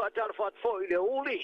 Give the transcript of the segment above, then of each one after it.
Faatalofa atu foi i le uli.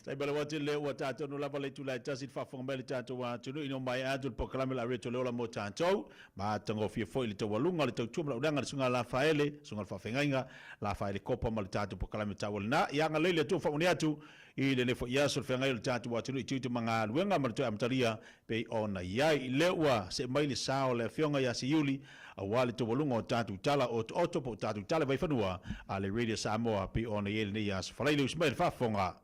Taibala le ua tātou no lava le tula e tasi le faafofoga mai le tatou atunuu ina mai atu le polokalame la reto le ola mo tātou ma tagofia foi le taualuga le tautua ma le ulaga le susuga Lafaele, susuga le faafeagaiga Lafaele Kopa ma le tatou polokalame taualina ia agalelei le Atua faamanuia atu i lenei foi aso le feagai o le tatou atunuu i tiute ma galuega ma le toe amatalia pei ona i ai lea ua see mai le sa o le afioga ia Siuli aua le taualuga o tatou tala otooto po o tatou tala vaifanua a le Radio Samoa pei ona i ai lenei aso. Falaile usi mai le faafofoga.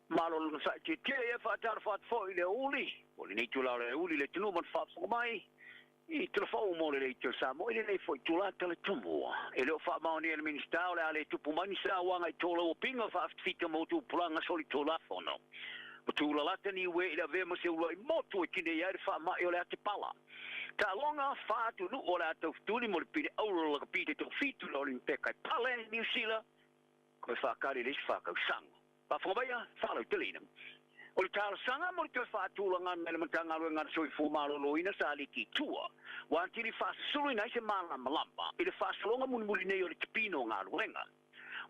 Malo lona saitietie ia faatalofa atu foi i le uli, o lenei itula o le uli i le atunuu ma le faafofoga mai i Tulafono mo le Leitio Samoa i lenei foi itula talatumua. E le o faamaonia e le Minisita o le a le tupu mai ni sauaga i tolauapiga faafitafita mo tupulaga solitulafono. Ua tulalata Niue i le avea ma se uluai motu e tinei ai le faamai o le atepala. Taaloga fa atunuu o le a taufetuli mo le pine auro lakapi te toafitu i le Olimpeka i Pale, Niu Sila, koe faakali i le isi faatausaga. Faafofoga maia, faalauteleina. O le talosaga mo le toe faatulagaga e le Matagaluega a le Soifua Maloloina sa aliki i tua, ua atili faasasuluina ai se malamalama i le faasologa mulimuli nei o le tipina o galuega.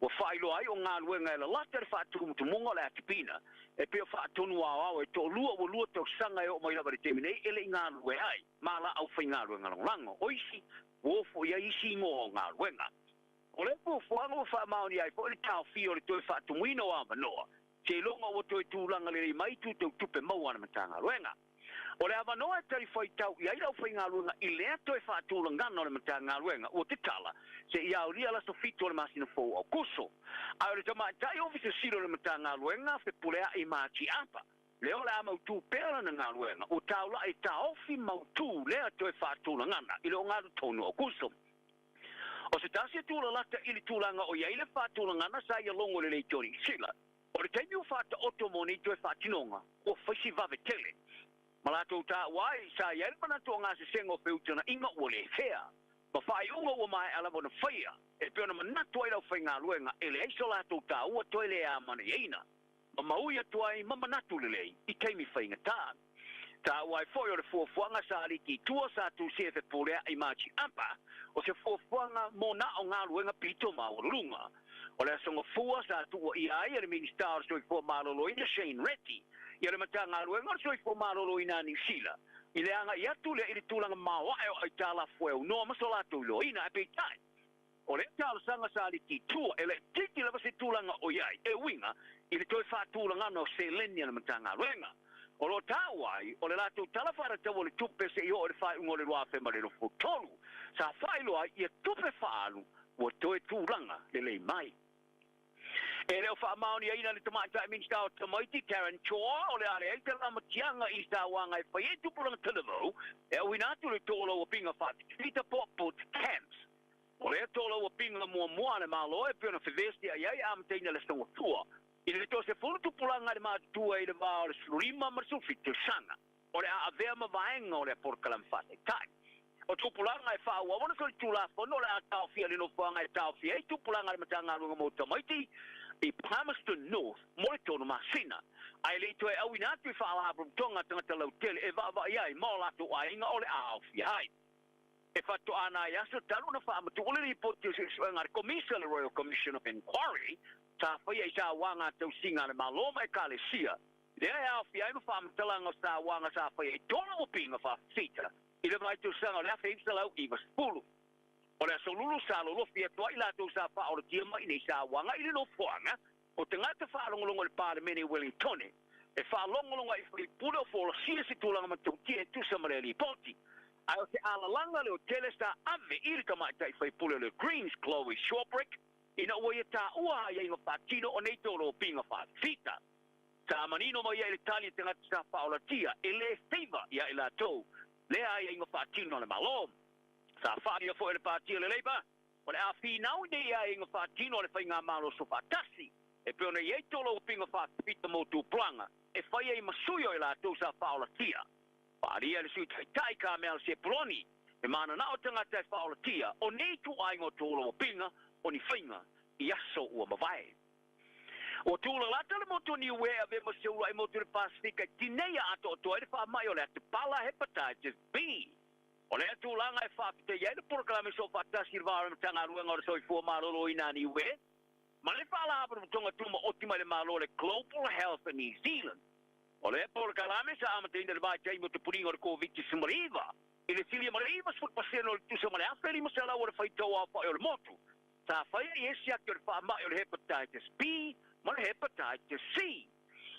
Ua faailoa ai o galuega e lalata le faatumutumuga o le atipina, e pei o faatonu aoao e toalua ua lua tausaga e oo mai lava i le taimi nei e le i galulue ai ma la aufaigaluega lagolago. O isi, ua ofo i ai isi igoa o galuega. O le fuafuaga ua faamaonia ai foi le taofia o le toe faatumuina o avanoa, seiloga ua toe tulaga lelei mai itu tau tupe maua a le Matagaluega. O le avanoa e talifuaitau i ai le aufaigaluega i lea toe faatulagaga o le Matagaluega ua tatala seia aolia le aso 7 o le masina fou o Aokuso. A o le tamaitai Ofisa Sili o le Matagaluega, Fepuleai Matiapa, lea o le a mautu pea lana galuega, ua taulai e taofi mautu lea toe faatulagaga i le ogatotonu o Aokuso. O se tasi e tulalata i le tulaga o i ai le faatulagaga sa ia logo lelei Johnny Sila, o le taimi ua faataoto mo nei toe faatinoga, ua fai si vave tele. Ma latou taua ai, sa i ai le manatu o gasesega o feutagaiga ua le fea, ma faaiuga ua maea lava ona faia, e pei ona manatu ai le aufaigaluega e leai so latou taua toe le amanaiaina. Ma maui atu ai ma manatu lelei i taimi faigata. Taua ai foi o le fuafuaga sa aliki i tua sa tusia e Fepuleai ma Chiampa, o se fuafuaga mo na o galuega pito maualuluga. O le aso Gafua sa tuuaia ai e le Minisita o le Soifua Maloloina Shane Reti ia le Matagaluega o le Soifua Maloloina a Niu Sila i le agai atu lea i le tulaga maoae o aitalafu e aunoa ma so latou iloaina ae peitai O lea talosaga sa aliki i tua e laitiiti lava se tulaga o i ai e uiga i le toe faatulagaga o seleni a le Matagaluega. O lo o taua ai, o le latou tala faatatau o le tupe se i oo i le faaiuga o le 2023, sa faailoa ai ia tupe faaalu ua toe tulaga lelei mai. E le o faamaoniaina le Tamaitai Minisita o Tamaiti, Karen Chhoa, o le a leai se lamatiaga i sauaga e fai ai tupulaga talavou e auina atu le tolauapiga faafita po o boot camps. O lea tolauapiga muamua a le Malo e pei ona fevesiai ai amataina le Aso Gafua i le 30 tupulaga i le matutua i le va o le 15 ma le 17 tausaga. O le a avea ma vaega o lea polokalame faataitai. O tupulaga e faaauau ana solitulafono o le a taofia i le nofoaga e taofia ai tupulaga a le Matagaluega mo Tamaiti i Palmerston North mo le tolu masina, ae le i toe auina atu i faalapotopotoga tagata lautele e vaavaai ai ma o latou aiga o le a aofia ai. E faatoa nai aso talu ona faamatuu le lipoti o suesuega a le Komisa, le Royal Commission of Inquiry, sa faia i sauaga a tausiga a le Malo ma Ekalesia, lea e aofia ai ma faamatalaga o sauaga sa faia i tolu upiga faafita i le vaitausaga o le 1990. O le aso Lulu sa lolofi atu ai latou sa faaolatia mai nei sauaga i le nofoaga o tagata faalogologo i le Palemene i Wellingtone e faalogologo ai i faipule o folasia se tulaga matautia e tusa ma lea lipoti. Ae o se alalaga leo tele sa ave i le tamaitai faipule o le Greens Chloe Swarbrick ina ua ia taua aiaiga faatino o nei tolopiga faafita. Sa manino mai ai le tali a tagata sa faaolatia e le feiva ia i latou lea aiaiga faatino a le Malo. Sa faalia foi e le Pati o le Labour O le a finau nei ai nga whaatino le whainga malo so whaatasi. E pe ona iei tolo upinga whaapita mo tūplanga. E whai ai masuio e lātou sa whaolatia. Whaaria le sui taitai ka mea se poloni. E mana nao tangata e whaolatia. O nei tu aingo tolo upinga o ni whainga i aso ua mawai. O tūla lata le motu ni ue a ve maseula i motu le Pasifika tinei a ato o toa le wha mai o le ate pala hepatitis B. O le tūlanga e whaapite iai le porokalame so whaatasi le vāra matanga ruenga o le soifua malolo i nani ue. Ma le whaala tonga tuma oti mai le malo le Global Health in New Zealand. O le porokalame sa amateina le vai taimo te puringa o le COVID-19. I le silia mareiva sfut paseno le tusa ma le awheri masala o le whaitau a whae o le motu. Sa whaia i esi ake o le whaamai o le hepatitis B ma le hepatitis C.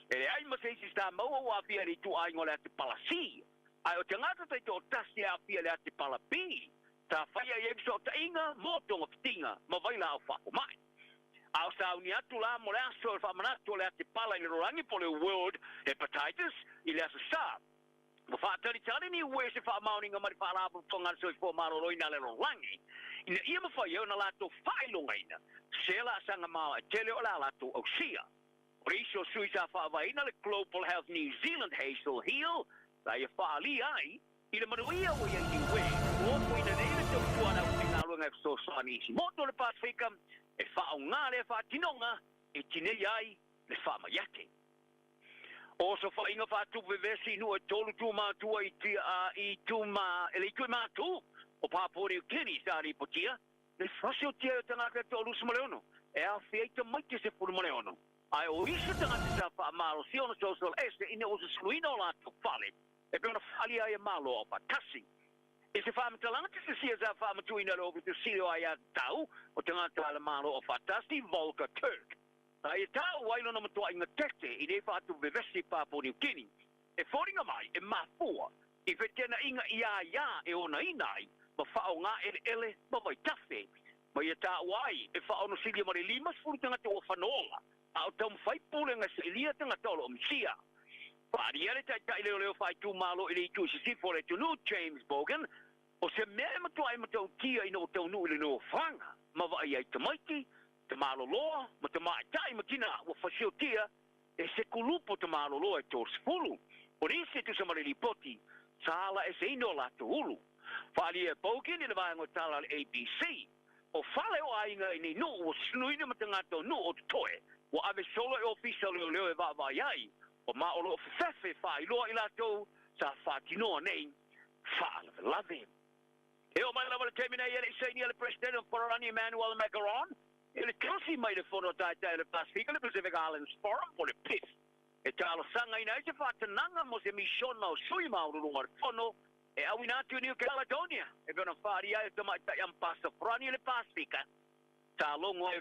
E le ai maseisi sa maua o awhia le tu aingo le ate pala C. Ai o te ngata te tō tasi a le ate pala B. Sa whaia i e so tainga, mō tonga whitinga, ma vaila au whako mai. Au sa uni atu la mo le aso e whamanatu le ate pala i le rorangi po le World Hepatitis i le aso sa. Ma whaatari tari ni ue se whaamauninga mari whaalapu tonga soifua malōlōina le rorangi. Ina ia mawhai au na lātou whailongaina. Se la sanga maua e tele o la lātou au sia. O reiso sui sa whaavaina le Global Health New Zealand Hazel Hill. Sa ia whaali ai, i le manuia o ia ni ue. O ko ina nei le tautuana o te ngā e fesoasoani isi motu o le Pasifika, e whaongā le whaatinonga, e tinei ai le whaamaiate. O so whainga whaatupu vevesi nu e tolu tū mātua i tū e le itui mātu o Papua New Guinea sa ripotia, le fasi o tia o tangata tolu sumaleono, e a whiaita mai te se puru maleono. Ai o iso tangata sa whaamaro si ono social ese ina o se sluina o lātou whale, e pe ona whali ai e malo o patasi. E se whaamatalanga te se sia sa whaamatuina le oku te silo ai a tau o tangata ala malo o whatasi Volker Turk. Ai e tau wailona matua inga tete i nei whaatu vevesi Papua New Guinea. E fōringa mai e mafua i whetena inga i a ia e ona inai ma whao ngā ele ele ma vai tafe. Ma ia tau ai e whaono silia mare lima sfuru tangata o whanola. A o tau mwhai pule ngā se ilia tangata olo omsia. Whaaria le taitai leo leo whai tū malo i le itu sisifo le tunu James Bogan. O se mea e matua e matau tia i no tau nui le no whanga. Ma vai ai tamaiti, te maloloa, ma te maaitai ma tina ua whasio tia e se kulupo te maloloa e tō sfulu. O nisi tu sa marelipoti, sa ala e se ino la tō ulu. Whaaria e Bogan i le vaengo tala le ABC. O whale o ainga i nei nuu o snuina ma te ngātau nuu o te toe. Ua ave solo e ofisa leo leo e vaavai ai. O ma o loo whewhe whailoa i lātou sa whātinoa nei whaalawelave. E o mai lava le temina i ele isaini ele President of Forani Emmanuel Macron. Ele tosi mai le fono taitai le Pasifika le Pacific Islands Forum po le PIF. E tālo sanga ina e te whātananga mo se misiona o sui maururunga le fono e awina atu New Caledonia. E pena whaari ai te maitai ampasa Forani le Pasifika. Tā longo e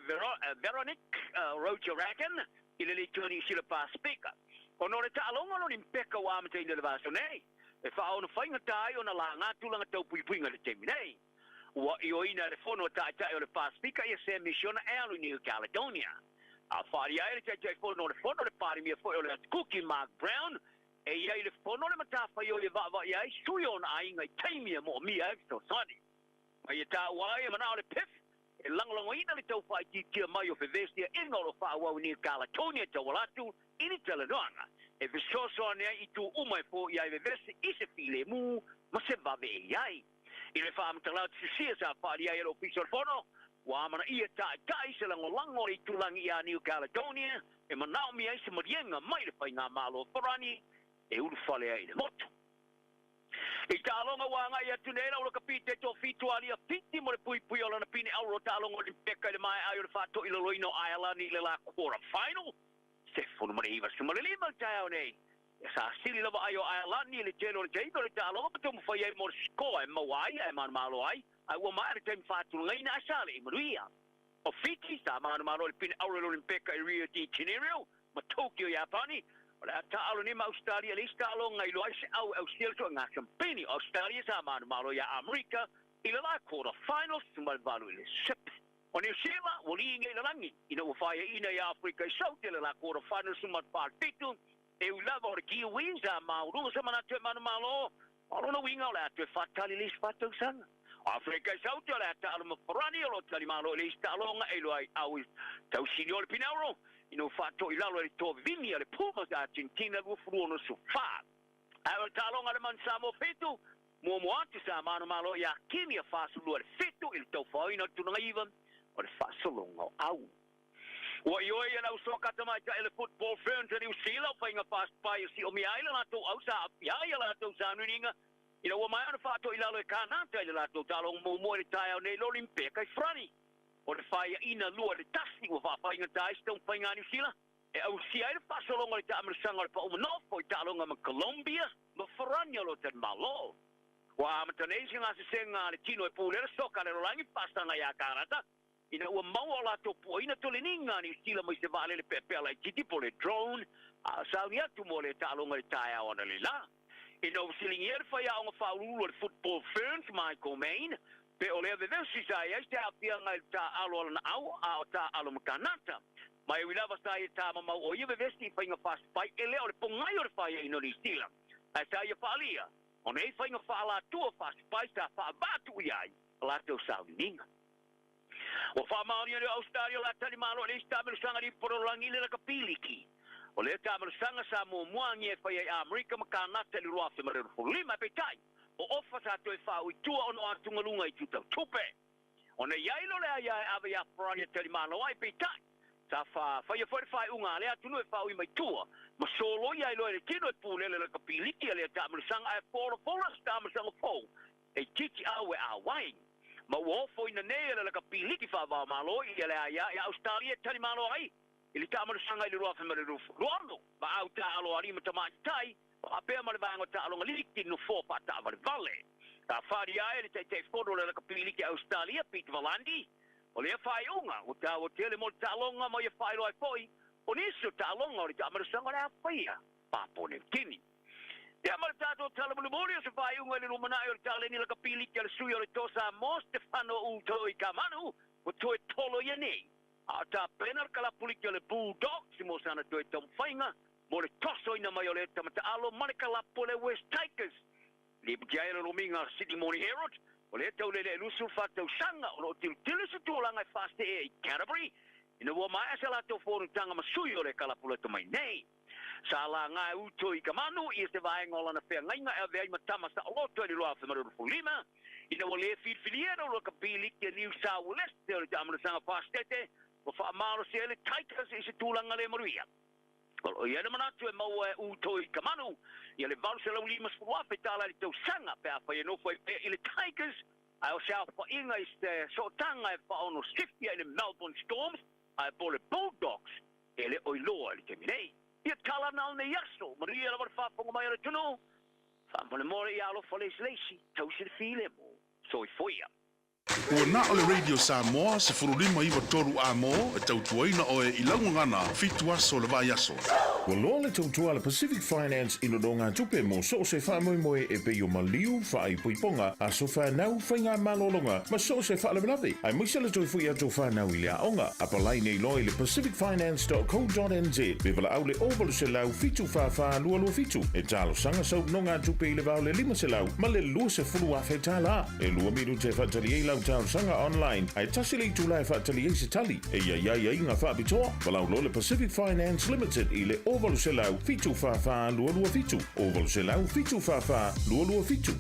Veronique Roger-Ragan i le leituni i sila Pasifika. O no le tālonga no ni mpeka o amate ina le vaso nei. E whaona whainga tai o na la ngā tūlanga tau puipuinga le temi nei. Ua i o ina le fono taitai o le Pasifika ia se misiona e alu New Caledonia. A whaari ai le taitai fono le fono le parimia foi o le Atukuki Mark Brown. E ia i le fono le matawhai o le vaavai ai sui o na ainga i taimia mo mia e fesoasoani. Ma ia tāu ai e manao le PIF. E langolango ina le tau whaititia mai o whewestia inga o lo whaawau New Caledonia tau alatu i ni telenoanga. E fesoasoani ai i tū uma e fō i ai vevesi i se file mū ma se vave e iai. I le whaamatalau te sisia sa whaari ai e lo piso le fono, wa amana ia taitai se langolango i tūlangi i a New Caledonia e manao mi ai se marienga mai le whai ngā malo forani e uru whale ai le motu. I tālonga wā ngai atu nei lau ka pite tō whitu alia piti mo le pui pui o lana pine auro tālonga o limpeka i le mai ai o le whāto i loloino Ireland i le la quarter final. Se funu mare iwa sumare lima le nei. E sa sili lava ai o Ireland i le telo le teiva le tālonga pa tō mwhai ai mo le skoa e mau ai e manu malo ai. Ai ua mai le taimi whātulungaina a sale i manuia. O Fiti sa manu malo le pine auro le limpeka i Rio de Janeiro ma Tokyo Japani. O le ata alo ni ma Australia le ista alo ngai lo ai se au au siel to ngā kampeni Australia sa manu malo ia Amerika i le la quarter final sumal valu i le sip. O New Zealand ua li ngai langi ina ua whaia ina i Afrika i South i le la quarter final sumal fitu e ulava o le Kiwi sa maurunga sa manatu e manu malo o lona winga o le atu e whatali le isi whatausanga. Afrika i Saute o le a taalo ma Farani o lo o talimalo i le isi taaloga e iloa ai au i tausili o le Pineiro ina ua faatoilalo e le toa-vavine a le Pumas a Argentina 20-64. Ae o le taaloga a le Manu Samoa 7, muamua atu sa manumalo ia Kenia 42-7 i le taufaoina o le tulaga iva o le faasologa o au. Ua ioe ia le au soka tamaitai o le Football Ferns a Niu Sila o faiga fasipai e siomia ai le latou au sa aafia ai a latou sauniuniga ina ua maea ona faatoilalo e Kanata i le latou taaloga muamua i le taeao nei i le Olimpeka i Farani. O le faiaina 2-1 ua faafaigata ai se taumafaiga a Niu Sila e ausia ai le faasologa o le taamilosaga o le pau manofo i taaloga ma Colombia ma Farani o lo Malo. Ua amata nei se gasesega a le tino e pulea le soka a le lalolagi faasaga ia Kanata ina ua maua o latou puaina toleniga a Niu Sila mai se vaalele peapea laitiiti po o le drone a o sauni atu mo le taaloga i le taeao analeila. Ina ua fesiligia le faiaoga faauluulu a le Football Ferns, Michael Main, pe o lea vevesi sa i ai se aafiaga i le taaalo a lana au a o taaalo ma Kanata. Ma e ui lava sa ia tamamau o ia vevesi i faiga fasipai e le o le pogai o le faiaina o Niu Sila, ae sa ia faaalia o nei faiga faalatua fasipai sa faavaatuia ai a latou sauniuniga. Ua faamaonia le Ausetalia o le a tali malo i le isi taamilosaga lipololagi i le lakapiliki. O lea taamilosaga sa muamua agia e fai ai Amerika ma Kanata i le 2025, ae peitai, o ofa sa toe faaui tua ona o atugaluga i itu tau tupe. Ona i ai loa le aia e ave iā Farani e tali malo ai, peitai, sa faia foi le faaiuga a lea atunuu e faaui mai tua ma soloia ai loa e le tino e pulele lakapiliki a lea taamilosaga ae folafola se taamilosaga fou e itiiti au e auai. Ma ua ofoina nei e le lakapiliki faava-o-Malo ia le aia ia Ausetalia e tali malo ai i le taamilosaga i le 2026 ma au taaalo a alii ma tamaitai faapea ma le vaega o taaloga liki nofoa faataavalevale. Sa faaalia ai e le Taitaifono o le lakapiliki a Ausetalia, Pete V'landys, o lea faaiuga ua taua tele mo le taaloga ma ia faailoa ai foi o nisi o taaloga o le taamilosaga o le a faia Papua Niu Kini. Ia ma le tatou tala mulimuli o se faaiuga i le lumanai o le taleni lakapiliki a le sui o le Toa Samoa Stefano Utoikamanu ua toe tolo ia nei. A o tapena le kalapuliki o le Bulldogs mo sana toe taumafaiga mo le tosoina mai o le tama taalo ma le kalapu o le West Tigers. Lipoti ai le lomiga a Sydney Morning Herald, o lea taulele e 24 tausaga o lo o tilotilo se tulaga e faasee i Canterbury ina ua maea se latou fonotaga ma sui o le kalapu lata mai nei. Sa laga e Utoikamanu ia se vaega o lana feagaiga e avea ai ma tama saoloto i le 2025 ina ua le filifilia e lakapi liki a New South Wales o le taamilosaga Fasitete ua faamalosia ai le Tigers i se tulaga le manuia. O lo o i ai le manatu e maua e Utoikamanu ia le $850,000 i le tausaga pe afai e nofo ai pea i le Tigers, ae o se aofaiga i se sootaga e faaono sifia i le Melbourne Storms ae po o le Bulldogs e le o iloa i le taimi nei. Ia tala na o nei aso, manuia lava le faafofoga mai a le atunuu, faamolemole ia alofa le isi le isi, tausi le filemu. Soifua. Ua na o le Radio Samoa 15 93 Amo e tautuaina oe i lau gagana 7 aso o le vaiaso. Ua loa le tautua a le Pacific Finance i nonogatupe mo so o se faamoemoe e pei o maliu, faaipoipoga, aso fanau, faiga malologa ma so o se faalavelave, aemaise le toe foi atu o fanau i le aoga. Apalai nei loa i le pacificfinance.co.nz pe valaau le 0800 744 227 e talosaga sau nonogatupe i le va o le 500 ma le 20,000 tālā. E 2 minute e faatali ai lau talosaga online, ae 1 le itula e faatali ai se tali. E i ai ai aiga faapitoa, valaau loa le Pacific Finance Limited i le 0800 744 227, 0800 744 227.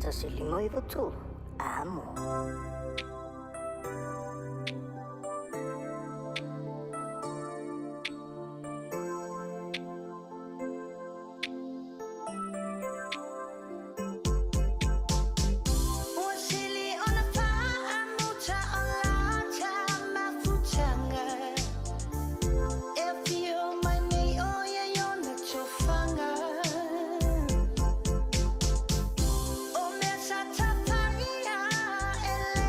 159 3. Amo. Ua sili ona faamuta o lata mafutaga e afio mai nei o ia i ona tofaga o mea sa tapaia e le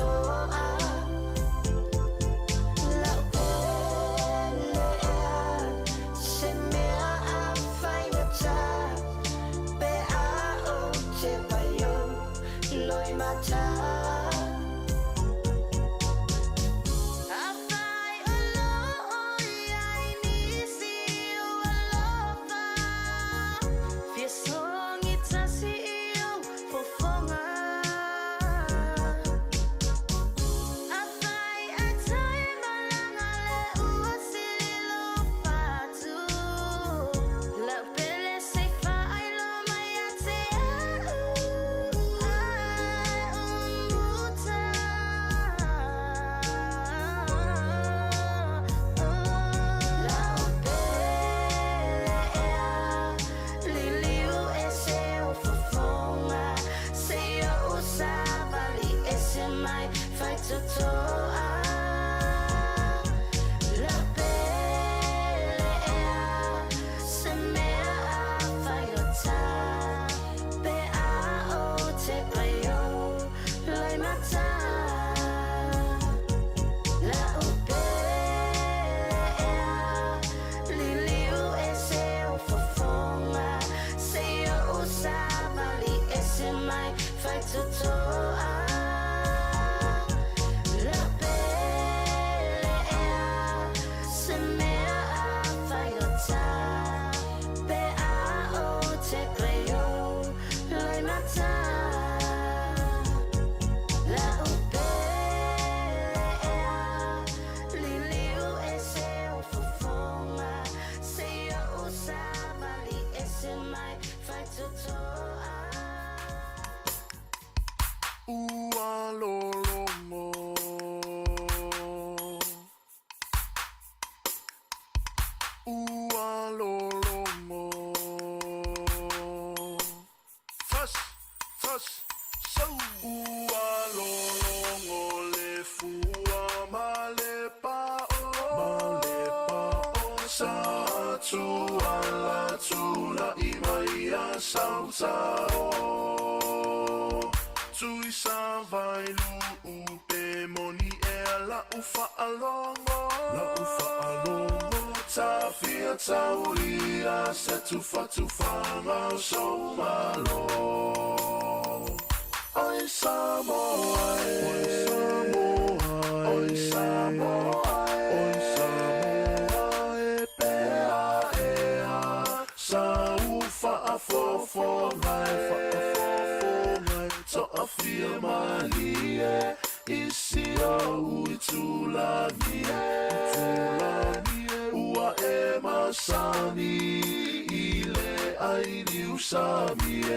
Faitotoa Lau pele ea Se mea a faigata Pe a o te paio Loi mata Afai o lo o iai nisi o alofa Fia songi tasi i ou fofoga Afai ae tai malaga le ua sililo fatu Lau pele se i faailoa mai ia te au Ai o muta Lau pele ea Liliu ese ou fofoga Se i ou savali ese mai Faitotoa Lau pele ea Se mea a faigata Pe a o te paio Loi mata Lau pele ea Liliu ese ou fofoga Se i ou savali ese mai Faitotoa Lau pele ea Se mea a faigata Pe a o te paio Loi mata Lau pele ea Liliu ese ou fofoga Se i ou savali ese mai Faitotoa Ua lologo Ua lologo Fas, fas, sau Ua lologo le fua ma le pa'o Ma le pa'o Sa tua la tula i mai a sautao Tui sa vai lu pe moni e la ufa alongo La ufa alongo Tafia taulia se tufa tufanga so malo Oi Samoa Oi Samoa Oi Samoa Oi Samoa e pea ea Sa ufa afofo ngai fa afofo ngai To'afia malie Isi o uitulagi e Tulagi e Ua e masani I le ai niusami e.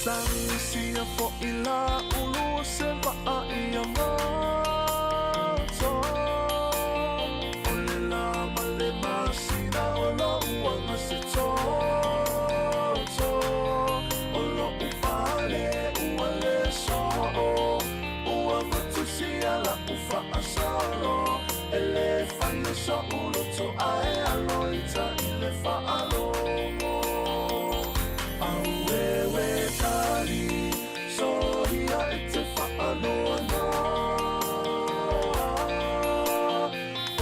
Tagisia fo'i la ulu o se va'a i Agato O le lā ma le masina o lo'u aga se toto O lo'u fale ua le so'o Ua matusia la'u fa'asolo E lē fai o so'u loto ae alo ita i le fa'alogo Auewe tali Soia e te fa'anoanoa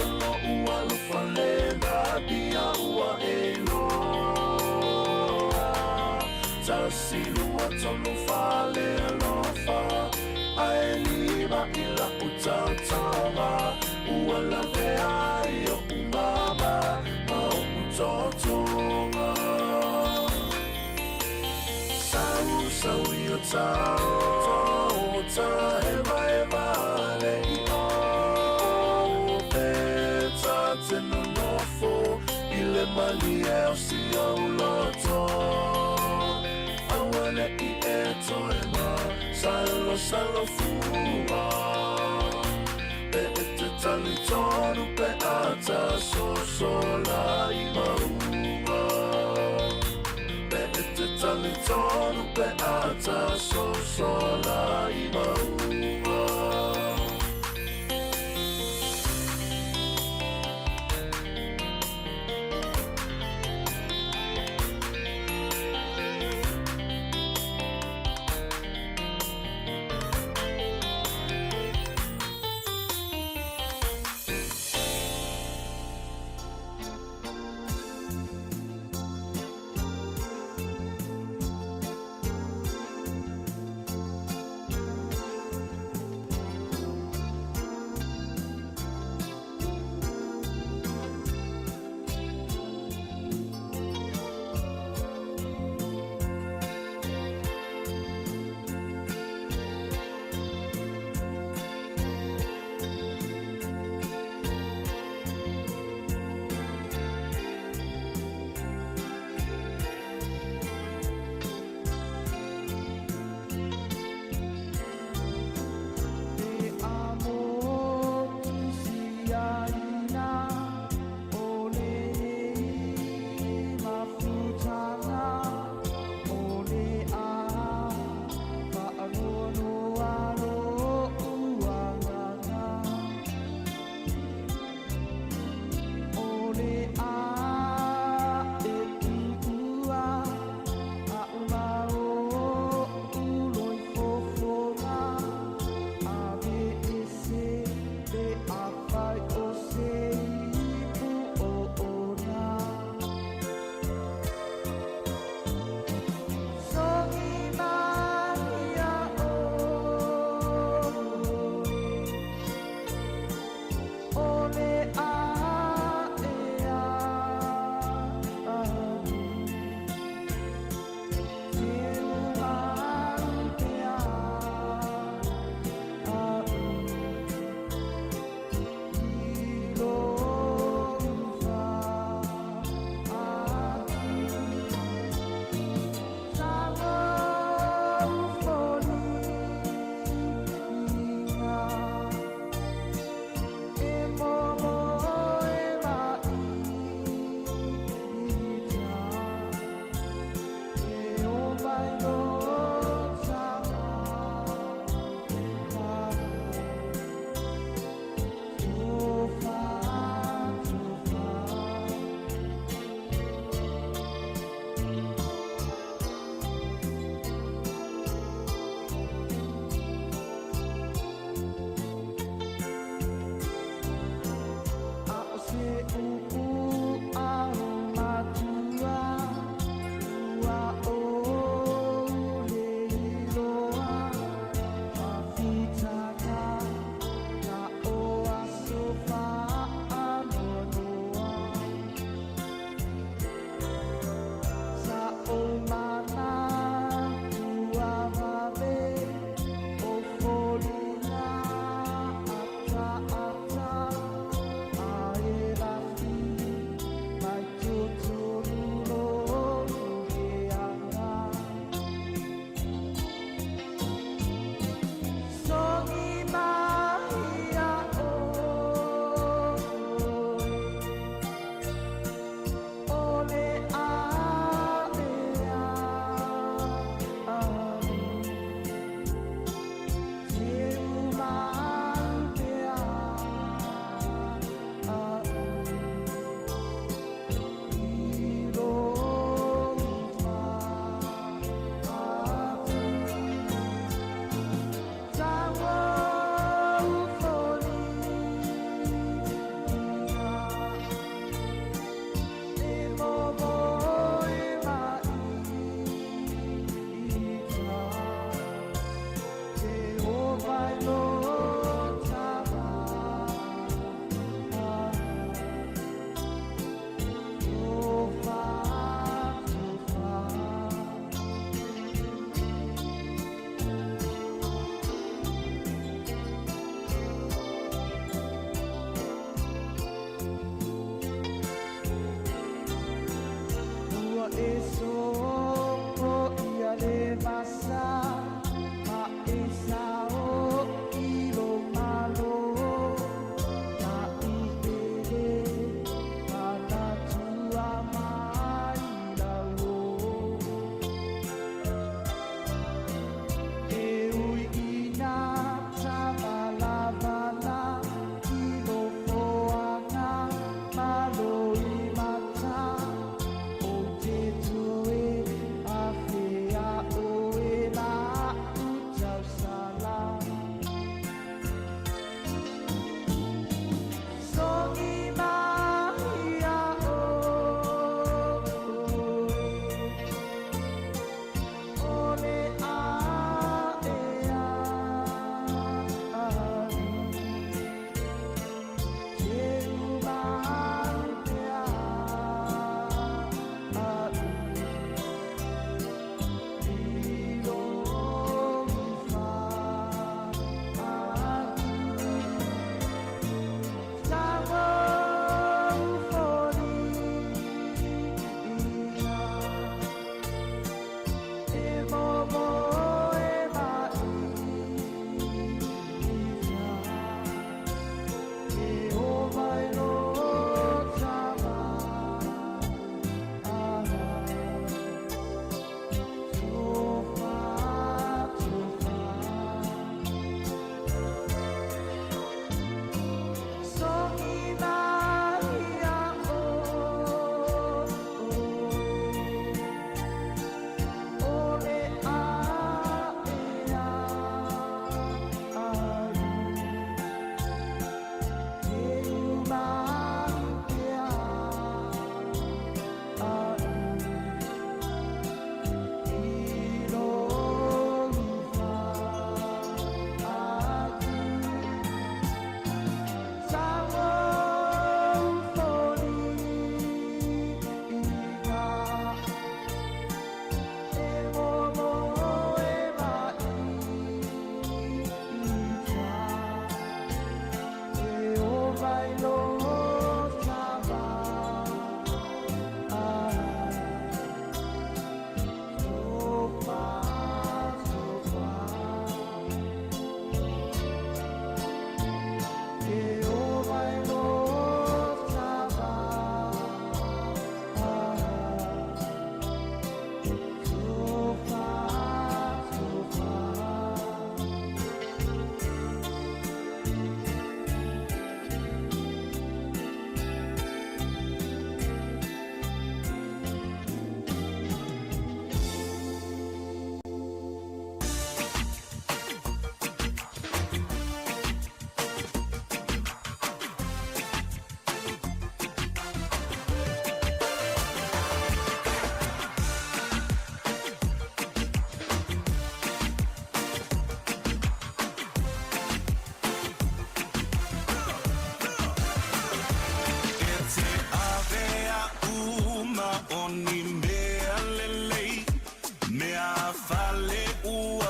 O lo'u alofa lena ia ua e iloa Tasi lua tolu fale alofa Ae lima i la'u taotaoga Ua lavea ai o'u mama Ma o'u totoga Sau sau i o tao Ta hevaheva le i'o Pe ta te nonofo I le malie o si ou loto Aua ne'i e toe masalosalo fua Pe e te talitonu pe a ta soso la i mauga Pe e te talitonu. tonu pe a tasosola i mauga.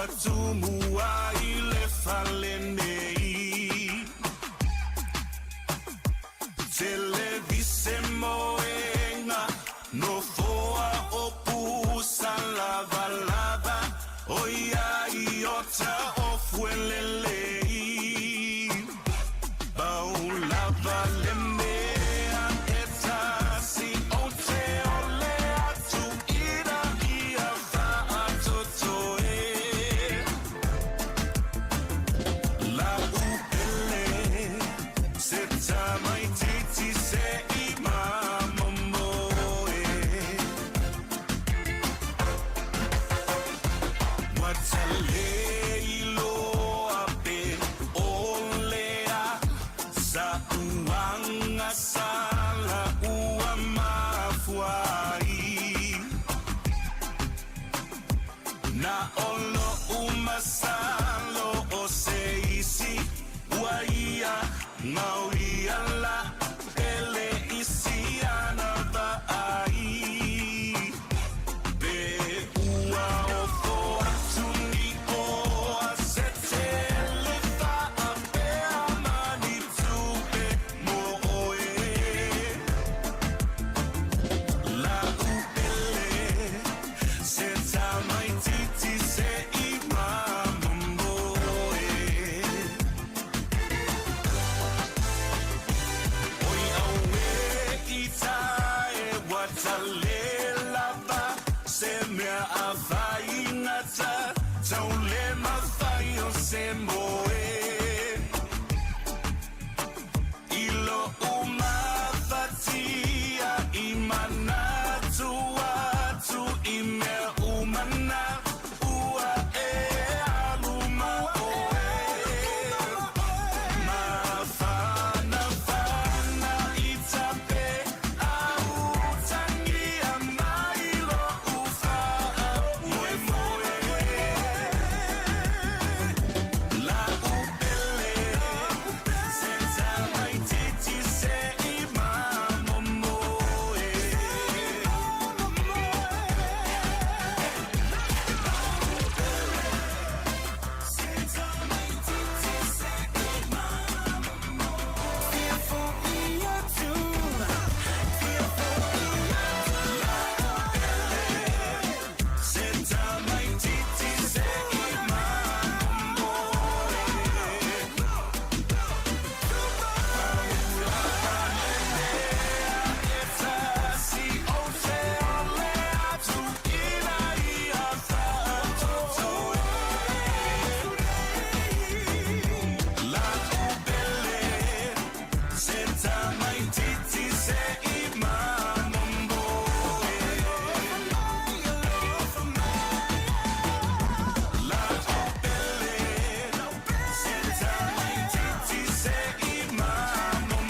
Tumu ai le fale nei. Televise moenga nofoa o pusa lavalava o ia i ota o fuelelei. Pau lava le mea e tasi o te ole atu ina ia faatotoe. La upele se tamaititi se i mamomoe. Ua taleiloa pe olea sa uaga sala ua mafuai. Na olo umasalo o se isi ua ia ngauia la pele isi ana vaai. Pe ua ofo atu ni oa se tele faapea ma ni tupe mo oe. La upele se tamaititi se i mamomoe. Oi aue i tae ua tale lava se mea a faigata taule mafai o se moe. I lou mafatia i manatu atu i mea uma na ua e alu ma oe. Mafanafana i tape au tangia mai lou faamoemoe. La upele se tamaititi se i mamomoe. Se tamaititi se i mamomoe. Tasi o te ole atu ina ia faatotoe. La upele se tamaititi se i mamomoe. La upele se tamaititi se i mamomoe.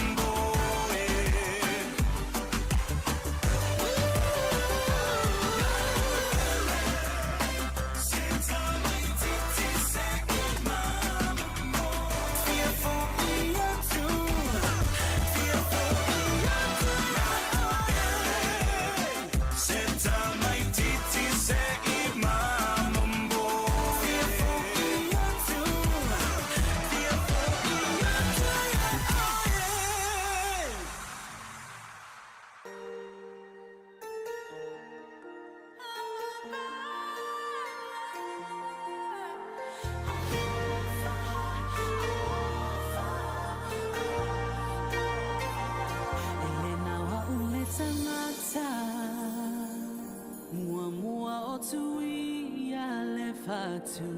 Se tamaititi se i mamomoe. E le nau au le tangata Mua o tuia le fatu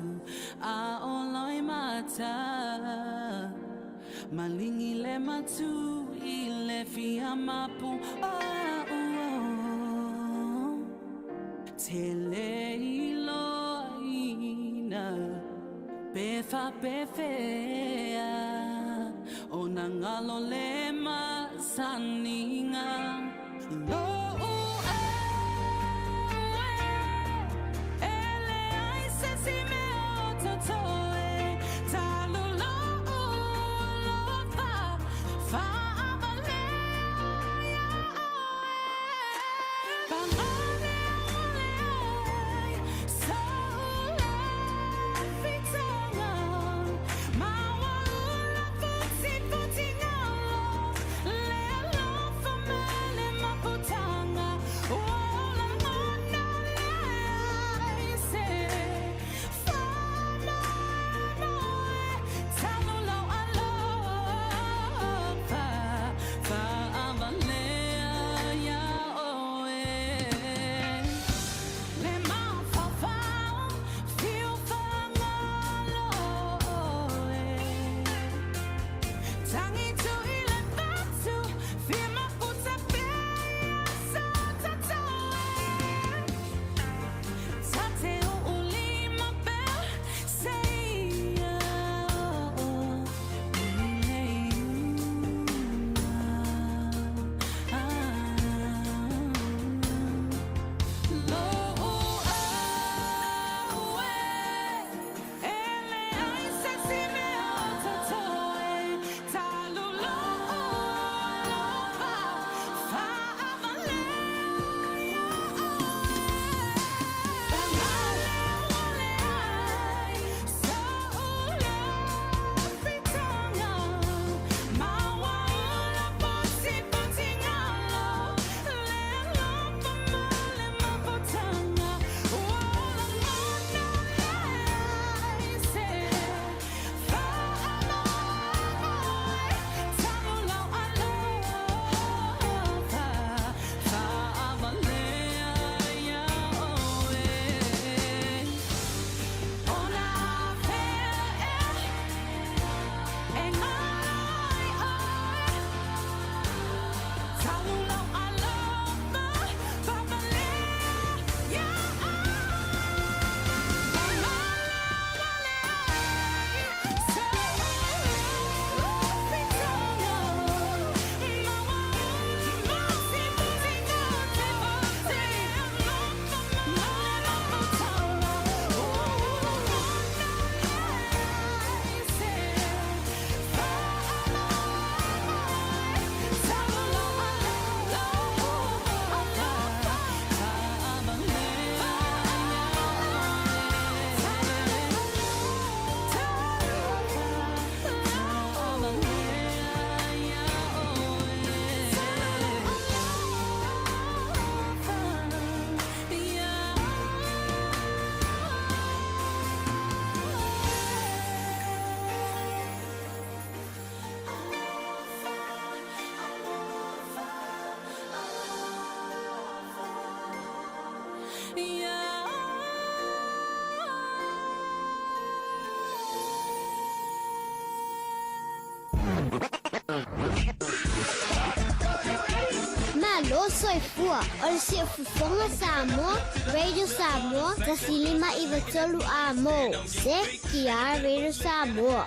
A o loi mata Malingi le matu i le fia mapu o au Te le iloina Pe fa pe fea O na ngalo le masaninga Lo'u e Ele ai se si mea o totoe Talu lo'u alofa Faavalea ia oe Pagane ole ai So'u leo. soifua. O le Siufofoga Samoa, Radio Samoa, 1593 A mo. ZTR Radio Samoa.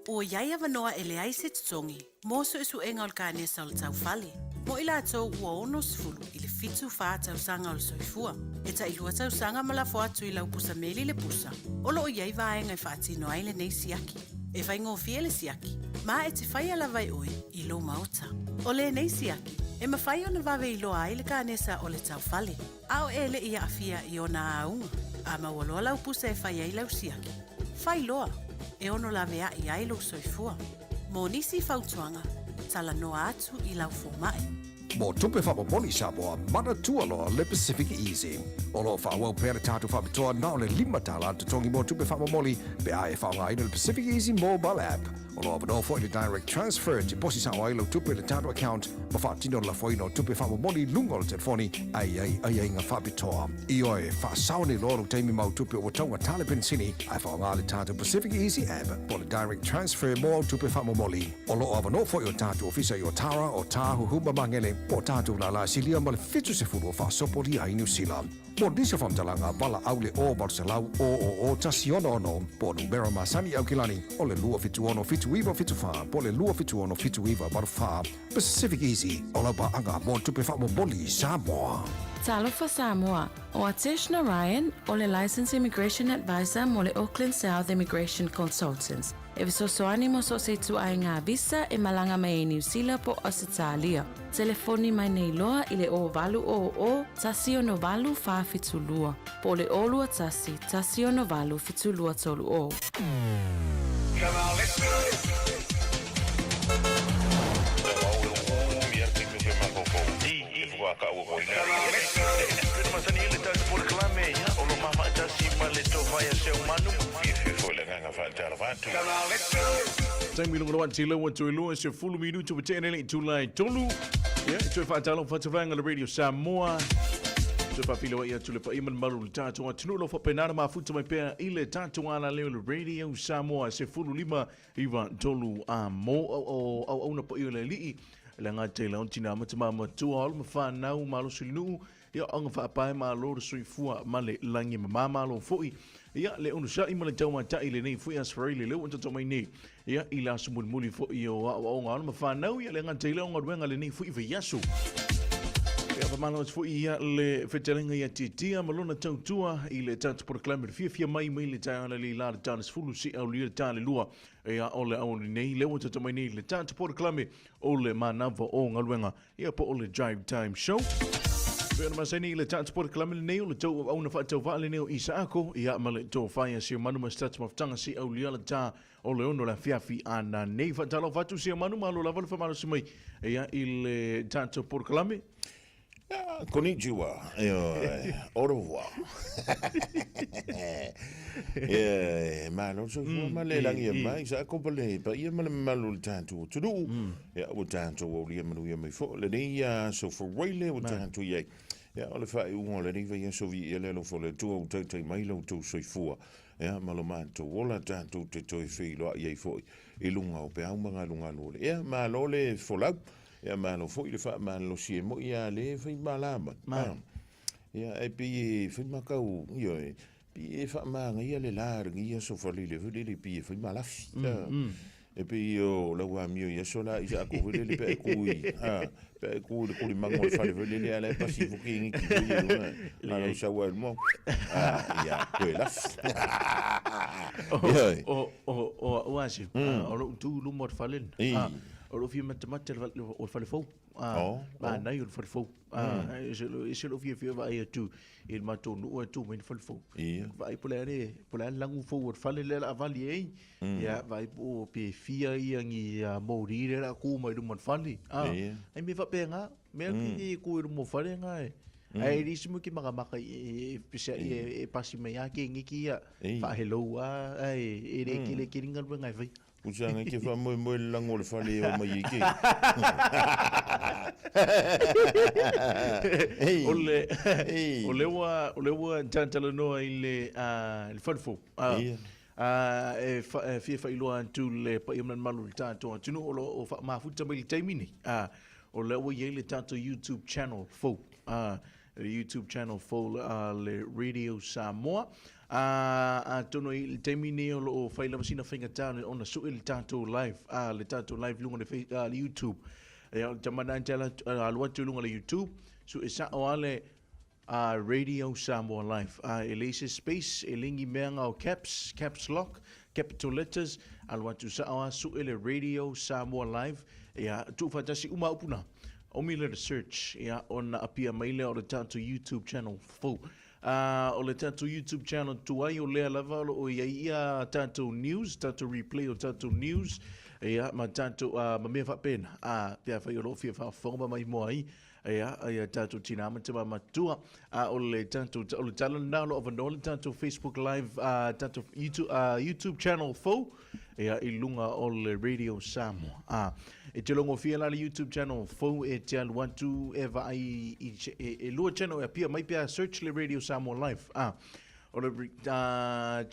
Ua i ai avanoa e leai se totogi mo suesuega o le kanesa o le taufale, mo i latou ua 60 i le 74 tausaga o le soifua. E tailua tausaga ma lafo atu i lau pusa meli le pusa, o lo o i ai vaega e faatino ai lenei siaki. E faigofie le siaki, ma e te faia lava e oe i lou maota. O lenei siaki, e mafai ona vave iloa ai le kanesa o le taufale, a o e le i aafia i ona auga. A maua loa lau pusa e fai ai lau siaki, fai loa, e ono laveai ai lou soifua. Mo nisi fautuaga, talanoa atu i lau fomai. Mo tupe faamomoli Samoa, manatua loa le Pacific Easy. O lo o faaauau pea le tatou faapitoa na o le $5 le totogi mo tupe faamomoli pe a e faaaogaina le Pacific Easy mobile app. O lo o avanoa foi le direct transfer e te posi sao ai lau tupe i le tatou account ma faatino le lafoina o tupe faamomoli i luga o le telefoni a i ai aiaiga faapitoa. Ioe, faasao nei loa lou taimi ma au tupe ua taugata le penisini ae faaaoga le tatou Pacific Easy app po o le direct transfer mo au tupe faamomoli. O lo o avanoa foi o tatou ofisa i Otara, Otāhuhu ma Magele, po o tatou lālā silia ma le 70 o faasopolia ai Niu Sila. Mo nisi o faamatalaga, valaau le 0 800 000 166 po o numera masani i Aukilani o le 276 7974 po o le 276 7984. Pacific Easy, o lau paaga mo tupe faamomoli i Samoa. Talofa Samoa, o Atesh Narayan, o le Licensed Immigration Advisor mo le Auckland South Immigration Consultants. E fesoasoani mo so o se ituaiga visa e malaga mai ai Niu Sila po o Ausetalia. Telefoni mai nei loa i le 0800 168 472 po o le 021 168 7230. Taimi lunga loa te lewa toe lua se fulu minutu pa tene le itula e tolu. Ia, e toe whaatalo whatawanga le Radio Samoa. Toe whawhila ia tule pa iman maru le tātou atunuu lo whapenara mafuta mai pea i le tātou ala leo le Radio Samoa se fulu lima iwa tolu a mo au au au au na pa i le lii. Le ngā te lau tina mata ma matua olu ma whanau malosi nuu Ia aga faapae malo le soifua ma le lagi ma mamalo foi. Ia le onosai ma le taumatai lenei foi aso Faraile lea ua tatou mai nei. Ia i le aso mulimuli foi o aoaoga a alo ma fanau ia le gata i lea o galuega lenei foi vaiaso. Ia faamalo atu foi ia le fetalaiga ia Tiatia ma lona tautua i le tatou polokalame le fiafia mai mai le taeao le la le ta le 10 seia aulia le ta le 2 ia o le aoauli nei lea ua tatou mai nei le tatou polokalame o le manava o galuega Ia po o le Drive Time Show. Pei ona masani i le tatou polokalame lenei o le tou auauna faatauvaa lenei o Isaako, ia ma le tofa ia Seumanu ma se tatou mafutaga se aulia le ta o le 6 le afiafi a nanei. Faatalofa atu Seumanu, malo lava le faamalosi mai ia i le tatou polokalame. Konnichiwa, au revoir. E malo le soifua ma le lagi e mai sa ko pale paia ma le mamalu o le tatou atunuu. Ia ua tatou aulia manuia mai foi lenei aso Faraile ua tatou i ai. Ia o le faaiuga o lenei vaiaso viia le alofa o le Atua ua taitai mai lo outou soifua. Ia ma lo matou ola tatou te toe feiloai ai foi i luga o peau ma galugalu o le ea. Malo le folau. Ia malo foi le faamalolosi e moi a le fai malama. Ia e pei e fai makau, ioe, pei e faamagaia le la lenei aso Faleile foi lele pei e fai malafi. E pei o lau amio i aso la i sa aku foi lele pe a e ku i, pe a e ku i le kulimaga o le fale foi lele a la e pasi ifo ke ngiki foi i luga. A lau sau ai luma, ia, toe lafi. Ioe. O, o, o, o ase, o lou tu i luma o le fale lena. O lou fia matamata o le fale fou. Manaia o le fale fou. E se lou fiafia vaai atu i le matou nuu ae tu mai le fale fou. Vaai po o le a le, po o le a le lagu fou o le fale lea o le a vali ai. Ia, vaai po o pe fia ia ni moli lea o le a tu mai luma o le fale. Ai mea faapena, mea ke tu i luma o le fale na e. Ae le isi mea ou te makamaka i e e pasi mai lava keneki ia, faa-hello lava, ae e le tele tele ni galuega e faia. Pusa ngai ke faamoemoe le lago o le fale e o mai ai ke. O le o lea ua o lea ua talanoa i le le fale fou. E fia faailoa atu le paia ma le mamalu o le tatou atunuu o lo o faamafuta mai i le taimi nei. O lea ua i ai le tatou YouTube channel fou, a, le YouTube channel fou a le Radio Samoa. A, atonu i le taimi nei o lo o fai lava sina faigata ona sue le tatou live, a, le tatou live i luga o le, a, le YouTube. Ia, o le tama lena e te alu atu i luga o le YouTube, sue sao lava le a Radio Samoa Live. A e leai se space, e leai ni mea nga o caps, caps lock, capital letters, alu atu sao a sue le Radio Samoa Live, ia, tuufaatasi uma upu na. Omi lea le search, ia, ona apia mai lea o le tatou YouTube channel fou. A, o le tatou YouTube channel tuai o lea lava o lo o i ai ia tatou news, tatou replay o tatou news, ia, ma tatou, a, ma mea faapena. A, pe afai o lo o fia faafofoga ma maimoa ai, Ia, ia tatou tinā ma tamā matua, a o le tatou, o le tala lena o lo o avanoa le tatou Facebook Live, a tatou YouTube, a YouTube channel fou, ia, i luga o le Radio Samoa. A, e te logofia la le YouTube channel fou e te alu atu e vaai i, e, e lua channel e apia mai pe a search le Radio Samoa Live. A, o le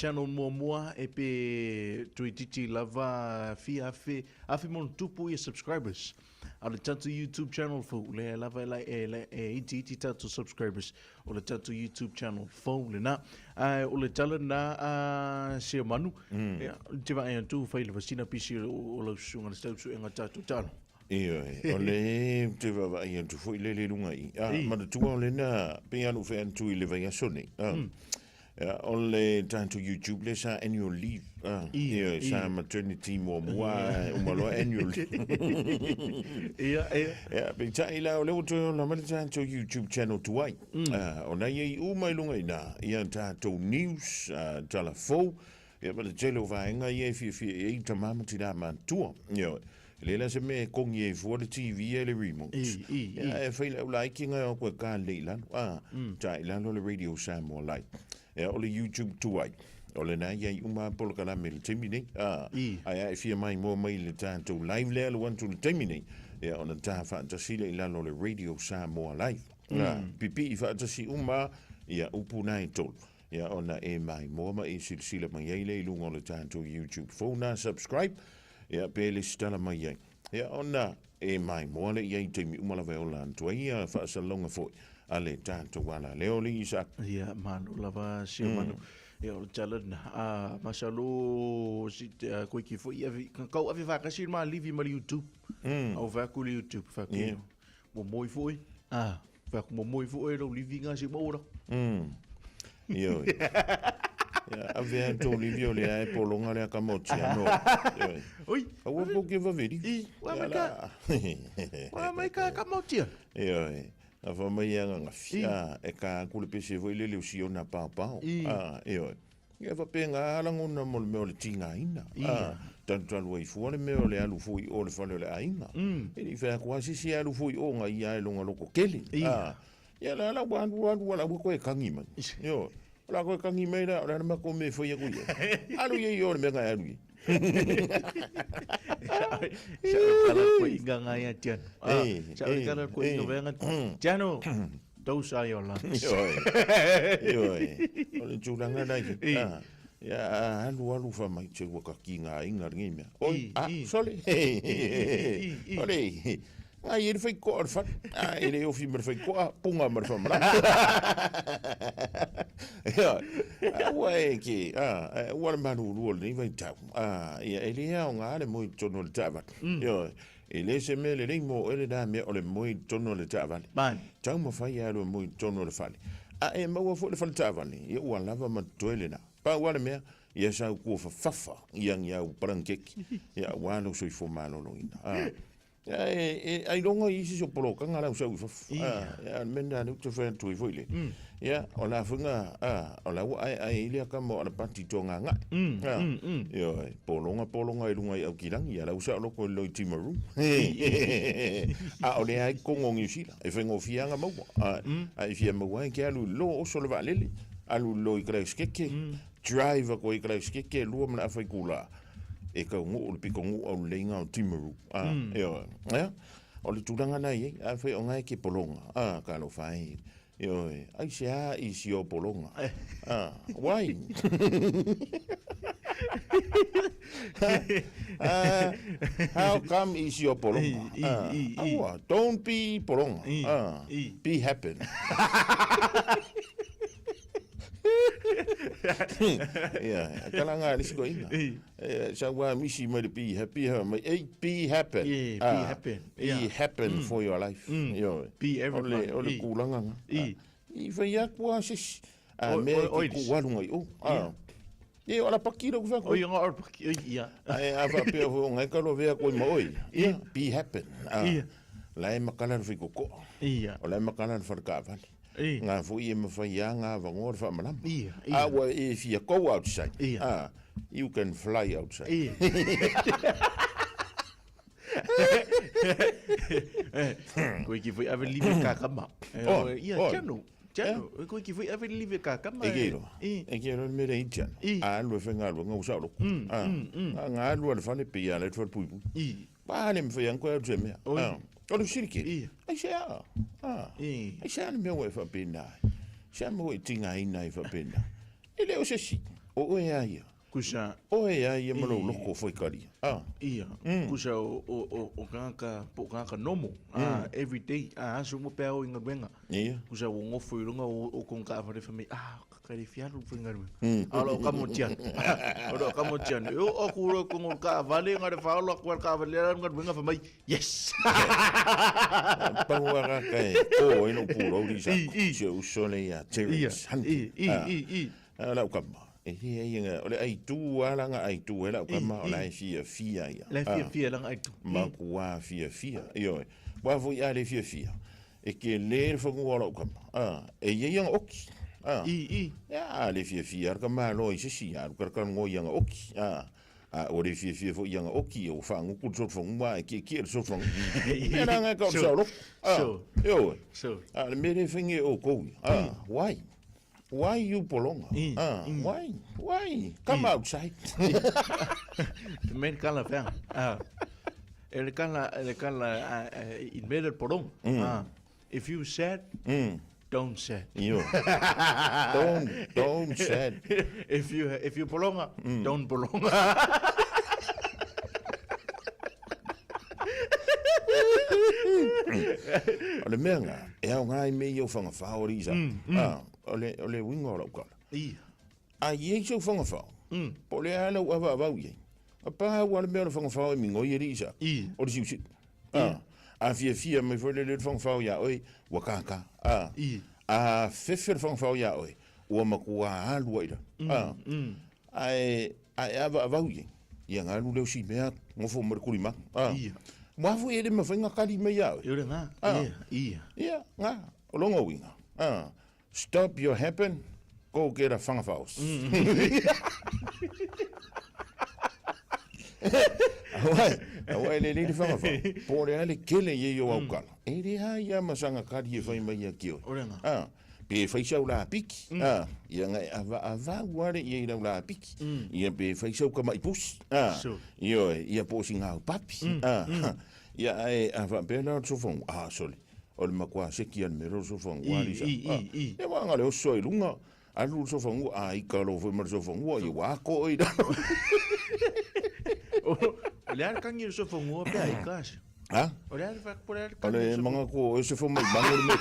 channel muamua e pe toeitiiti lava fia afe, afe ma ona tupu ia subscribers. A o le tatou YouTube channel fou, lea lava e, lai, e, e, e itiiti tatou subscribers o le tatou YouTube channel fou lena. Ae o le tala lena a Seumanu, ia, te vaai atu fai lava sina pisi o, o lau susuga le tau suega tatou talo. Ioe, o le te vaavaai atu foi lele i luga i. A, manatua o lena, pei lava ona ou fai atu i le vaiaso nei. A, Ia, o le tatou YouTube lea sa annual leave. Ah, ia, sa maternity muamua, uma loa annual leave. Ia, ia. Ia, peitai la, o lea ua toe ola mai le tatou YouTube channel tuai. Ah, o na i ai uma i luga i ina, ia tatou news, ah, tala fou, ia ma le tele o vaega ia e fiafia i ai tama ma tinā matutua. Ia, e leai la se mea e kongi ai fua le TV e le remote. I, i, i. Ia, e fai lau laiti ngai o koe ka lei lalo. Ah, ta i lalo le Radio Samoa Live. Ia, o le YouTube tuai. O lena i ai uma polokalame i le taimi nei. Ah, I. ai a e fia maimoa mai i le tatou live lea alu atu i le taimi nei. Ia, ona ta faatasi lea i lalo o le Radio Samoa Live. Ah, pipii faatasi uma ia upu na e tolu. Ia, ona e maimoa ma e silasila mai ai lea i luga o le tatou YouTube fou na subscribe, ia, pe lesitala mai ai. Ia, ona e maimoa lea i ai i taimi uma lava e ola atu ai ia faasalalauga foi a le tatou alaleo le Isaac. Ia, malo lava si o manu. Ia, o le tala lena. A, masalo si te a koe ki foi i ave, ka kau ave whakasi ma livi ma le YouTube. Au whaku le YouTube, whaku. Mo moi foi. A, whaku mo moi foi e lau livi ngā si maura. Ioe. Ia, ave a tō livi o lea e polonga lea ka moti anō. Ioe. Oi. Aua po ke vaveri. I, wa mai ka. Wa mai ka ka moti anō. Ioe. A wha mai ia nganga I. A, e ka aku le pese foi lele o si ona pāpao. I. A, ioe. Ia whape ngā alangona mo le mea o le tīngāina. I. A, talu talu ai fua le mea o le alu fui o le fale o le aiga. E li whea kua sisi alu fui o ngā ia e longa loko kele. I. A, ia la la ua alu alu ala ua koe kangi mai. Ioe. O la koe kangi mai la, o le ana mako me whai aku ia. Alu ia i o le mea ngai alu ia. Sa o kala koe inga ngai a Tiano. Ah, Eh, sa o eh, kala koe inga eh. venga. Tiano, those are your lungs. Ioe. Ioe. O le tūranga nei. I. Ah, ia, a, alu alu wha mai te ua ka ki ngā inga ringi mea. Oi, I, ah, i. sole. I, i. Ole. Ngai e le whai koa le whare. Ah, e le ofi ma le whai koa, punga ma le whamara. Ia, ah, ua e ke, ah, eh, ua le maruru o lenei vai tau. Ah, ia, e le ao ngā le moi tonu o le taavale. Ioe, e le se mea lelei mo oe le nā mea o le moe i totonu o le taavale. Man. Tau mawhai a le moe i totonu o le fale. A e maua foi le fale taavale, ia ua lava ma totoe lena. Pau a le mea, ia sau kua whawhawha i angi au parankeki, ia ua alo soifua maloloina. Ah, ia e, e, ai longa i isi so polokanga lau sau i fafo. Ah, ia, le mea lena lea ou te whai atu ai foi le. Ia, o la whinga, ah, o la ua ae ae i lea kama o ala pati tō ngā ngai. Ah, Ioe, polonga, polonga i lunga i Aukirangi, ia lau sa o loko i loi Timaru. A o le ai kongo New Zealand, e whaingo fianga maua. A, a i fia maua ai ke alu i lo oso le vaalele, alu i lo i Christchurch, drive ako i Christchurch, lua mana awhai kula. E kau nguu le piko nguu au le leinga o Timaru. Ah, ioe. Ia, o le tūranga nei, eh, a whai o ngai ke polonga. Ah, ka lo whai. Ioe, ai se a i si o polonga. Ah, wai. How come is your polonga? Aua, don't be polonga. Be happy. Ia, kala ngā risi ko ina. Sa wā misi mai le be happy, ha mai, ei, be happy. Yeah, be happy. Be happy for your life. Ioe. Be everyone. O le kūlanga ngā. I whai aku a sisi. A mea e ke ku alu ngai o. Ia, o ala paki rau whea koe. O ia ngā ala paki, ia. Ai, a whapea fo ngai ka lo whea koe ma oi. Ia, be happy. Ia. La e makala le whikokoa. Ia. O la e makala le wharekāwhale. Ia. Ngā fo i e mawhai a ngā wangoa le whaamalama. Ia, ia. A ua e fia go outside. Ia. A, you can fly outside. Ia. Koe ki fai ave live kakama. Oh, Ia, oh. tiano. Tiano. Koe ki fai ave live kakama. E ke iro. I. E ke iro le mere i tiano. I. A alu e whenga alu, ngau sao loko. A, nga alu ale whale pe ia le tuwhale pui pui. I. Pa ale mwhai ang koe au te mea. Oi. A, o le siri ke. I. Ai se a. A. I. Ai se a le mea ua e whapena. Se a mea ua e tinga ina e whapena. E leo se si. O oe a ia. Kusa. Oe a ia malo loko fo i kari. A. Ia. Kusa o kangaka, po kangaka nomo. A, every day. A, aso mo pea o inga wenga. Ia. Kusa o ngofo i runga o konga awhare whamei. A, kakari fialu fo inga wenga. A, o kamo tiano. O kamo tiano. O, o kuro kongo ka awhare, ngare whaolo akua ka awhare, ngare wenga whamei. Yes! Pau ara kai o e no puro ri sa. Se o sole ia Terence Hunt. I, i. A lau kama. E hea ia nga, o le ai tu ala nga ai tu e lau kama, o la e fia fia ia. La fia fia langa ai tu. Ma kua fia fia. Ioe. Wa fo ia le fia fia. E ke le le whangua lau kama. A, e ia ia nga oki. A. I. Ia le fia fia, ar ka malo i sisi, ar ka ngoi ia nga oki. A. A o le fia fia fo ia nga oki, o whanguku le sotu whangua, e ke le sotu whangua. Mea la nga ka o sao loko. A. Ioe. A, le mere whinge o koui. A, why? Why you polonga? Why? Why? Come outside. The main kala fea. E le kala, in mere porong. If you sad, don't sad. Yo. Don't sad. If you polonga, don't polonga. O le mea ngā, e au ngā i me i au whangawhao ri sa. O le winga o lau kala. Ia. A i ei sau whangawhao. Po le ala u awa awau i. A pā ua le mea o le whangawhao e mingoi e ri sa. I. O le siusit. A fia fia mai fo le le whangawhao ia oi, ua kākā. I. A fefe le whangawhao ia oi, ua makua alua ira. Ai awa awau i. Ia ngā lu leo si mea ngofo marikuri ma. Ia. Mwafu e le mawhainga kari mai ia oi. Iore ngā. Ia. Ia, ngā. O longo winga. Stop your happen, go get a whangawhaos. Awai le le whangawhao. Po le ale kele ye yo au kala. E le ha ia masanga kari e whai mai ia ki oi. Pe whaisau la piki. Ia ngai awa awa uare ia i rau la piki. Ia pe whaisau ka mai pusi. Ia ia posi ngau papi. Ia ai awa pena o sofongu. Ah, sorry. O le makua seki al mero sofongu. Ia wanga le oso i lunga. Alu sofongu a i ka lo fo mar sofongu ia wako i raro. O le ara kangi sofongu pe ai kasi. Ha? O le ara o le ara O le manga ko o se fo mai bango le me.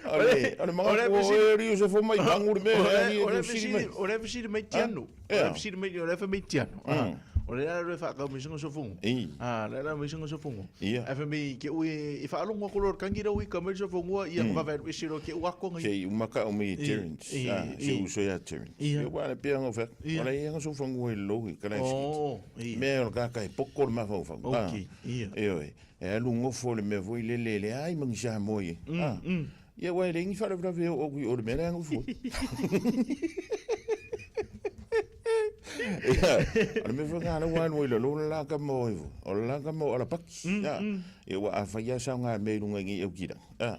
O le manga ko o ri o se fo mai bango le me. O le fisiri mai tiano. O le fisiri mai o le fa mai tiano. O le ara fa ka misingo sofongu. Le ara misingo sofongu. A fa mai ke ui i fa alongo ko lor kangi ro i ka mai sofongu ia va va i siro ke ua ko ngai. Se umaka o mai Terence. Se uso ia Terence. Ia wa le pia ngo fa. O le ia sofongu e lo i kana. Me o ka kai poko le mafau fa. Okay. Ia. E oi. E alu ngofo le me voi le le le ai mangisa moi. Ia wa le ngi fa le ve o o le me le ngofo. Ia, o le mea whanga ala wānu i la lola la ka mo iwo. O la ka mo ala paki. Ia wa a whaia sao ngā mea runga ngi au kira.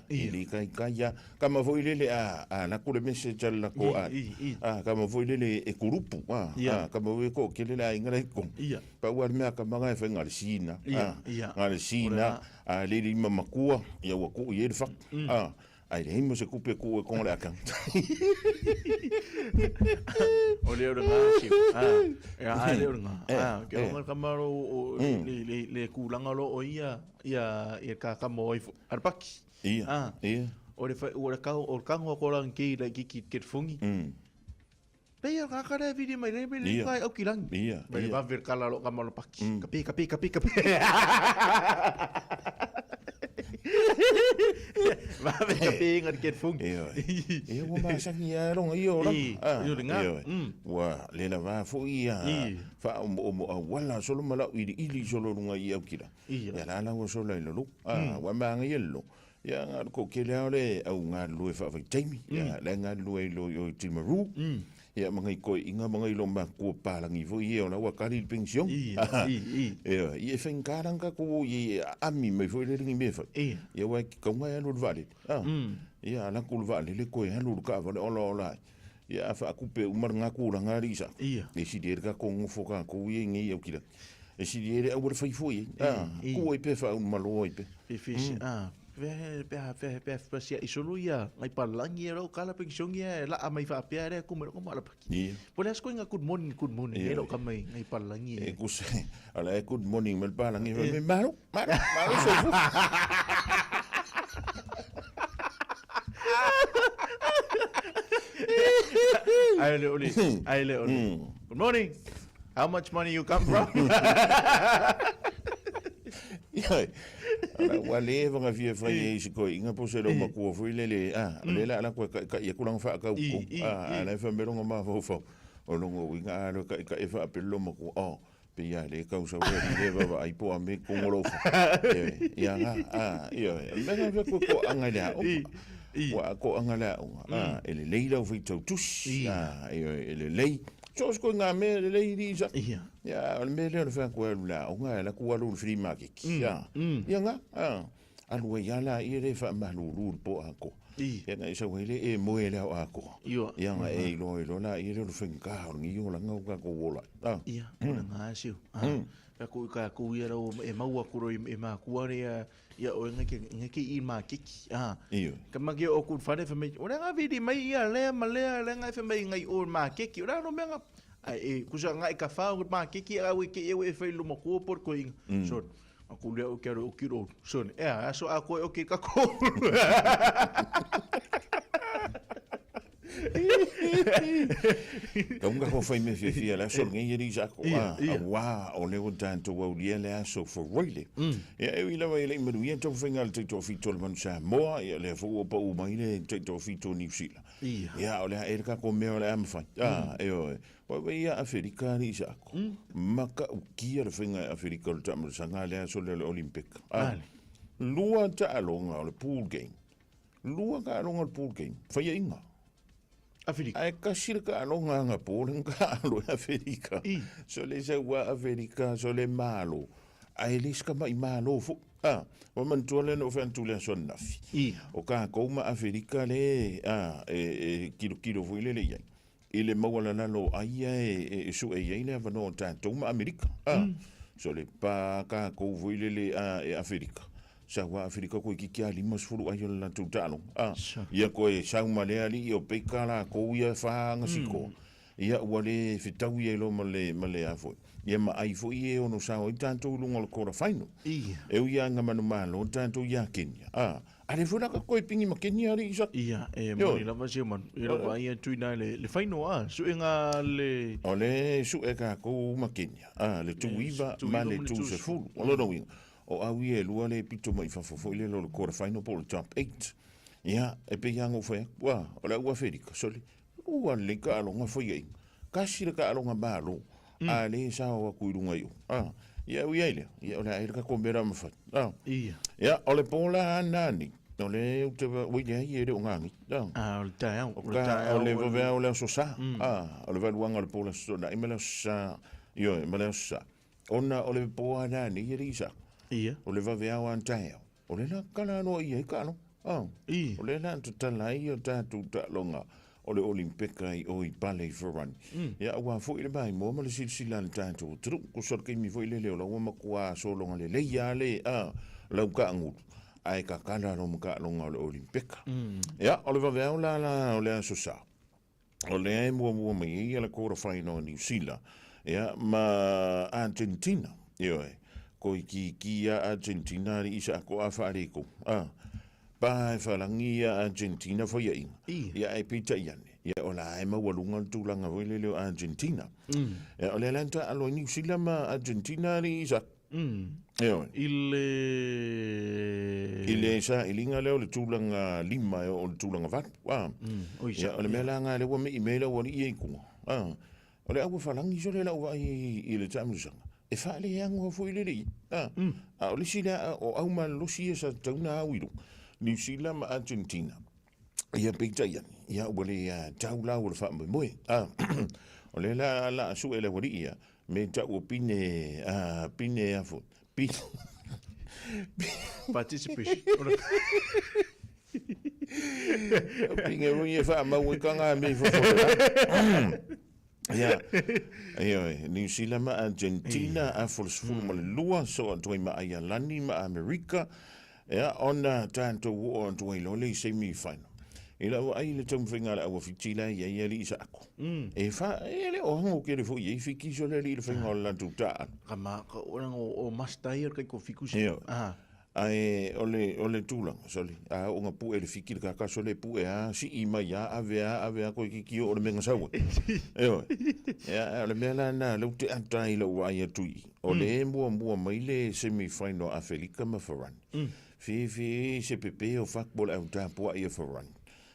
I li kai kai ia. Ka ma foi lele a la kule message ala ko a. Ka ma foi lele e kurupu. Ka ma foi ko ke lele a ingara i kong. Pa ua le mea ka manga e whai ngā le sina. Ngā le sina. A lele ima makua. Ia ua ku i e le whak. Ai leai ma se kupe ku e konga le account. O le ora ngā siu. Ah, e a le ora ngā. Ah, ke onga ka maro o le le le kulanga lo o ia ia ia ka ka mo i arpaki. Ia. Ah. Ia. O le o le ka o ka ngo ko lang ki le ki ki ki fungi. Pe ia ka ka re viri mai le le Ia. kai au ki rangi. Ia, Mai ia. va ver kala lo ka malo paki. Ka pi ka pi ka pi ka pi. Va ver ka pi ngat ke fungi. Ia. Ia ua masani ia longa ia o la. I, Ah, i o le ngā. ia oe. Ua le lava foi ia I. faaomoomo auala solo ma lau iliili solo luga i aukila. Ia. Ia la la ua sola i lalo. Ah, ua maga ia lalo. Ia nga ko kele ao le au galulue faafaitaimi. Ia le galulue i lo i o i Timaru. Ia magai koe inga magai lo makua palangi foi ia o la ua kali le pension. I, Ah, i, i. Ia, i e whaingaranga ka ko i ami mai foi le ringi me fai. Ia. Ia wai ki kaunga e alu le vaalele. Ah. Ia ala ku le vaalele koe alu le kaavale ola ola ai. Ia a whaakupe umar ngā kūranga ari isa. Ia. E siri ere ka kongofo ka kou ia ngi au kira. E siri ere au le whai foi. eh. Ah, I. ku ai pe wha un maloa i pe. Pe fish ah pe pe pe pe pe sia isolo ia ngai palangi ro kala pension ia la mai fa pe re ku mo la paki. Ia. Po le sko good morning good morning Ia. ro ka mai ngai palangi. E kuse, ala e good morning me palangi. Me malo, malo, malo sofu. Ai le ole ai le ole. Good morning. How much money you come from? Ia, ala ua le wanga fia whai e isi koe, inga po se rau makua fui lele, ah, le la ala koe ka ka ia kulanga wha ka uko, I, i, ah, i. ala e whameronga mā whau whau, o longo winga alo ka ka e wha apelo makua, oh, pe ia le kau sa wea le wawa ai po a me kongolofa. Ia, ia nga, ah, ia, me nga wha koe ko anga lea, I, i. Wa ko anga lea unga, ah, e le leila o whitau tusi, ah, e, e le lei, so sko ngā mea le lei ri isa. Ia. Ia, o le mea lea o le wha koe alu la, o ngā la ku alu le free market. Ia, ia ngā, ah, alu e ia la, ia le wha mahlulu le po ako. I. Ia ngā isa wele e moe lea o ako. Ia. Ia ngā e ilo ilo la, ia le o le whenga, o ngi o la ngau ka ko wola. Ah, Ia, o le ngā siu. Ah, Ka ku ka ku ia ro e maua kuro i e mā kuare ia ia o ngai ke ngai ke i mā kiki. Ah. Ia. Ka maki o ku whare wha mai, ora ngā viri mai ia lea ma lea lea ngai wha mai ngai o mā kiki. Ora ro mea ngā ai e kusa ngai ka whao mā kiki au e ke e e whai luma kua por ko inga. So, a ku lea o kia ro o kiro. So, e a so a koe o ke ka ko. Ka unga ko whai me whiwhia le aso ngai eri sa ko Ia, a ia. a wā o leo tātou au lia le aso wharoile. Ia e ui lawa i le imaru ia tau whainga le teito whito le manu Samoa, ia le whua pa u mai le teito whito New Zealand. Ia. Ia o lea e ka ko mea o le amawhai. Ah, e oe. Wai wai ia Awherika ni isa ako. Maka ukia le whainga e Awherika o le tamarasanga le aso le le Olympic. Ah, Ale. lua taaloga o le pool game. Lua taaloga o le pool game. Whaia inga. Awhirika. Ai kasi le kaaloga aga po le kaalo e Aferika. I. So le sa ua Aferika, so le malo. Ai le ska mai malo fo. Ah, wa manatua le no whantu le aso nafi. I. O ka kouma Aferika le, ah, e, e kilo kilo fo ile le iai. I le maua la lo ai e, e, e su e iai le awanoa o tātou ma Amerika. Ah, So le pa ka kou fo ile le ah, e Aferika. Sa ua Aferika koe ki kia lima sefulu ai o le latou taaloga. Ah, Sa. ia koe sauma lea alii o peika lakou ia fagasiko. Ia ua le fetau ia i lo ma le ma le a foi. Ia ma ai foi e ono sao ai tatou i luga o le quarter final. Ia. E ui aga manumālō tatou iā Kenya. Ah, a le foi la ka koe pingi ma Kenya alii isa. Ia, e Io. moni lava siu manu. I ro ia tuina le le whaino a, su e ngā le O le su e kākou ma Kenya. Ah, le tuiva tuiva ma ma le le tusefulu. O lona uiga. O au ia e lua le pito mai fafo foi le lo le quarter final po o le top 8. Ia, e pe ia ngō whai aku. Ah, o le au Aferika. So le, ua le ka alonga whai ai. Kasi le ka alonga malo. A le sao aku i runga i o. Ah, ia ui ai lea. Ia o le ae le ka komera mawhai. Ah, Ia. ia, o le pōla nani. O le ute ui lea i e le o ngangi. Ah. Ah, o le taeao, O o le ka, taeao. o le vavea o le aso sa. Ah, o le valuanga o le pōla aso na, i ma le aso sa. Io, i ma le aso sa. Ona o le pōa nani i e isa. Ia. O le vavea o antaeo. O le la kala no ia i kalo. Ah. I. O le la tatala ai o tātou taaloga o le Olimpika i o i Pale i Ferrani. Ia ua foi le mai mo ma le silasila le tātou tru. Ko so le kaimi foi le leo la ua makua sologa lelei a le a lau kaagulu. Ae kakala lo ma taaloga o le Olimpeka. Ia, o le vaveao la la o le Aso Sa, o lea e muamua mai ai le quarter final a Niu Sila, ia, ma Argentina. Ioe, ko ikiiki ia Argentina alii sa ko a faaleko. A, pa e faalagi ia Argentina faiaʻiga. Ia ae peitai ane, ia o la e maualuga le tulaga foi lele o Argentina. Ia, o lea la na taalo ai Niu Sila ma Argentina alii Isaac. Ioe. I le... I le sailiga lea o le tulaga lima e oo i le tulaga valu. A. Oi, Ia, o le mea la lena lea ua mei mai ai le aualii ia i tua. A. O le au falagi sole lau vaai i le taamilosaga, e faaleagoa foi lele ia. A. A o le isi lea o au malolosi ia sa tatau ona au i luga, Niu Sila ma Argentina. Ia peitai ane, ia ua le tau la ua le faamoemoe. A. O lea la o le a sue le aualii ia, me tau o pine, a, pine a foi. Pine. Participation. Pine foi e faamau ai taga mea i fafo o le la. Ia, ioe, Niu Sila ma Argentina, afa o le 12, soo atu ai ma Aialani ma Amerika, ia, ona tatou oo atu ai loa lea i semi final. I lau vaai i le taumafaiga a le au a Fiti la e i ai alii sa ako, e fa, e le o ago tele foi i ai Fiti sole alii i le faiga o le latou taaalo. Ka ma, ka o o master ia o le kaikofiku. Ioe. Ae o le, o le tulaga, sole, a oo ina pue le fiki le kaka, sole, pue a, sii mai a, ave a, ave a, toeitiiti oo le mea na sau ai. Ioe. Ia, ae o le mea la lena lea ou te ata ai i lau vaai atu i i, o lea e muamua mai le semi final a Afelika ma Farani. Fefe se pepe o fak po o le au tapuai a Farani,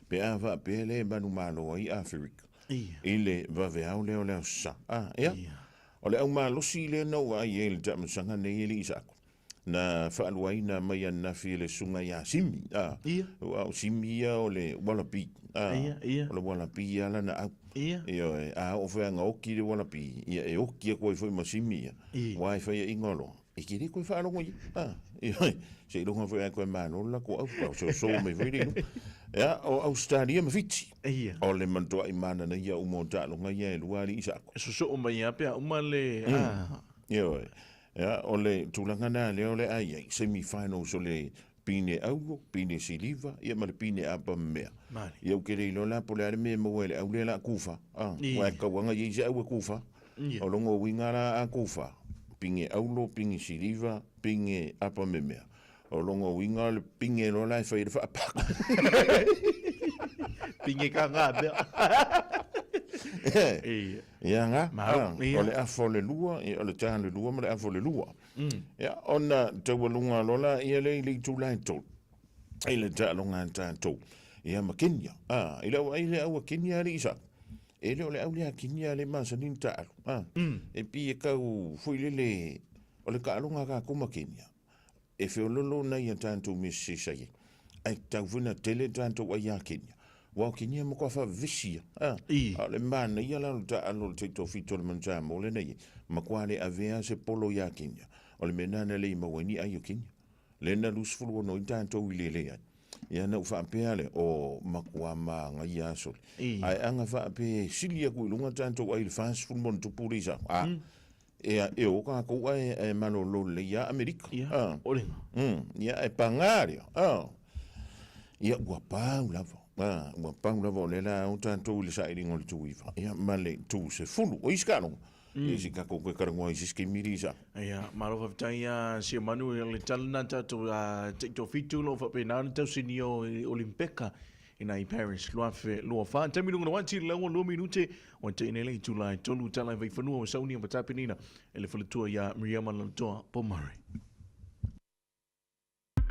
pe a faapea lea e manumalo ai Aferika i le vaveao lea o le Aso Sa. A, ia, o le au malosi lea na ou vaai ai i le taamilosaga nei e le i saako. Na faaluaina mai ananafi e le susuga ia Simi, a. Ia. Aua o Simi ia o le Wallaby, a. Ia, ia. O le Wallaby ia lana au. Ia. Ioe, a oo foi ana oki le Wallaby, ia e oki atu ai foi ma Simi ia. Ia. Aua e faiaina loa, e te le toe faalogo i ai, a. Ioe, seiloga foi a e toe malo le latou au, a o soso mai foi le iloa. Ia, o Ausetalia ma Fiti. Ia. O le matuai mananaia uma o taaloga ia e lua alii sa ako. Sosoo mai lava pe a uma le, a. Ioe. Ia, o le tulaga lena lea o le a i ai, semi finals o le pine auro, pine siliva, ia ma le pine apa mea. Male. Ia ou te le iloa la po o le a le mea e maua ai le au lea la a kufa. A, Ia. aua e tauaga i ai se au e kufa. Ia. O lona uiga la a kufa, pine auro, pine siliva, pine apa memea. O lona uiga o le pine loa la e fai ai le faapako. Pine ka ngā mea. Ia. Ia nga, Malo, a, ia. o le afa o le lua, ia, o le ta le lua ma le afa o le lua. Ia, ona taualuga loa la ia lea i le itula e tolu, i le taaloga a tatou, ia ma Kenya. A, i lau vaai le au a Kenya alii sa, e le o le au lea a Kenya le masani ona taalu. A, e pei e tau foi lele, o le taaloga a tatou ma Kenya, E feololo nai a tatou mea sese sa i ai, ae tatau foi ona tele tatou ai ia Kenya. Aua o Kenya e matua faavevesi ia. A, a o le manaia la o le taaalo o le taitoafitu o le Manu Samoa lea na i ai, matua le avea se polo ia Kenya. O le mea lena na le i maua ai ni ai o Kenya. Lea na 26 ai tatou i lele ai. Ia na ou faapea lea, o matua manaia lava sole. Ae a na faapea e sili atu i luga tatou ai i le 40 ma ona tupu le i sa, a, E, e o tatou ae, ae malolo lelei ia Amerika. Ia, Ah. o lenga. Ia, e pagā lea. Ah. Ia, ua pau lava. Ah, ua pau lava o lea la o tatou i le sailiga o le 9. Ia, ma le 10. O isi taaloga. Ia, se i tatou toe talanoa i se isi taimi le isa. Ia, malo faafetai a si o Manu i le tala na tatou a taitoafitu o lo o faapena ona tausini o Olimpeka ina i Paris 2024. Taimi luga na wati le laua lua minute o te ine le itula e tolu tala e vaifanua o saunia ma tapenina e le faletua ia Miriama Lalotoa Pomare.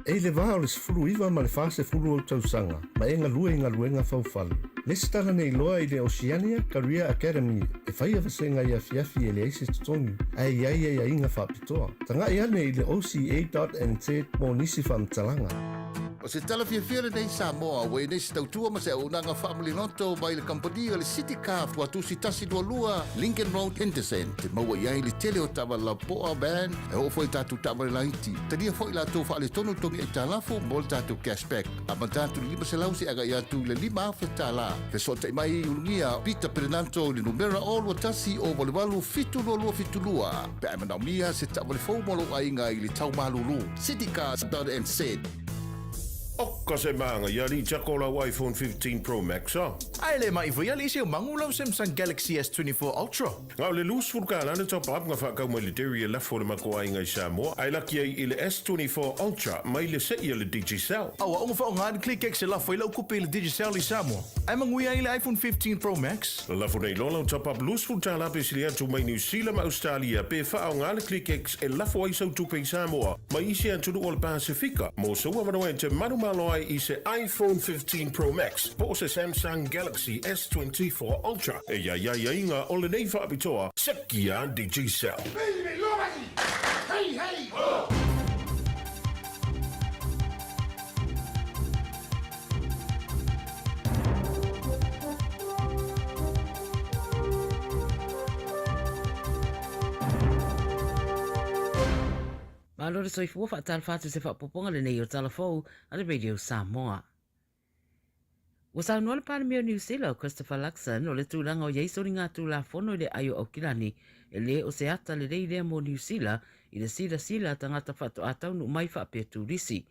E i le va o le 19 ma le 40 ou tausaga, ma e galue i galuega faufale. Lesitala nei loa i le Oceania Career Academy e faia vasega i afiafi e leai se totogi, ae i ai aiaiga faapitoa. Tagai ane i le oca.nz mo nisi faamatalaga. O se tala fiafia lenei Samoa ua i nei se tautua ma se auaunaga faamaliloto mai le kamupani o le City Car Fuatusi 122 Lincoln Road Henderson e maua i ai le tele o taavale lapoa, van, e oo foi i tatou taavale laiti. Talia foi latou faaletonu togi aitalafu mo le tatou cashback. Amata atu i le 500 seia agai atu i le 5,000 tala. Fesootai mai i Ulugia Peter Perenanto i le numera 021 088 722 pe a e manaomia se taavale fou mo lou aiga i le tau malulu. Citycars.nz. Oka se maga ia alii tiako o lau iPhone 15 Pro Max a. Ae le mai foi alii se magu lau Samsung Galaxy S24 Ultra. Na o le 20 tala le top up na whaakau mai le dairy e lafo le mako ai ngai Samoa. Ai laki ai i le S24 Ultra mai le sei le Digicel. Aua onga wha ngā ClickX e lafo i lau kupe i le Digicel i Samoa. Ai mangui ai le iPhone 15 Pro Max. Lafo nei lola top up 20 tala pe sili atu mai New Zealand ma Australia pe wha o ngā le ClickX e lafo ai sau tupe i Samoa. Mai isi atunu o le Pasifika. Mo saua manoa e te manu malo ai i se iPhone 15 Pro Max po o se Samsung Galaxy S24 Ultra. E ia ia ia inga o le nei whaapitoa, Sekia Digicel. Hey, hey! Ho! Malo le soifua faatalofa atu se faapopoga lenei o Tala Fou a le Radio Samoa. Ua saunoa le Palemia o Niu Sila o Christopher Luxon o le tulaga o iai soligatulafono i le ai o Aukilani e lē o se ata lelei lea mo Niu Sila i le silasila a tagata faatoa taunuu mai faapea turisi.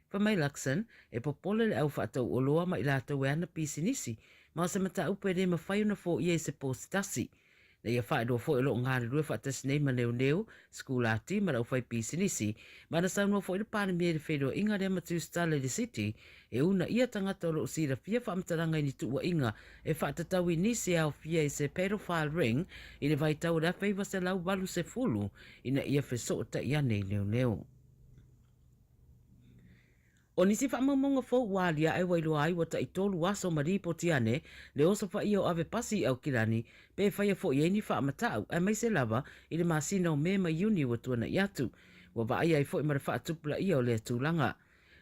Fai mai Luxon, e popole le au faatauoloa ma i latou e ana pisinisi ma o se mataupu e lē mafai ona foia i se po se tasi. Na ia faailoa foi o lo o galulue faatasi nei ma leoleo, sikulati ma le aufaipisinisi, ma na saunoa foi le Palemia i le feiloaiga lea ma tusitala i le City e uunaia tagata o lo o silafia faamatalaga i ni tuuaiga e faatatau i nisi e aofia i se pedophile ring i le vaitau o le 1980 ina ia fesootai ane i leoleo. O nisi faamaumauga fou ua aliae ua iloa ai ua tai tolu aso ma lipoti ane le osofaia o ave pasi i Aukilani pe faia foi i ai ni faamatau aemaise lava i le masina o Me ma Iuni ua tuana'i atu. Ua vaaia ai foi ma le faatupulaia o lea tulaga.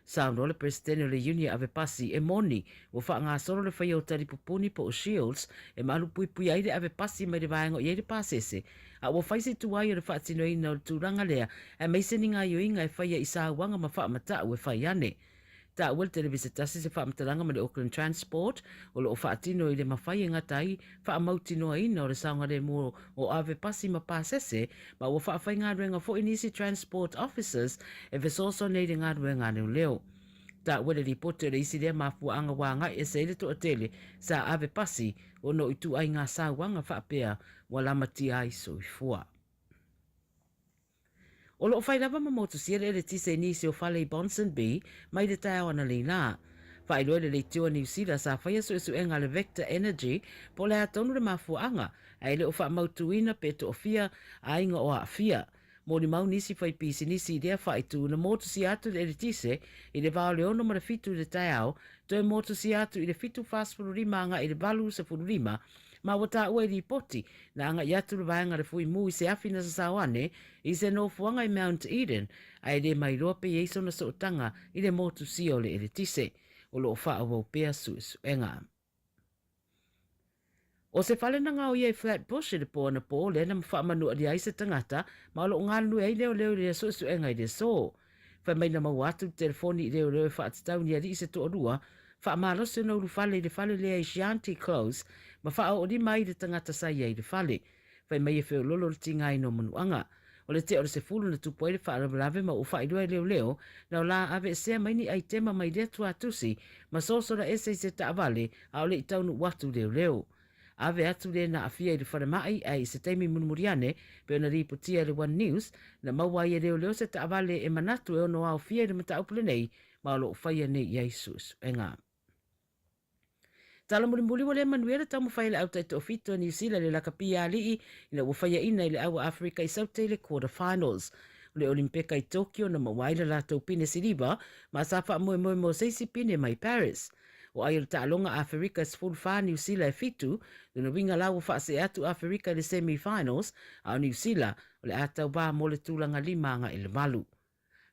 Saunoa le Peresetene o le Iuni a Ave Pasi e moni ua faagasolo le faia o talipupuni po o shields e malupuipuia ai le ave pasi mai le vaega o i ai le pasese a ua fai se tuai o le faatinoina o le tulaga lea aemaise ni gaoioiga e faia i sauaga ma faamatau e fai ane. Taua le televisa tasi se faamatalaga ma le Auckland Transport o lo o faatino i le mafai e gata ai faamautinoaina o le saogalemu o ave pasi ma pasese ma ua faafaigaluega foi nisi Transport Officers e fesoasoani ai i le galuega a leoleo. Taua le lipoti o le isi lea mafuaaga ua agai ese ai le toatele sa ave pasi ona o ituaiga sauaga faapea ua lamatia ai soifua. O lo o fai lava ma motusia le eletise i nisi o fale i Ponsonby mai le taeao ananei la. Faailoa i le leitio a Niu Sila sa faia suesuega a le Vector Energy po o le a tonu le mafuaaga ae le o faamautuina pe toafia aiga o aafia. Molimau nisi faipisinisi i lea faaitu na motusia atu le eletise i le va o le 6 ma le 7 i le taeao, toe motusia atu i le 7:45 agai i le 8:15 ma ua taua i lipoti na agai atu le vaega a le Fuimu i se afi na sasao ane i se nofoaga i Mount Eden ae le mailoa pe i ai sona sootaga i le motusia o le eletise. O lo o faaauau pea suesuega. O se fale na gaoia i Flatbush i le po anapo lea na faamanualia ai se tagata ma o lo o galulue ai leoleo i lea suesuega i le aso. Fai mai na maua atu le telefoni i leoleo e faatatau ni alii se toalua, faamalosi ona ulufale i le fale lea i Chianti Close ma faaoolima ai i le tagata sa i ai i le fale. Fai mai e feololo le tigaina o manuaga. O le tea o le 10 na tupu ai le faalavelave ma ua faailoa e leoleo na o la aveesea mai ni aitema mai lea tuatusi ma sosola ese i se taavale a o le i taunuu atu leoleo. Ave atu le na aafia i le falemai ae i se taimi mulimuli ane pei ona lipotia e le One News na maua ai e leoleo se taavale e manatu e ono aofia i le mataupu lenei ma o lo o faia nei i ai suesuega. Tala mulimuli ua le manuia le taumafai a le au taitoafitu a Niu Sila i le lakapi alii ina ua faiaina i le au a Aferika i Saute i le quarter finals. O le Olimpeka i Tokyo na maua ai le latou pine siliva ma sa faamoemoe mo se isi pine mai Paris. O ai o le taaloga a Aferika e 14 Niu Sila e 7, lona uiga la ua faasee atu Aferika i le semi finals, a o Niu Sila o le a tauvā mo le tulaga 5 agai i le 8.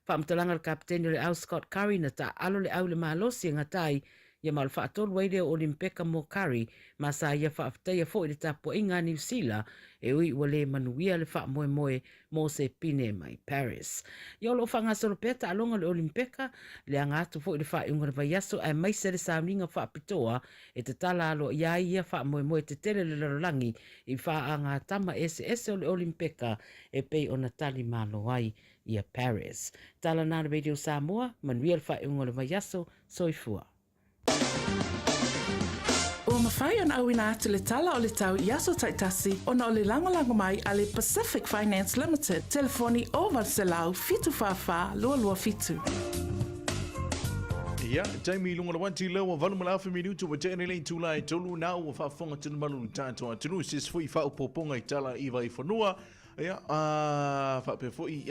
Faamatalaga a le Kapeteni o le Au Scott Curry na taaalo le au i le malosi e gata ai ia ma o le faatolu ai lea o Olimpeka mo Curry ma sa ia faafetaia foi le tapuaiga a Niu Sila e ui ua le manuia le faamoemoe mo se pine mai Paris. Ia o lo o faagasolo pea taaloga o le Olimpeka, leaga atu foi le faaiuga o le vaiaso aemaise le sauniga faapitoa e tatala aloaia ai ia faamoemoe tetele o le lalolagi i faagatama eseese o le Olimpeka e pei ona tali malo ai. ia Paris. Tala na Radio Samoa, manuia le faaiuga o le vaiaso, soifua. Ua mafai ona auina atu le tala o le tau i aso taitasi ona o le lagolago mai a le Pacific Finance Limited, telefoni 0800 744 227. Ia, taimi i luga o le uati lea ua valu ma le afe minutu ua tea nei le itula e tolu na ua faafofoga tonu malu le tatou atunuu se isi foi faaopoopoga i tala i Vaifanua ia a faapea foi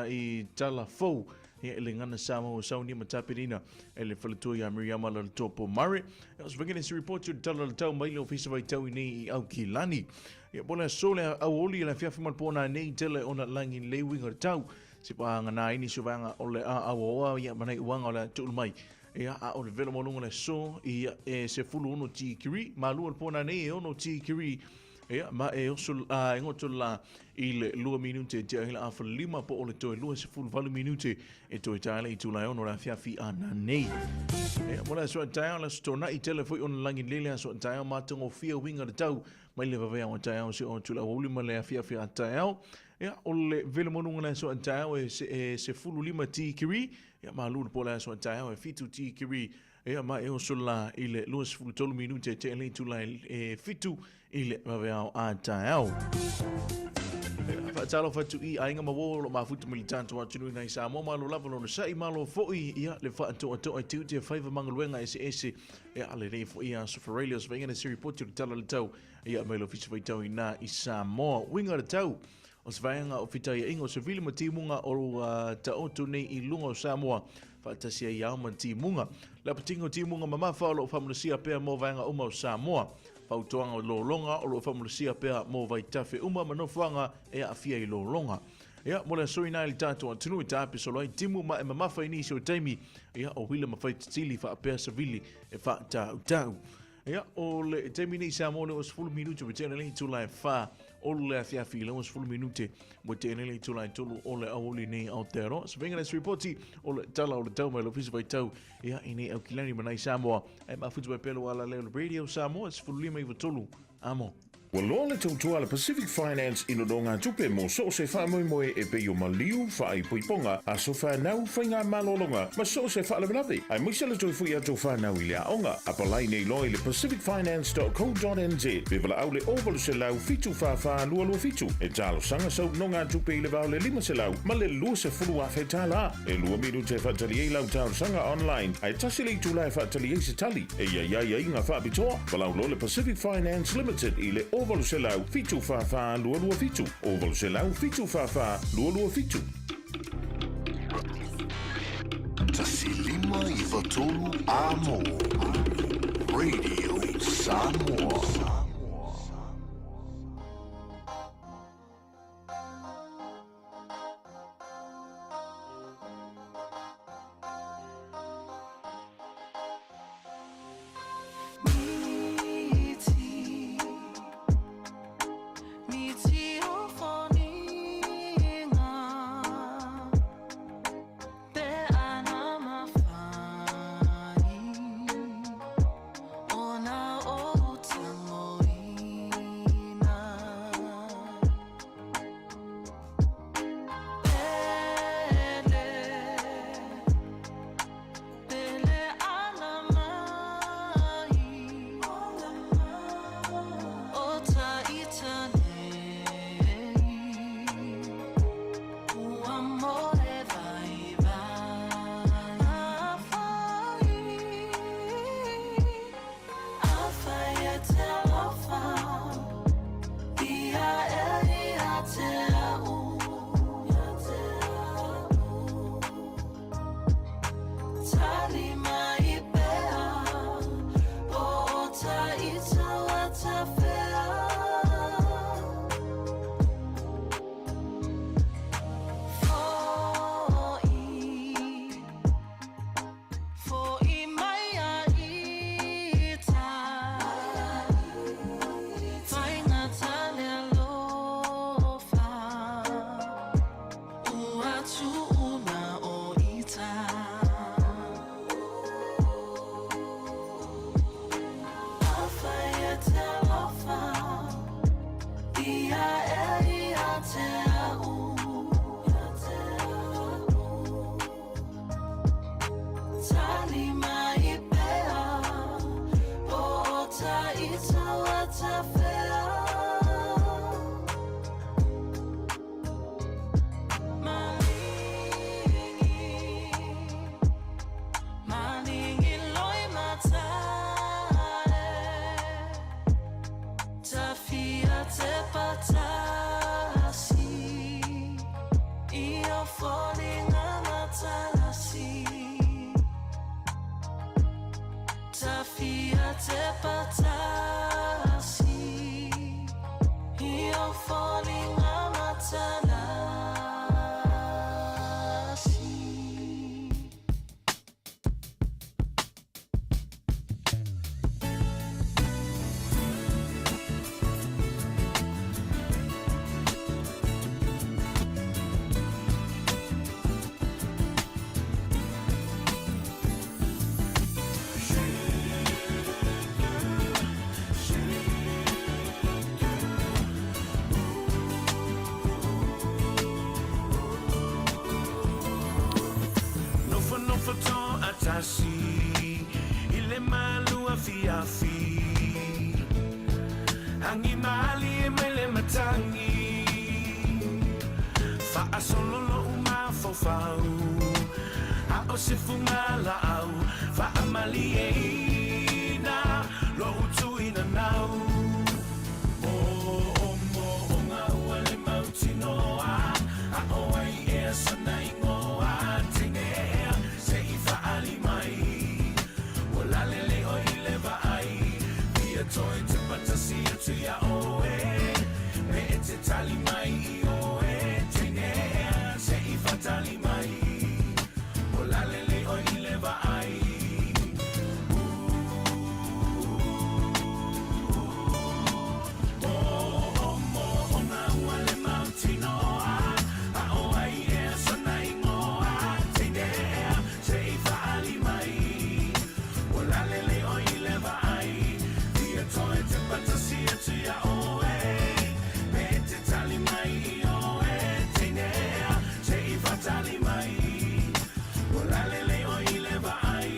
i tala fou ia i le gana Samoa ua saunia ma tapenina e le faletua ia Miriama Lalatopo Murray. Ia, o se vaega se report i le tala o le tau mai le ofisa vaitau i nei i Aukilani. Ia, po le aso le auoli le afiafi ma le pō nei tele ona langi lei uiga o le tau. Se paanga nā ini se vaega o le a auaoa ia manai uanga o le tuulu mai. Ia, a o le velo maulunga le aso ia e se fulu ono tikiri, malua le pō nei e ono tikiri. Ia, ma e oso a e ngoto la i le lua minute te ahila afa lima po o le toe 28 minute e toe taele i tula e ono la fiafi a na nei. Ia, mo le aso a taeao, le aso tōna'i tele foi ona langi lele aso a taeao, matagofie uiga le tau mai le vaveao a taeao se o tula uli ma le afiafi a taeao. Ia, o le vele monuga le aso a taeao e se 15 tikiri, ia malu le po le aso a taeao e 7 tikiri. Ia, ma e oso la i le 23 minute te ele tula e 7 i le vaveao a taeao. Faatalofa atu i aiga ma uo o lo mafuta mai le tatou atunuu i nai Samoa, malo lava lona sa'i, malo foi ia le faatoatoa i tiute faiva ma galuega eseese ia lelei foi ia aso Faraile o se vaaiga na se ripoti o le tala o le tau ia mai le ofisa faitau i nā i Samoa. Uiga o le tau o se vaega o fitaiaiga o savili ma timuga o taoto nei i luga o Samoa faatasi ai ao ma timuga. Le apatinga o timuga mamafa o loo faamalosia pea mo vaega uma o Samoa. Fautuaga o lologa o loo faamalosia pea mo vaitafe uma ma nofoaga e aafia i lologa. Ia, mo le aso ina i le tatou atunuu e taape solo ai timu ma e mamafa i nisi o taimi, ia, o uila ma faitetili faapea savili e faatautau. Ia, o le taimi nei Samoa le 10 minute ua tea nei le itula e 4 o le afiafi i le 10 minute ua tea nei le itula e 3 o le aoauli nei Aotearoa. Se vaega le ripoti o le tala o le tau mai le ofisa faitau ia i nei Aukilani ma nai Samoa e mafuta mai pea le ala leo le Radio Samoa 15 93 amo. Ua loa le tautua a le Pacific Finance i nonogatupe mo so o se faamoemoe e pei o maliu, faaipoipoga, aso fanau, faiga malologa ma so o se faalavelave, aemaise le toe foi atu o fanau i le aoga. Apalai nei loa i le pacificfinance.co.nz pe valaau le 0800 744 227 e talosaga sau nonogatupe i le vao le 500 ma le 20,000 tālā. E 2 minute e faatali ai lau talosaga online ae tasi le itula e faatali ai se tali. E ia i ai aiga faapitoa, valaau loa le Pacific Finance Limited i le 0800 744 227 0800 744 227. 1593 Amo Radio Samoa. Miti o whaninga Te ana mawhai Ona o tango. Agi malie mai le matagi Faasolo lo'u mafaufau A o se fugalaau Faamalieina Lo'u tuinanau Moomooga ua le mautinoa A o ai ea sona igoa Teine ea se'i fa'aali mai Ua lalelei oe i le vaai Fia toe tepa tasi atu iā oe Pe e te tali mai ioe Teine ea se'i faatali mai Ua lalelei oe i le vaai Moomooga ua le mautinoa A o ai ea sona igoa Teine ea se'i fa'aali mai Ua lalelei oe i le vaai Fia toe tepa tasi atu iā oe Pe e te tali mai ioe Teine ea se'i faatali mai Ua lalelei oe i le vaai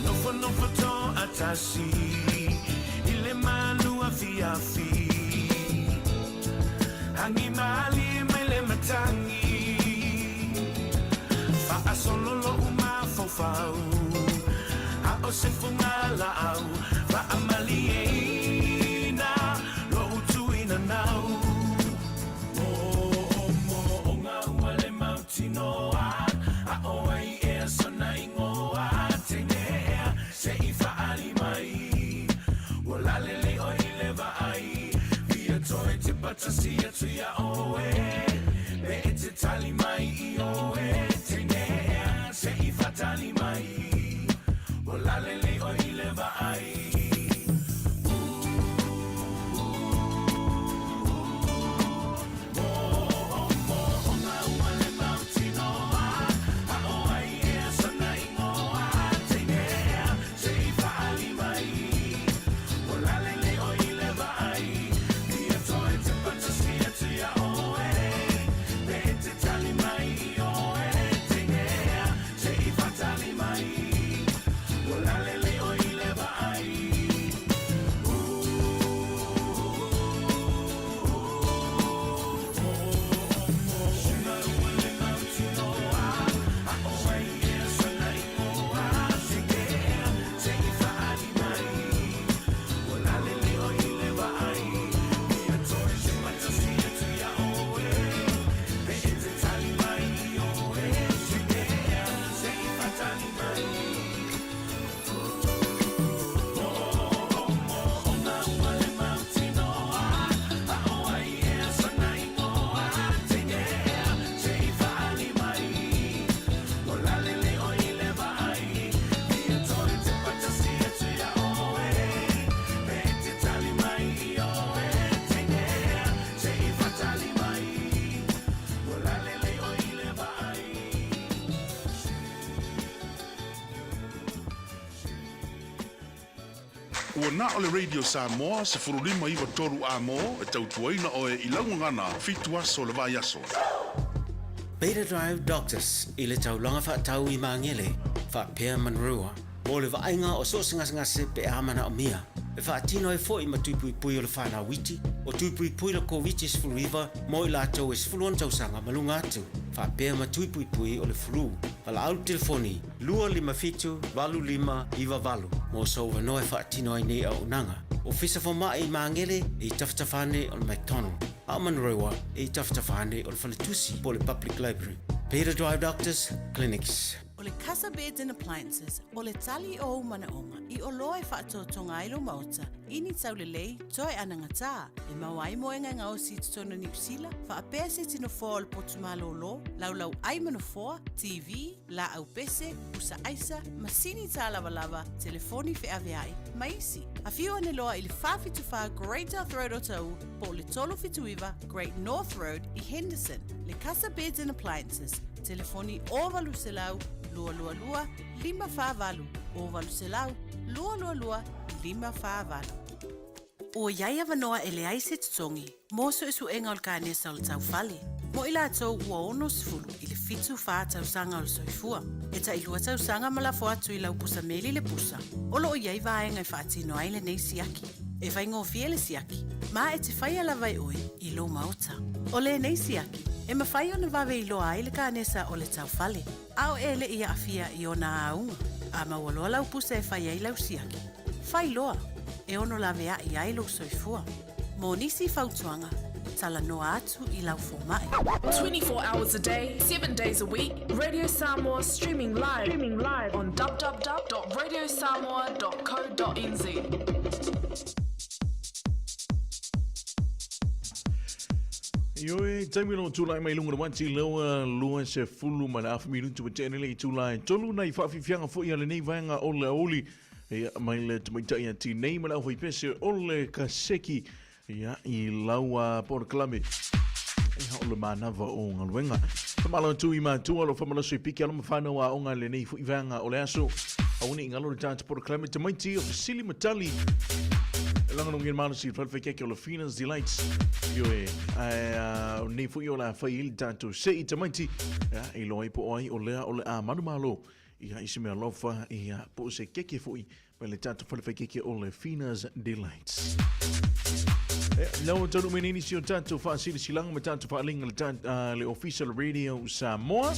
Nofonofo to'atasi I le malu afiafi Agi malie mai le matagi Faasolo lo'u mafaufau A o se fugalaau Faamalieina Lo'u tuinanau Moomooga ua le mautinoa A o ai ea sona igoa Teine ea se'i fa'aali mai Ua lalelei oe i le vaai Fia toe tepa tasi atu iā oe Pe e te tali mai ioe Teine ea se'i faatali mai Ua lalelei oe i le vaai Moomooga ua le mautinoa A o ai ea sona igoa Teine ea se'i fa'aali mai Ua lalelei oe i le vaai Fia toe tepa tasi atu iā oe Pe e te tali mai ioe Teine ea se'i faatali mai Ua lalelei oe i le vaai Moomooga ua le mautinoa A o ai ea sona igoa Teine ea se'i fa'aali mai Ua lalelei oe i le vaai Fia toe tepa tasi atu iā oe Pe e te tali mai ioe Teine ea se'i faatali mai Moomooga ua le mautinoa A o ai ea sona igoa Teine ea se'i fa'aali mai Ua lalelei oe i le vaai Fia toe tepa tasi atu iā oe Pe e te tali mai ioe Teine ea se'i faatali mai Ua lalelei oe i le vaai Ua na o le Radio Samoa 1593 amo e tautuaina oe i lau gagana 7 aso o le vaiaso. Beta Drive Doctors i le taulaga faatau i Magele, faapea Manurewa, mo le vaaiga o so o se gasegase pe a manaomia. E faatino ai foi ma tui puipui o le fanau iti, o tui puipui le Koviti-19 mo i latou e 16 tausaga ma luga atu, faapea ma tui puipui o le flu. Valaau le telefoni 257 8598 mo sou avanoa e faatino ai nei auaunaga. Ofisa Fomai i Magele e i tafatafa ane o le McDonald, a o Manurewa e i tafatafa ane o le Faletusi po o le Public Library. Beta Drive Doctors Clinics. O le Casa Beds and Appliances, o le tali o ou manaoga i oloa e faatoatoga ai lou maota i ni taulelei toe anagatā e maua ai moega e gaosi i totonu o Niu Sila, faapea se tino foa o le potu malōlō, laulau ai ma nofoa, TV, laau pese, pusa aisa, masini tālavalava, telefoni feaveai, ma isi. Afio ane loa i le 474 Great South Road Otahuhu po o le 379 Great North Road i Henderson. Le Casa Beds and Appliances, telefoni 0800 222 548, 0800 222 548. Ua i ai avanoa e leai se totogi mo suesuega o le kanesa o le taufale, mo i latou ua 60 i le 74 tausaga o le soifua. E tailua tausaga ma lafo atu i lau pusa meli le pusa, o lo o i ai vaega e faatino ai lenei siaki. E faigofie le siaki, ma e te faia lava e oe i lou maota. O lenei siaki, e mafai ona vave iloa ai le kanesa o le taufale, a o e le i aafia i ona auga. A maua loa lau pusa e fai ai lau siaki, fai loa, e ono laveai ai lou soifua. Mo nisi fautuaga, talanoa atu i lau fomai. 24 hours a day, 7 days a week, Radio Samoa streaming live, streaming live on www.radiosamoa.co.nz. Ioe, taimi lo tulai mai lunga wati leua lua se fulu ma le afu minutu wa tene le tulai tolu nei whaafifianga fo ia le nei vaenga o le aoli ia mai le tamaitai a tinei ma le au faipese o le kaseki ia i laua polokalame ia o le manava o galuega. Whamalo atu i mātua lo whamalaso i piki alo mawhanau a onga le nei fui vaenga o le aso. Aua ne i galo le tātou polokalame tamaiti o fesili ma tali. E lagolago i le malosi i le falefai o le Fina's Delights. Ioe, ae o nei foi o le a fai ai le tātou sei tamaiti. Ia, e iloa ai po o ai o lea o le a manumalo ia i se mea alofa ia po o se keke foi mai le tātou falefai keke o le Fina's Delights. E, lau o taunuu mai nei nisi o tātou faasilasilaga ma tātou faaaliga le, tā, le Official Radio Samoa.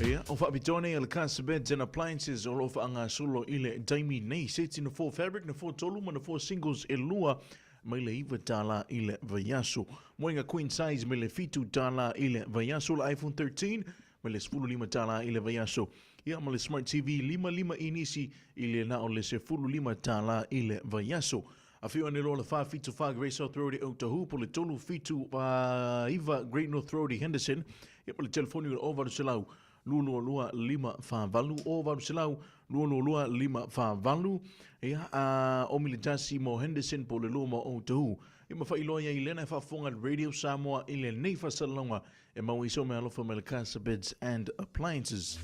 Ia, o faapitoa nei a le Casa Beds and Appliances o lo o faagasolo i le taimi nei. Seti na 4 fabric, na 4 tolu ma na 4 singles e lua mai le iva tālā i le vaiaso. Moenga queen size mai le fitu tālā i le vaiaso. Le iPhone 13 mai le 15 tālā i le vaiaso. Ia ma le Smart TV 55 inisi i le na o le 15 tālā i le vaiaso. Afio ane loa le 474 Great South Road i Otahuhu po le 379 Great North Road i Henderson. Ia ma le telefoni o le 0800 222 548 0800 222 548. Ia, a o Militasi mo Henderson po le lua ma Otahuhu. Ia ma faailoa ai lena e faafofoga le Radio Samoa i lenei faasalalauga e maua i so mea alofa mai le Casa Beds and Appliances.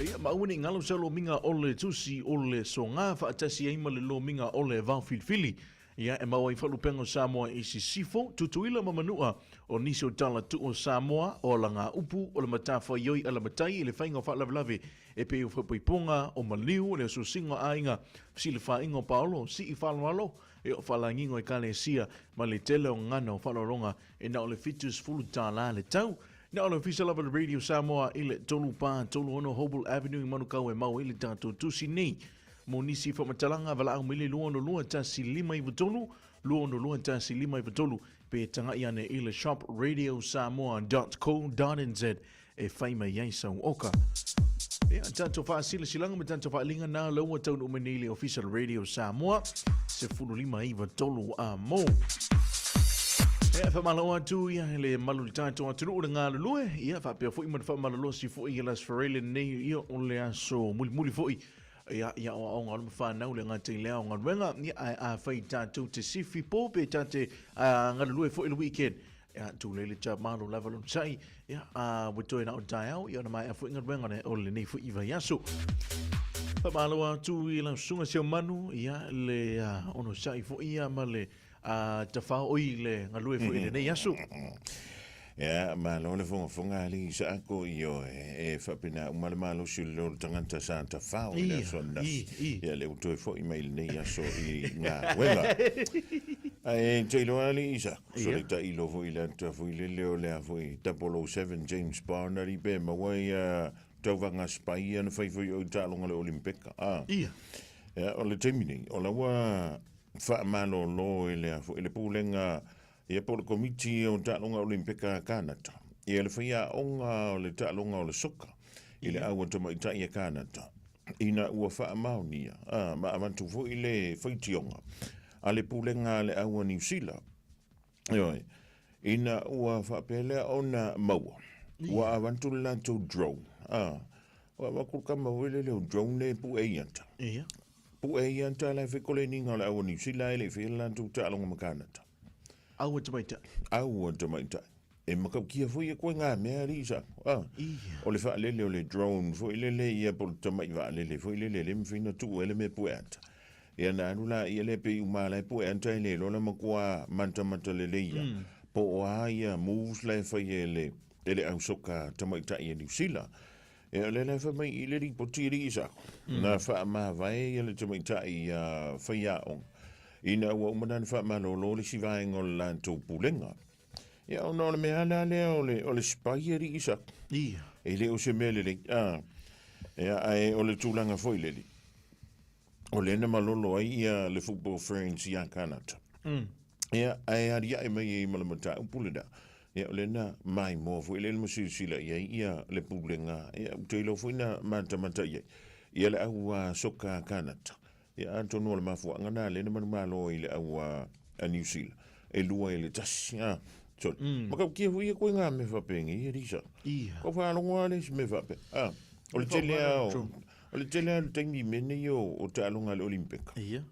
Ia, ma aua ne i galo se lomiga o le tusi o le soga faatasi ai ma le lomiga o le vaofilifili. Ia, e maua ai faalupega o Samoa i Sisifo, Tutuila ma Manua, o nisi o tala tuu o Samoa, o alagaupu, o le matafaioi a le matai i le faiga o faalavelave e pei o faaipoipoga, o maliu, o le asuasiga o aiga, fesilafaiga o paolo, sii faaaloalo, e o faalagiga o ekalesia ma le tele o gagana o faaaloaloga e na o le $70 le tau. Na o le ofisa lava le Radio Samoa i le 3436 Hobel Avenue i Manukau e mau ai le tatou tusi nei. Mo nisi faamatalaga, valaau mai le 262 1593, 262 1593 pe taga'i ane i le shop radiosamoa.co.nz e fai mai ai sau oka. Ia, tatou faasilasilaga ma tatou faaliga na la ua taunuu mai nei le Ofisa o le Radio Samoa, 1593 a mo. Ia, faamalo atu ia le malu le tatou atunuu le galulue, ia faapea foi ma le faamalolosi foi i le Aso Faraile nei, ia o le aso mulimuli foi ia ia aoaoga o le mafanau le gata i le ao galuega, ia ae afai tatou te sifi po pe tate galulue foi le weekend, ia tulei le ta malo lava lona sai, ia a ua toe na o taeao, ia ona maea foi galuega o le lenei foi vaiaso. Faamalo atu i lau susuga Seumanu, ia le onosai foi ia ma le tafao oi le galue foi i lenei aso. Ia, malo le fogafoga alii Isaako, ioe, e faapena uma le malosi o le leo o le tagata sa tafao i le aso ananafi. Ia, lea ua toe foi mai i lenei aso i galuega. Ae te iloa alii Isaako, so le tailo foi i le ata foi lele o le a foi 007 James Bond alii pe maua ia tauvaga spy ia na fai foi o i taaloga le Olimpeka. A. Ia. Ia, o le taimi nei, o la ua faamalolo e le a foi le pulega Ia po o le Komiti o Taaloga Olimpeka a Kānata, ia le faiaoga o le taaloga o le soka i le Aua Tamaitai a Kānata, ina ua faamaonia, ā, ma avatu foi le faitioga a le Pulega a le Aua Niu Sila, ioe, ina ua faapea lea ona maua, ua avatu le latou drone, ā, ua avatu le kama foi lele o drone e pue i ata. Ia. Pu'e ia ata la e fai koleniga o le au a Niu Sila ae le i faia le latou taaloga ma Kanata. Aua tamaitai. Aua tamaitai. E matautia foi ia koe ngā mea alii sa. Ah. O le faalele o le drone foi lele ia po o le tamai vaalele foi lele e le mafai ona tuu ai le mea pue ata. Ia na alu laia lea pei uma la e pue ata e le iloa le matua matamata lelei ia. Po o a ia moves la e fai e le e le au soka tamaitai a Niu Sila. Ia o lea la e fai mai i le lipoti alii sa. Na faamavae ia le tamaitai ia faiaoga ina ua uma ona faamalolo le isi vaega o le latou pulega. Ia ona o le mea la lea o le, o le spy alii sa. Ia. E le o se mea lelei. Ah. Ia, ae o le tulaga foi lele. O lea na malolo ai ia le Football Ferns ia Kanata. Ia, ae aliae mai ai ma le mataupu lena. Ia, o lea na maimoa foi lele ma silasila i ai ia le pulega. Ia, ou te iloa foi na matamata i ai. Ia le au soka Kanata. Ia, atonu o le mafuaaga lena lea na manumalo ai i le au a Niu Sila, e 2-1. A, sorry. Matautia foi ia koe ngā mea faapenei, Elisa. Ia. Kua faalogo lava le isi mea faapea. A, o le tele lava o, o le tele lava o taimi i mea nei o, o taaloga a le Olimpeka. Ia.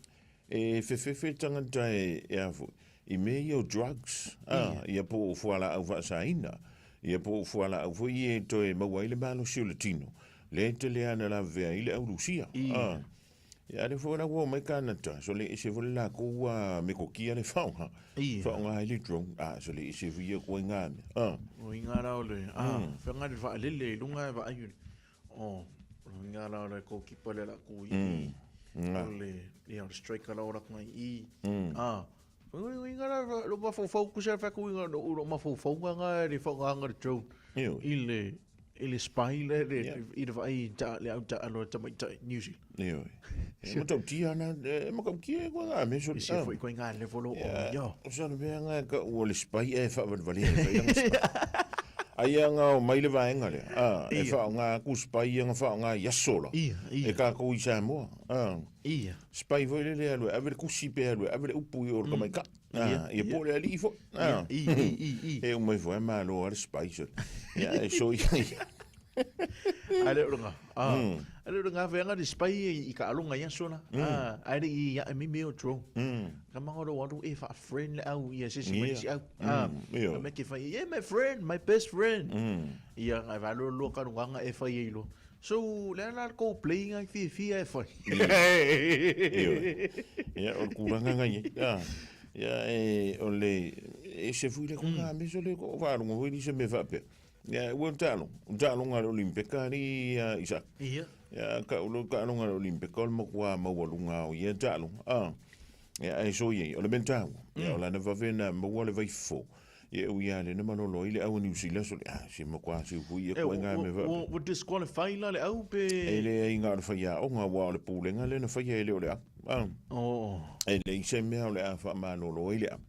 E fefefe tagata e, e a foi, i mea ia o drugs, a, ia po o fualaau faasaina, ia po o fualaau foi ia e toe maua ai le malosi o le tino, lea e tele lava ina lavevea ai le au Rusia. Ia. A, Ia, a lea foi la ua omai Kanata, so le ese foi le lakou metotia le faaaoga. Ia. Faaaoga ai le drone. A, so le ese foi ia koe ngā mea. A. O inga la o le, a, whenga le whaalele i lunga e vaai o le, o, o inga la o le goalkeeper le la ku i, Ngā. o le, ia, o le striker la o la kunga i, a, o inga la, lo mafaufau kusa wha ku inga, lo mafaufau nga nga le whaanganga le drone. Ioe. I le, i le spy le, le, Yeah. i le vaai ta, le au ta alo tamaitai New Zealand. Ioe. E matautia ana, e matautia e koe ngā mea so. E sia foi koe ngā level o, Ia, yo. o sa le mea ngā ka ua le spy e whaavalevale e whai anga spy. Ai a ngā o mai le vaenga lea. A, e Ia. wha ngā ku spy anga wha ngā iasola. Ia, ia. E kā kou i Samoa. A. Ia. Spy foi le le alu, ave le kusi pe alu, ave le upu i o le kamaika. A, Ia, ia po le alii foi. A. Ia, i, i, i. E umai foi malo a le spy so. Ia, e so ia. Ai le urunga. Ah. Ai le urunga whenga le spy i ka alonga ia sona. Ah, ai le i ia mi me o drone. Ka manga ro waru e fa friend le au ia se se mai si au. Ah. Ia. Ka me ke whai, yeah, my friend, my best friend. Ia ngai valo lo ka runga e whai e ilo. So, le la ko play ngai fi fi e whai. Ia. Ia, o le kūranga ngai e. Ia, ia e, o le, e se fui le konga me so le ko whārunga foi ni se me whapea. Ia, ua tālonga, o tālonga le Olimpeka ni ia, Isaac. Ia. Ia, ka ulo tālonga le Olimpeka o le makua maualunga o ia tālonga. Ah. Ia, e so ia, o le mentau. Ia, o lana vavena maua le vaifo. Ia, ui a le na malolo i le au Niu Sila so le, ah, se makua se hui ia E, koe ngā me whapea. ua disqualify la le au pe... E le ai ngā o le whaia o ngā wā o le pūlenga le na whaia e le o le au. Ah. Oh. E le i se mea o le a whaamalolo i le au.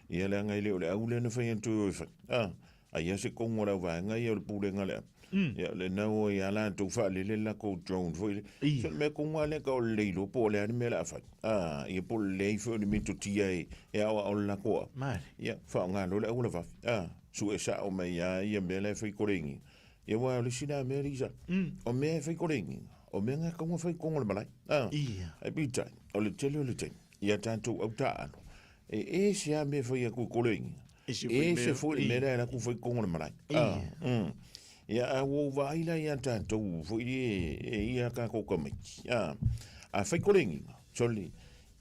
Ia le anga i le o le au le na whaia tui o i whai. Ah. A ia se kongo lau vaenga ia o le pūlenga le au. Ia le nau o ia la tau whaalele la kou drone foi le. Ia. So le mea kongo ale ka o le leilo po o le ane mea le a whai. Ah, ia po le lei foi o le mito tia e, e awa o le lakoa. Mare. Ia, whaongalo le au la wafi. Ah, su e sa o mai ia, ia mea le whai korengi. Ia wā o le sina mea risa. O mea e whai korengi. O mea ngā kaunga whai kongo le malai. Ah. Ia. Ai pītai, o le tele o le tele. Ia tātou au tāalo. E e se a mea whai aku korengi. E se foi E se mea- foi le ia. mea la aku whai kongo le malai. Ia. Ah. Ia a wau vaila ia tātou foi e, e ia kā kouka maiti. Ah. A whai korengi. Soli.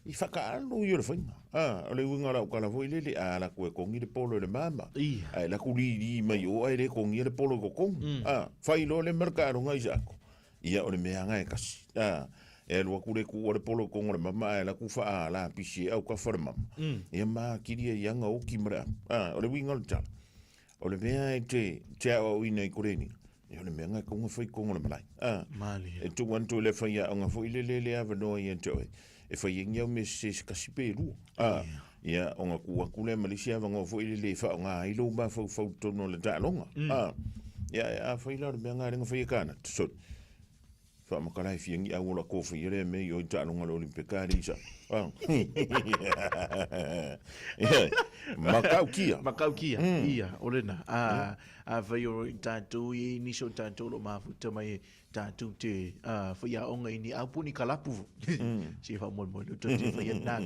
I whakaalo i o le whainga. Ah, o le uinga lau kala foi lele, a la koe kongi le polo i le mama. Ia. Ai la ku riri mai o ai le kongi le polo i kokongi. Ah, whai lo le merka aronga i sako. Ia o le mea ngai kasi. Ah, e lua ku le ku o le polo i kongo le mama, ai la ku wha a la pisi e au ka whare mama. Ia maa kiri e ianga o ki mara. Ah, o le uinga o le tala. O le mea e te, te au au ina i koreni. Ia o le mea ngai konga whai kongo le malai. Ah, Mali. e tū antu le whai a anga foi le le le awa ia te oe. E whai e ngiau me se se kasi pe rua. Ah, ia o ngā kua kule ma lisi awa ngā foi le le wha o ngā ailo ma fau fau tono le tālonga. Ah, ia e a whai la o le mea ngā renga whai e kāna. So, Faamatala e fia ni au ola ko fai le me i oi taaloga le Olimpeka le isa. Ah. Matautia. Matautia, ia, o lena. A, a fai o i tātou i nisi o tātou lo mafuta mai e tātou te whaiaonga i ni aupuni kalapu. Si wha moe moe, te te whai nā.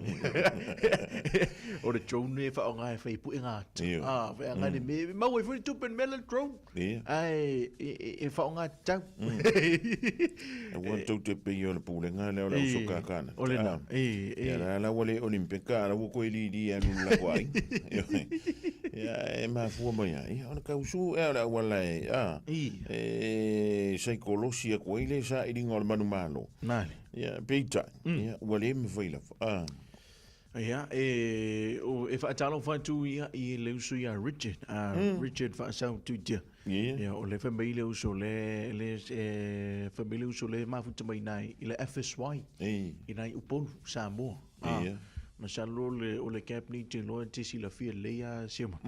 O le drone e whaonga e whai puenga atu. Ah, whai anga ni me, mau e whai tupen mele drone. Ia. Ai, e whaonga tau. E ua tau te pei o le pulega lea o le auso kakana. O le na. E, e. Ia la la ua le Olimpika, la ua koe li li anu la ko ai. Ia e mafua mai ai. Ia ona kausu e o le auala e, a. E saikolosi aku ai le sailiga o le manumalo. Nale. Ia, peitai. Ia, ua le mawhai lava. A. Ia, e, o, e whaatalo whatu ia i le uso ia Richard. Richard whaasau tuitia. Yeah. Ia, o le whamei le uso le, le, e, whamei le uso le mafuta mai nai i le FSY. Ei. I nai Upolu, Samoa. Yeah. Masalo le, o le cap ni te loa te silafia le ia siama.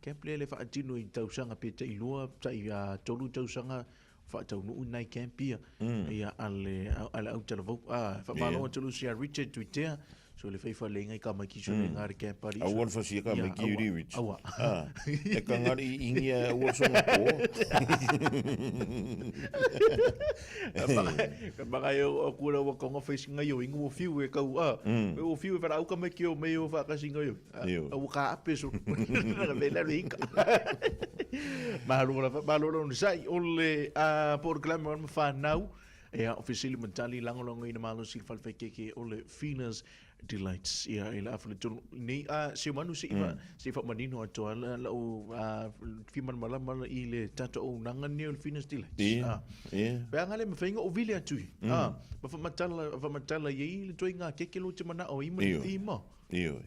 Cap le le whaatino i tausanga pe te ilua, tai a tolu tausanga whaataunuu nai camp ia. Ia, a le, a le autalavau. Ah, whamalo yeah. atu ia Richard Tuitea. So le whaiwha le ngai ka mai ki so le ngā re camp ari. Aua le whasia ka mai ki uri Rich. Aua. Ah, e ka ngari i ingia ua songa ko. Ka manga e o kura wa konga face ngai o ingu o fiu e kau a. O fiu e whara au ka mai ki o mei o whakasi ngai o. Io. A waka ape so. Nanga vela le ika. Malo la malo la sai o le a programa o whanau. Ia, o fesili matali langolongo ina malo si falfai keke o le Fina's Delights. Ia, e la afu le tolu. Nei, a, se manu se iwa, se iwa manino atoa, la, la o, a, whiman malama i le tata o nanga ni o le Fina's Delights. Ia, ia. Pea ngale mawhainga o vile atu i. A, ma whamatala i le toi ngā keke lo te mana o ima Io. ni tima. Io.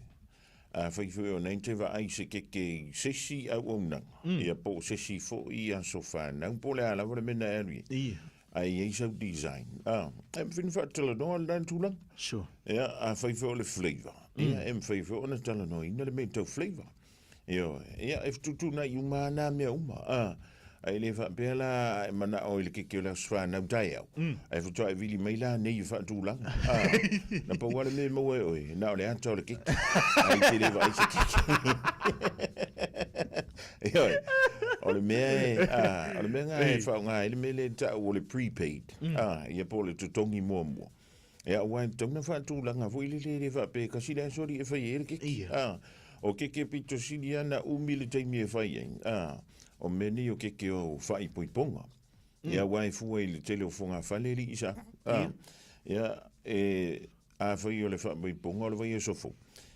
A whai whai o nei te wa ai se keke sesi au au nanga. Ia po sesi fo i a so whanau. Po le ala wale mena e alui. Ia. Ai ei sau design. Ah, e mwhina whaatala noa le nā tūlanga. Sure. Ia, a whai whai o le flavour. Ia, e mwhai whai o na tala noa ina le me tau flavour. Ia, ia, e whatutu nai uma nā mea uma. Ah, ai le whaapea la, e mana o i le keke o le aso whanau tai au. Ai whatua e vili mai la nei i whaatūlanga. Ah, na pau ale me maua e oe, nā o le ata o le keke. Ai te lewa ai se keke. Ia, o le mea e, ah, o le mea ngā e whao ngā, e le mea le tau o le prepaid. Ah, ia po le tutongi mua mua. Ia, ua e tauna whaatūlanga, fo i le le le whaape, kasi le asori e whai e le keke. Ia. Ah, o keke pito sili ana umi le taimi e whai ai. Ah, o mea nei o keke o whai poiponga. Ia, ua e fua i le tele o whonga whale li isa. Ah, ia, e, a whai o le whai poiponga o le whai e sofo.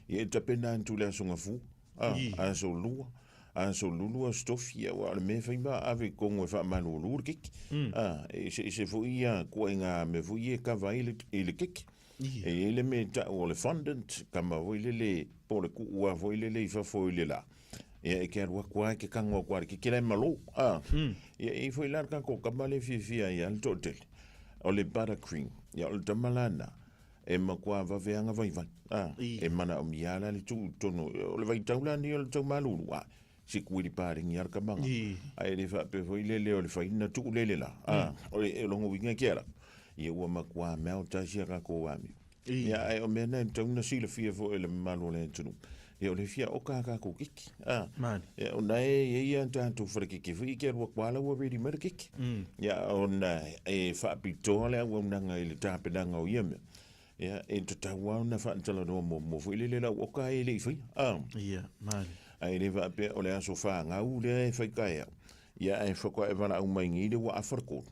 Ia, e tapena antu le asonga fu. Ah, aso lua. Aso lulu a stofi ia, ua o le mea whai ma ave kongo e wha malu o le keke. Ah, e se, se fo ia kua i ngā me fo ia kawa i le, i le keke. E i le me tau o le fondant, kama fo i le le, po le kuua fo i le le i fafo i le la. Ia e ke arua kua e ke kangoa kua le keke lai malo. Ah, ia e fo i la kako kama le fiafia ia le toatele. O le buttercream, ia o le tamalana. E makua waweanga vai vai. Ah, e mana o miala le tu tono. O le vai taula ni o le tau malulu. Ah, si kuili pāringi ar kamanga. Ai le whape fo i lele o le whaina tu lele la. Ah, o le e longo winga ki ara. Ia ua makua mea o tasi a kako wami. Ia ai o mea nei tauna sila fia fo e le malo le tunu. Ia o le fia o ka kako kiki. Ah, ia o nai e ia tātou wharakeke fo i ke arua kuala ua ready mara kiki. Ia o nai e whaapitoa le au nanga i le tāpenanga o ia mea. Ia, e te tau au na whaatala noa mo mo fo i lele lau o ka e le i whai. Ah. Ia, mani. Ai le whaapea o le aso whaangau le e whai kai au. Ia e whakwa e wala au mai ngi le wa awharkoro.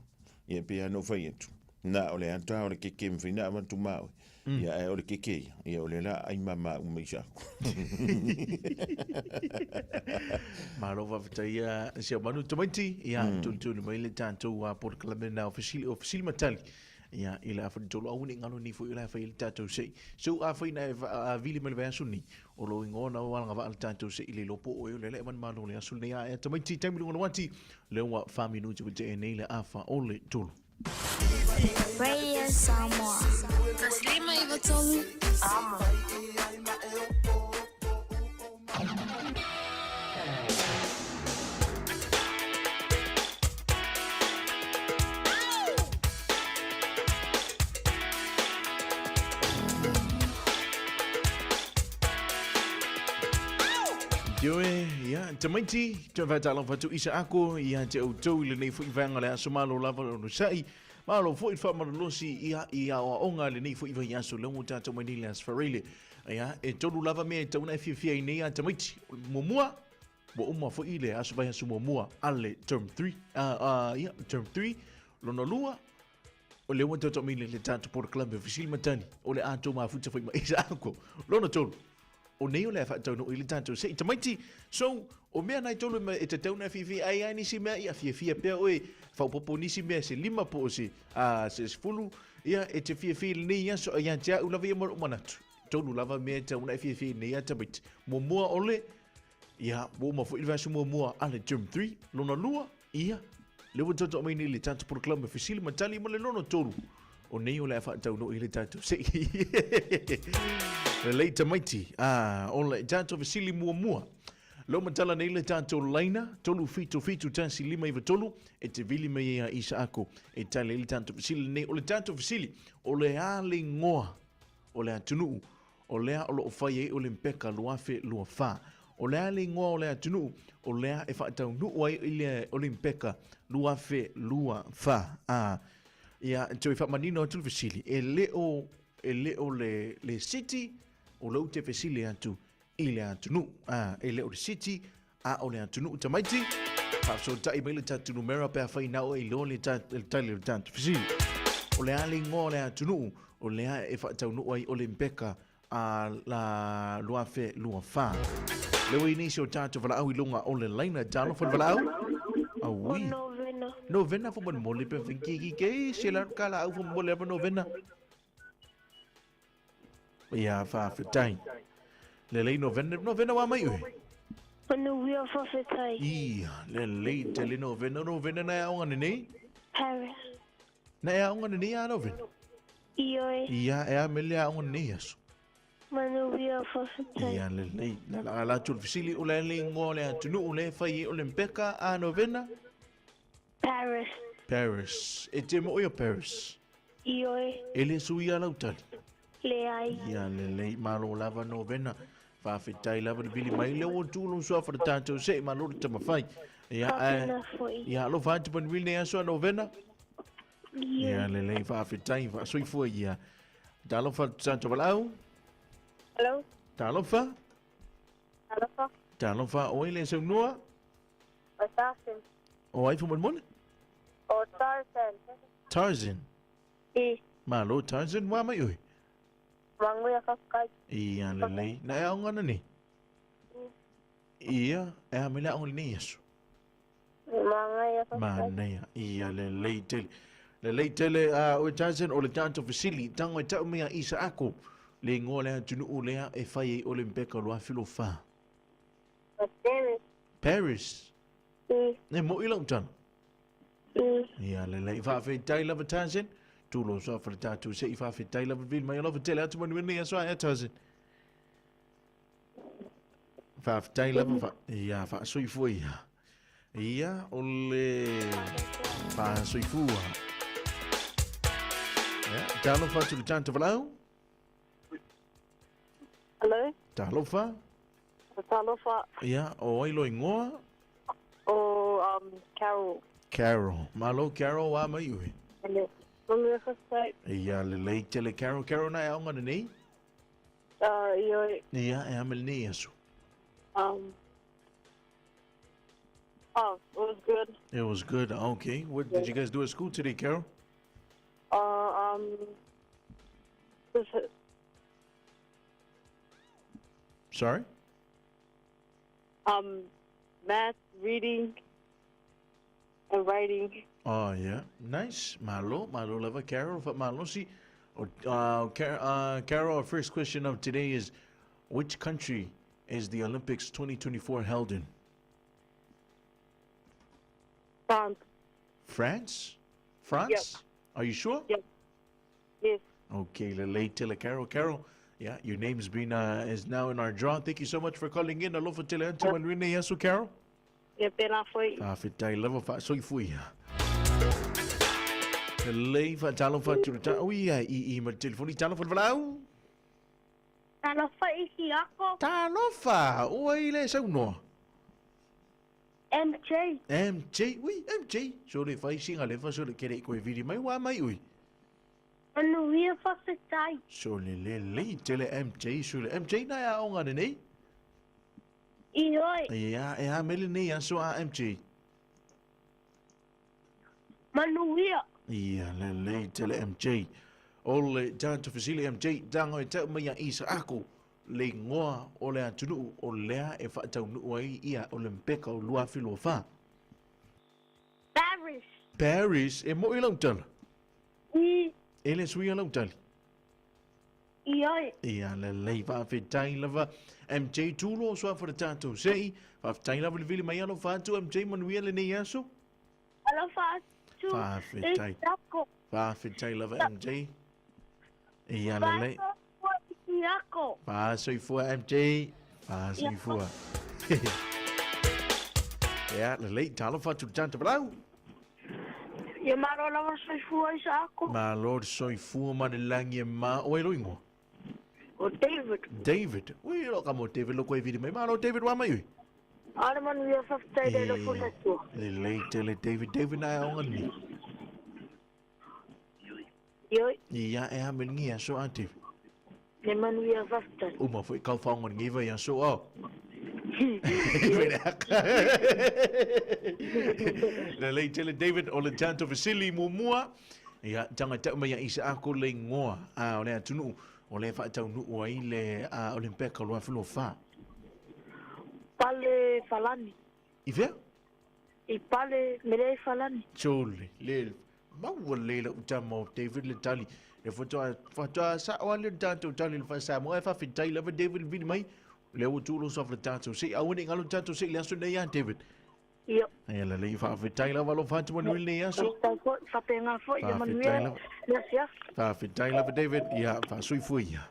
Ia pe anō whai atu. Nā o le ata o le keke mwhina awantu maui. Ia e o le keke ia. Ia o le la ai mama u mai sako. Malo whawhita ia se o manu tamaiti. Ia, tunu mai le tātou a porkalame nā o fesili, o fesili matali. Ia, i le awhani tolu au ni ngalo ni fo i le awhai le tātou sei. So, a whai na e a vili mai le vaiaso ni, o lo ingoa na o alanga waa le tātou sei i le lopo o e o le le manu malo le aso nei a e tamaiti taimi lunga wati, le ua wha minuti wa te e nei le awha o le tolu. Radio Samoa. Taslima i tolu. Amo. Ioe, ia, tamaiti, toe faatalofa atu i sa ako, ia te outou i lenei foi vaega o le aso malo lava le onosai, malo foi le faamalolosi ia i aoaoga lenei foi vaiaso lea ua tatou mai nei le aso Faraile. Ia, e tolu lava mea e tatau ona e fiafia ai nei a tamaiti. Muamua, ua uma foi le aso vaiaso muamua a le term 3, ia, term 3, lona lua, o lea ua tatou mai nei le tatou polokalame o Fesili ma Tali, o le a tou mafuta foi ma isa ako. Lona tolu, O nei o le a faataunuu i le tatou sei tamaiti. So, o mea nai tolu e tatau na fiafia ai ai nisi mea ia fiafia pea oe faaopoopo nisi mea se lima po o se a se sefulu ia e te fiafia i lenei aso ia te au lava ia ma lou manatu. Tolu lava mea e tatau ona e fiafia i lenei a tamaiti. Muamua o le ia ua uma foi le vaiaso muamua a le term 3, lona lua Ia, lea ua tatou aumai nei le tatou polokalame fesili ma tali ma le lona tolu. O nei o le a faataunuu i le tatou sei. Lelei tamaiti. Ah, o le tatou fesili muamua. Leo matala nei le tatou laina, 377 1593, e te vili mai ai a Isaako e tali ai le tatou fesili lenei. O le tatou fesili, o le a le igoa o le atunuu o lea o lo o fai ai Olimpeka 2024. O le a le igoa o le atunuu o lea e faataunuu ai i le Olimpeka 2024? A, ia, toe faamanino atu le fesili, e le o, e le o le, le city, o lea ou te fesili atu i le atunuu. A, e le o le city, a o le atunuu tamaiti. Faafesootai mai le tatou numera pe afai na o e iloa le tali o le tatou fesili. O le a le igoa o le atunuu o lea e faataunuu ai Olimpeka a la 2024. Le ua i nisi o tatou valaau i luga o le laina. Talofa le valaau. Aui. Novena. Novena fo mo le pe ki ki ke se la ka la au fo mo le novena. Ia faafetai. Lelei novena, novena wa mai ue. Manuia faafetai. Ia, lelei tele novena, novena na e aoga nei? Paris. Na e aoga nei a novena? Ioe. Ia, e a mele aoga nei aso. Manuia faafetai. Ia, lelei. La la la atu le fesili o le le ingoa o le atunuu le fai e Olimpeka a novena? Paris. Paris. E te mo o Paris. Ioe. E le sui a lau tali. Leai. Ia lelei malo lava novena. Faafetai lava le vili mai le ua tū sua fa tātou se malo le tamawhai. Ia, Faapena foi. ia alofa atu manuia nei aso a novena. Ioe. Ia lelei faafetai faasoifua ia. Talofa tātou valaau. Hello. Talofa. Talofa. Talofa o le saunua. O Tarzan. O ai faamolemole? O Tarzan. Tarzan. I. Malo Tarzan wa mai oi. Manguia faafetai. Ia lelei. Na e aoga na nei? Ia, e a mele aoga lenei aso. Manaia faafetai. Manaia. Ia lelei tele. Lelei tele a oe Tarzan o le tatou fesili. Tago e tau mai a Isaako. Le igoa le atunuu lea e fai ai Olimpeka 2024. O Paris. Paris. I. E moi lau tala. I. Ia lelei. Faafetai lava Tarzan. Tulo soa fa le tatou se i faafetai lava vili mai alofa tele atu manuia nei aso a Tarzan. Faafetai lava fa ia faasoifua ia. Ia o le faasoifua. Ia, talofa atu le tatou valaau. Hello. Talofa. Talofa. Ia, o ai lo ingoa? O Carol. Carol. Malo Carol wa mai ue. Hello. Manuia faafetai. Ia lelei tele Carol. Carol na e aoga nei? Ioe. Ia, e a mele nei aso. Oh, it was good. It was good. Okay. What did you guys do at school today, Carol? Sorry? Math, reading, and writing. Oh, yeah. Nice. Malo, malo lava, Carol. Malo si. Carol, our first question of today is, which country is the Olympics 2024 held in? France. France? France? Yep. Are you sure? Yep. Yes. Okay, lelei tele Carol. Carol, yeah, your name's been is now in our draw. Thank you so much for calling in. Alofa tele atu manuia nei aso, Carol. Ia pēnā foi. Faafetai lava faasoifua ia. Lelei faatalofa atu le ta. Ui, ia, i, i, ma le telefoni. Talofa le valaau. Talofa Isiako. Talofa! O ai le saunoa? MJ. MJ, ui, MJ. So le fai singa le fa so le kere koe viri mai wa mai ui. Manuia whawhetai. So le le le tele MJ so le MJ na ia onga nei. Ioe. Ia e ha mele nei aso a MJ. Manuia. Ia le le tele MJ. O le tātou fesili MJ, tango e tau mai a Isa Ako, le ngoa o le atunuu o lea e whaataunuu ai ia Olympeka o 2024. Paris. Paris, e mo i lau tala. I. E le suia lau tali. Ioe. Ia le lei faafetai lava MJ Tulo soa for le tātou sei. Faafetai lava le vili mai alo whātu MJ manuia le nei aso. Alofa atu. Faafetai. Isiako. Faafetai lava MJ. Ia le lei. Fasoifua Isiako. Fasoifua MJ. Fasoifua. Ia le lei talo whātu le tātou palau. Ia maro lava soifua Isiako. Ma Lord soifua ma le langi e ma o e loingoa. O David. David. Ui lo ka mo David lo koe viri mai. Malo David wa mai ui. Ara manuia whawhetai le lofu le tua. Le lei tele David. David na e onga ni. Ioe. Ia e ha mengi aso a David. Le manuia whawhetai. Uma foi kau whaonga ngiva ia so au. Le lei tele David o le tanto Vasili muamua. Ia tanga tau mai ia isa ako le ngoa. A o le atunu o le whaatau nuu ai le Olympeka 2024. Pale Falani. I fea? I pale mere Falani. Tole, le maua le la utama o David le tali. Le whatoa sa o le tātou tali le whasa mo e whawhitai lava David vini mai. Le o tūlo sof le tātou sei. Au ne ngalo tātou sei le aso nei a David. Io. Ia le lei whawhitai lava lo whatu manuel nei aso. Whapenga fo ia manuel. Ia. Whawhitai lava David. Ia whasuifua ia.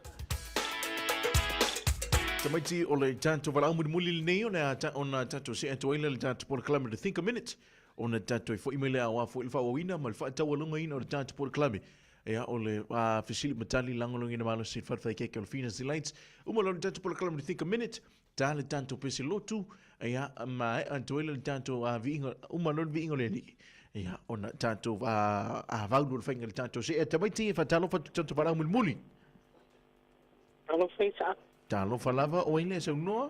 Tamaiti o le tātou walau mulimuli le nei o le ona tātou se atu aila le tātou polokalame to think a minute. Ona tātou i fo imele a wā fo il whaawina ma le whaataualunga ina o le tātou polokalame. Ea o le fesili matali langolongi na malo se whatwhai keke o le Phoenix Delights. Uma lo le tātou polokalame to think a minute. Tā le tātou pese lotu. Ea ma e atu aila le tātou viinga, uma lo le viinga le ni. Ea ona tātou vaunu le whainga le tātou se. Ea tamaiti e whatalo whatu tātou walau mulimuli. Alo whaisa. Talofa lava o ile saunoa?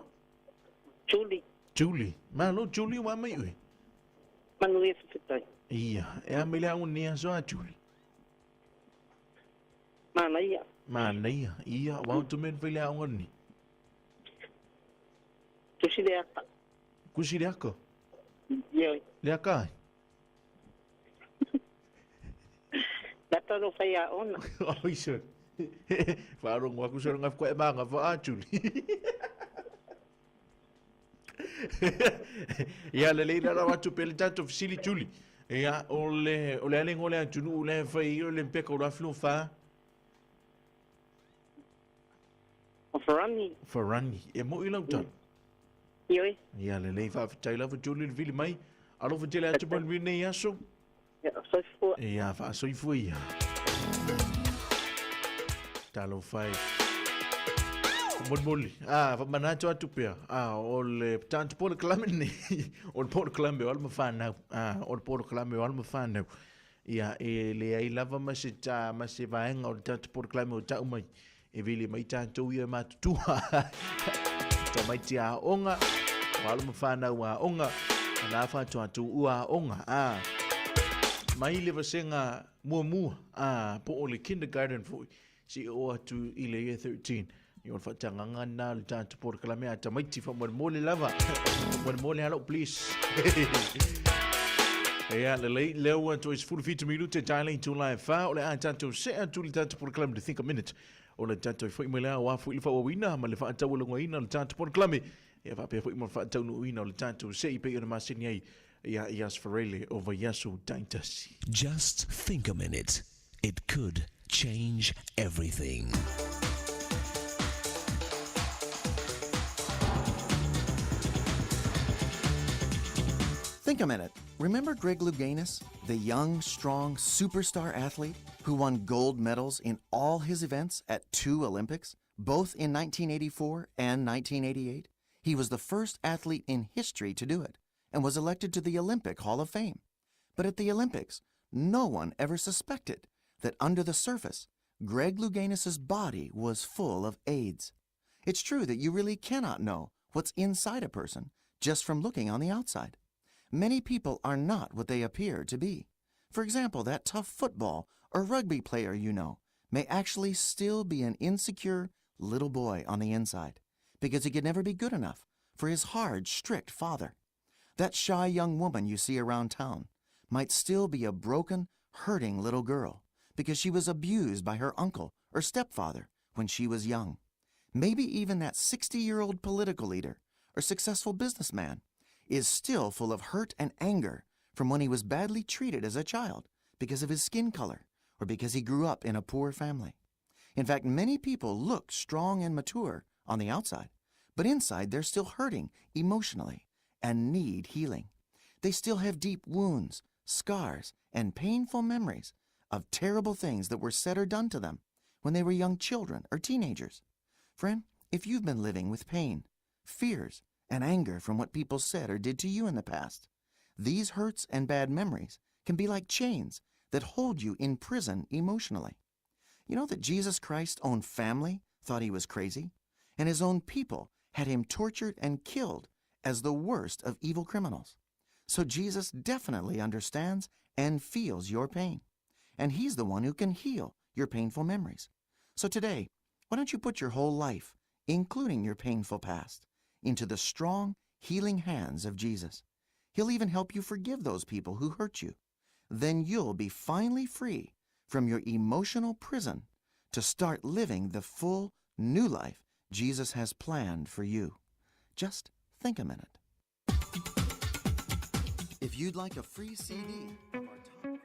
Julie. Julie. Malo Julie wa mai ui. Manuia whawhitai. Ia, e a mele au ni aso a Julie. Manaia. Manaia. Ia, wau tu men whaile au ngani. Tusi le aka. Kusi le aka? Ioi. Le aka ai? Lata ro whai a ona. Oi sir. Wharongo aku soro ngaf koe manga fa a Julie. Ia le leila rawa atu pele tātou fesili Julie. Ia o le alengo le atunu le whai o le mpeka o la flu wha. O Farani. Farani. E mo i lau tala. Ioi. Ia le lei whaafetai lava Julie le vili mai. Alofa tele atu manuia nei aso. Ia soifua. Ia whaasoifua ia. Talo fai. Molimoli. Ah, manatu atu pea. Ah, o le tātou polokalame nei. O le polokalame o alama whanau. Ah, o le polokalame o alama whanau. Ia, e le ai lava ma se tā, ma se vaenga o le tātou polokalame o tau mai. E vili mai tātou ia matutua. Tā mai te a onga. O alama whanau a onga. Nā whātua atu ua onga. Ah, mai le vasenga mua mua. Ah, po o le kindergarten foi. Si o atu i le year 13. I o le whaatanganga nā le tātou polokalame a tamaiti whamolemole lava. Whamolemole halo, please. Ea, le lei, leo atu is 47 minute tālei tū lai whā. O le a tātou se atu le tātou polokalame to think a minute. O le tātou i whai mai lea wā fui le whaawawina ma le whaataualunga ina le tātou polokalame. Ia whapea fui ma le whaataunuina o le tātou se i pei o na maseni ai. Ia ias wharele o vaiaso taitasi. Just think a minute. It could change everything. Think a minute. Remember Greg Louganis, the young, strong, superstar athlete who won gold medals in all his events at 2 Olympics? both in 1984 and 1988? He was the first athlete in history to do it and was elected to the Olympic Hall of Fame. But at the Olympics, no one ever suspected that under the surface, Greg Louganis' body was full of AIDS. It's true that you really cannot know what's inside a person just from looking on the outside. Many people are not what they appear to be. For example, that tough football or rugby player you know may actually still be an insecure little boy on the inside because he could never be good enough for his hard, strict father. That shy young woman you see around town might still be a broken, hurting little girl because she was abused by her uncle or stepfather when she was young. Maybe even that 60 year old political leader or successful businessman is still full of hurt and anger from when he was badly treated as a child because of his skin color or because he grew up in a poor family. In fact, many people look strong and mature on the outside, but inside they're still hurting emotionally and need healing. They still have deep wounds, scars, and painful memories of terrible things that were said or done to them when they were young children or teenagers. Friend, if you've been living with pain, fears, and anger from what people said or did to you in the past, these hurts and bad memories can be like chains that hold you in prison emotionally. You know that Jesus Christ's own family thought he was crazy, and his own people had him tortured and killed as the worst of evil criminals. So Jesus definitely understands and feels your pain. And he's the one who can heal your painful memories. So today, why don't you put your whole life, including your painful past, into the strong, healing hands of Jesus? He'll even help you forgive those people who hurt you. Then you'll be finally free from your emotional prison to start living the full new life Jesus has planned for you. Just think a minute. If you'd like a free CD of our top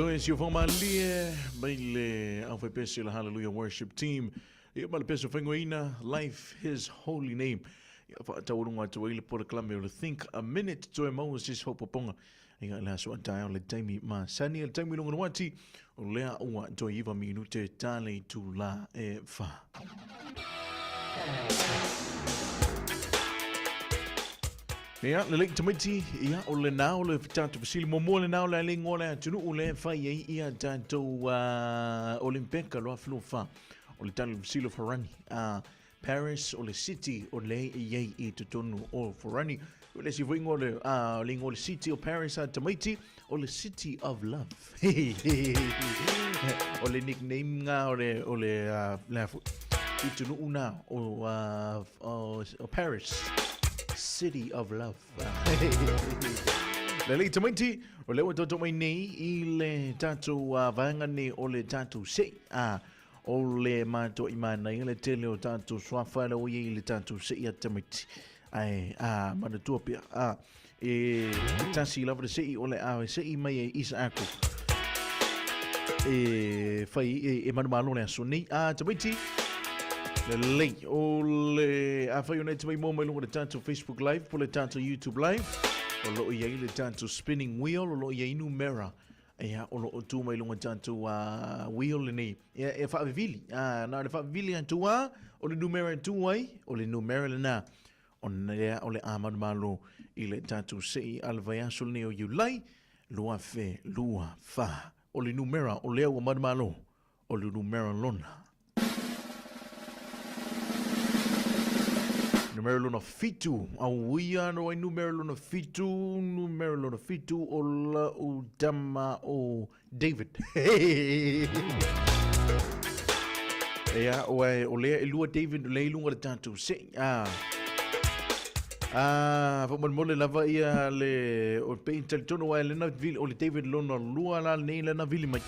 Ioe si o whamalie mai le au whaipese la Hallelujah Worship Team. Ia ma le pese o whaingoina, Life His Holy Name. Ia whaataualunga atu ai le polokalame o le Think a Minute toe maua se isi faaopoopoga ia le aso a taeao le taimi masani le taimi luga o le uati o lea ua toe iva minute tale itulā e whā. Ia, lelei tamaiti, ia, o lenā o le tatou fesili muamua lenā o le a le igoa o le atunuu lea e fai ai ia tatou Olympeka 2024. O le tali o le fesili o Farani. Paris o le city o lea e i ai i totonu o Farani. O le isi foi igoa o le, o le igoa o le city o Paris a tamaiti, o le City of Love. O le nickname ngā o le, o le, le a foi, atunuu nā o, o, o Paris. City of Love. Lelei tamaiti, o lea ua tatou mai nei i le tatou vaega nei o le tatou sei. O le matou i manaia le tele o tatou suafa lea ua i ai i le tatou sei a tamaiti. Ae, a, manatua pea, a, e tasi lava le sei o le a sei mai e Isaako. E fai, e, e manumalo le aso nei. A, tamaiti, lelei, o le, a fai o nei te mai mua mai luga o le tatou Facebook Live po le tatou YouTube Live, o lo o i ai le tatou spinning wheel, o lo o i ai numera Ia, o lo o tu mai luga tatou wheel lenei. Ia, e faavivili. Na o le faavivili atu a, o le numera e tu ai, o le numera lena. O lea o le a manumalo i le tatou sei a le vaiaso lenei o Iulai, 2024. O le numera o lea ua manumalo, o le numera lona. Numera lona fitu. Auia ano ai numera lona fitu, numera lona fitu o lau tama o David. Ia, o, e, o lea e lua David, o lea i luga le tatou sei. Ah. Ah, faamolemole lava ia le o pe talitonu ai lena vili o le David lona lua la nei lena vili mai.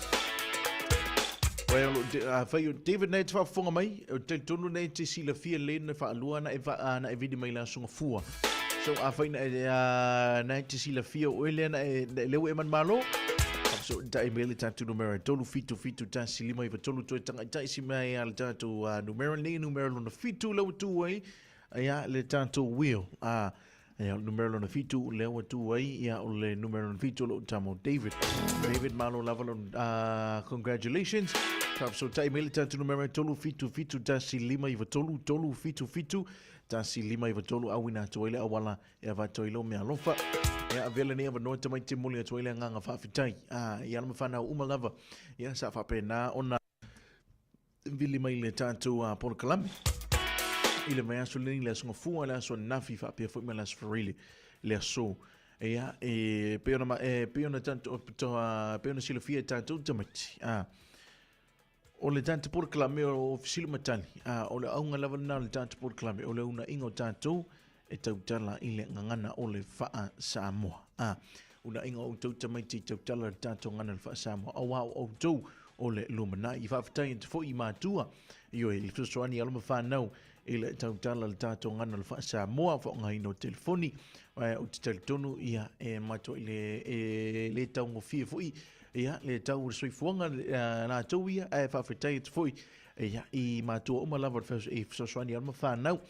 Well, a fai o David nei te faafofoga mai, o talitonu nei te silafia le na faalua na e va na e vili mai la sunga fua. So a fai na e na te silafia o ele na e le e man malo. So ta e mele tatu numera tolu fitu fitu tasi lima iwa tolu toe tanga tai si mai a le tatu numera nei numera lona fitu lau tu ai ia le tatou wheel a ia o le numera lona fitu lea ua tu ai ia o le numera lona fitu o lou tama o David. David malo lava lon congratulations. Faafesootai mai le tatou numera 377 159 377 159 auina atu ai le auala e avatu ai lou meaalofa. Ia avea lenei avanoa tamaiti e momoli atu ai le agaga faafetai a i ala ma whanau uma lava. Ia sa faapena ona vili mai le tatou polokalame i le vaiaso lenei, le aso Gafua, le aso ananafi, faapea foi ma le aso Faraile, le aso. Ia, e pei ona, e pei ona tatou, pei ona silafia e tatou tamaiti. A, o le tatou polokalame o Fesili ma Tali, a, o le auga lava lena o le tatou polokalame, o le unaiga o tatou e tautala i le gagana o le faa-Samoa. A, unaiga o outou tamaiti e tautala i le tatou gagana o le faa-Samoa, auā o outou o le lumanai. I faafetai atu foi i matua, ioe, i le fesoasoani i alo ma fanau i le tautala i le tatou gagana o le faa-Samoa, faaaogaina o telefoni, ae ou te talitonu, ia, e matua i le, e le taugofie foi, ia, le tau o le soifuaga, latou ia, ae faafetai atu foi, ia, i matua uma lava i fesoasoani i alo ma fanau.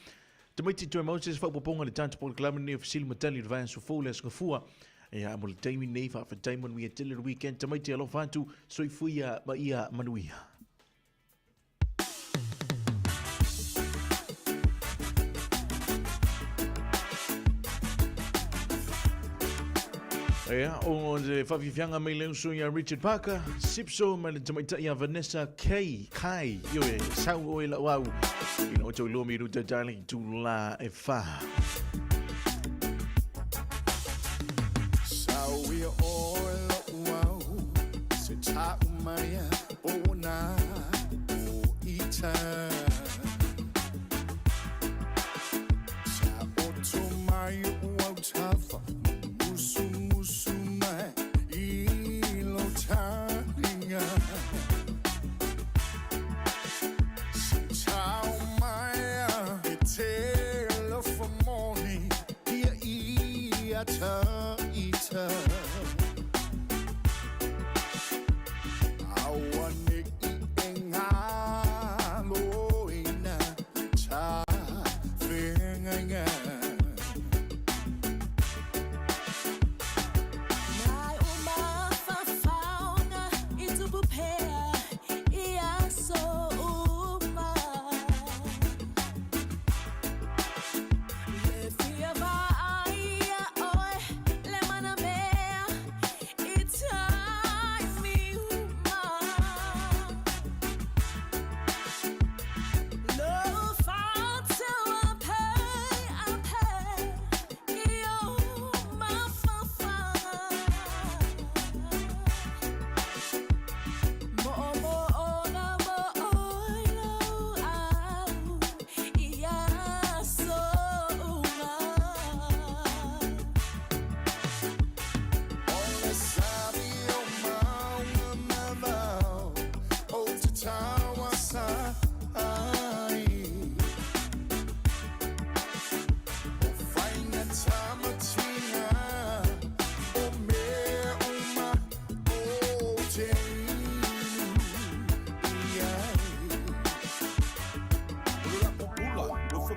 Tamaiti toe mau se faaopoopoga i le tatou polokalame lenei o Fesili ma Tali i le vaiaso fou le Aso Gafua. Ia, mo le taimi nei, faafetai manuia tele le weekend. Tamaiti alofa atu, soifua ma ia manuia. Ia, o le faafiafiaga mai le uso ia Richard Parker, Sipso ma le tamaitai ia Vanessa Kay, Kai, ioe, sau oe lau au, ina o tau iloa mi ruta darling, tūlā e whā. Sau ia oe lo'u au, se ta'u mai o nā o ita. Sa oto mai o au tafa, musu musu mai i lo taringa. Se tau mai a e te alofa moni, ia i a ta ita.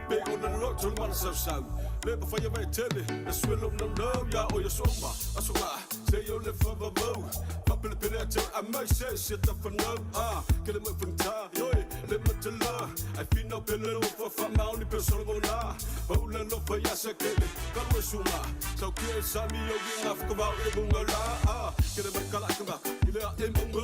Pe o le loto le mala sausau Le mawhai a tele E suelo nau nau Ya o ya soma Aso ngā Se yo le whawawau Whapele pele a te a mai se se ta whanau Ah, ke le mai whangta Yoi, le matala Ai whina pele lo whawha maoni pe solo ngona Paula no whai asa kele Kalu e sunga Sau kia e sami o ki ngā whakawau e munga la Ah, ke le mai kala kanga I le a e munga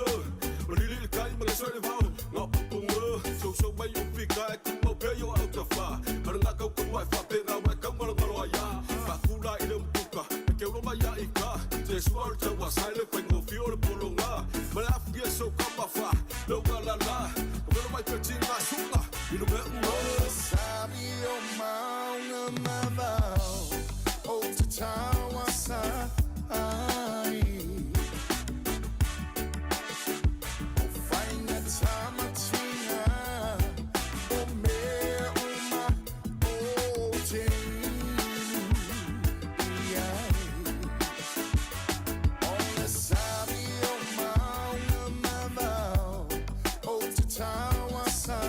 Malili le kai ma le soe le vau Ngā pupunga Sau sau mai o pika e kumau pe yo au ta wha Mara ngā kau kau wai wha pe ngā wai kau ngalo ngalo a ia Whakula i le mpuka E ke uro mai a i ka Te sua o le tau a sai le whaingo whio le polo ngā Ma le afu ia sau ka mawha Lau ngā la la Ka wero mai pe ti ngā sunga I lunga unga Sami o maunga mavao o te taua sa ai. O whainga tamatinga o mea uma o te inu i ai. O le sami o maunga mavao o te taua sa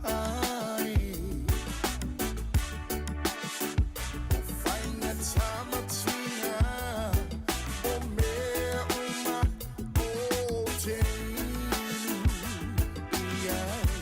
ai. O whainga tamatinga o mea uma o te inu i ai.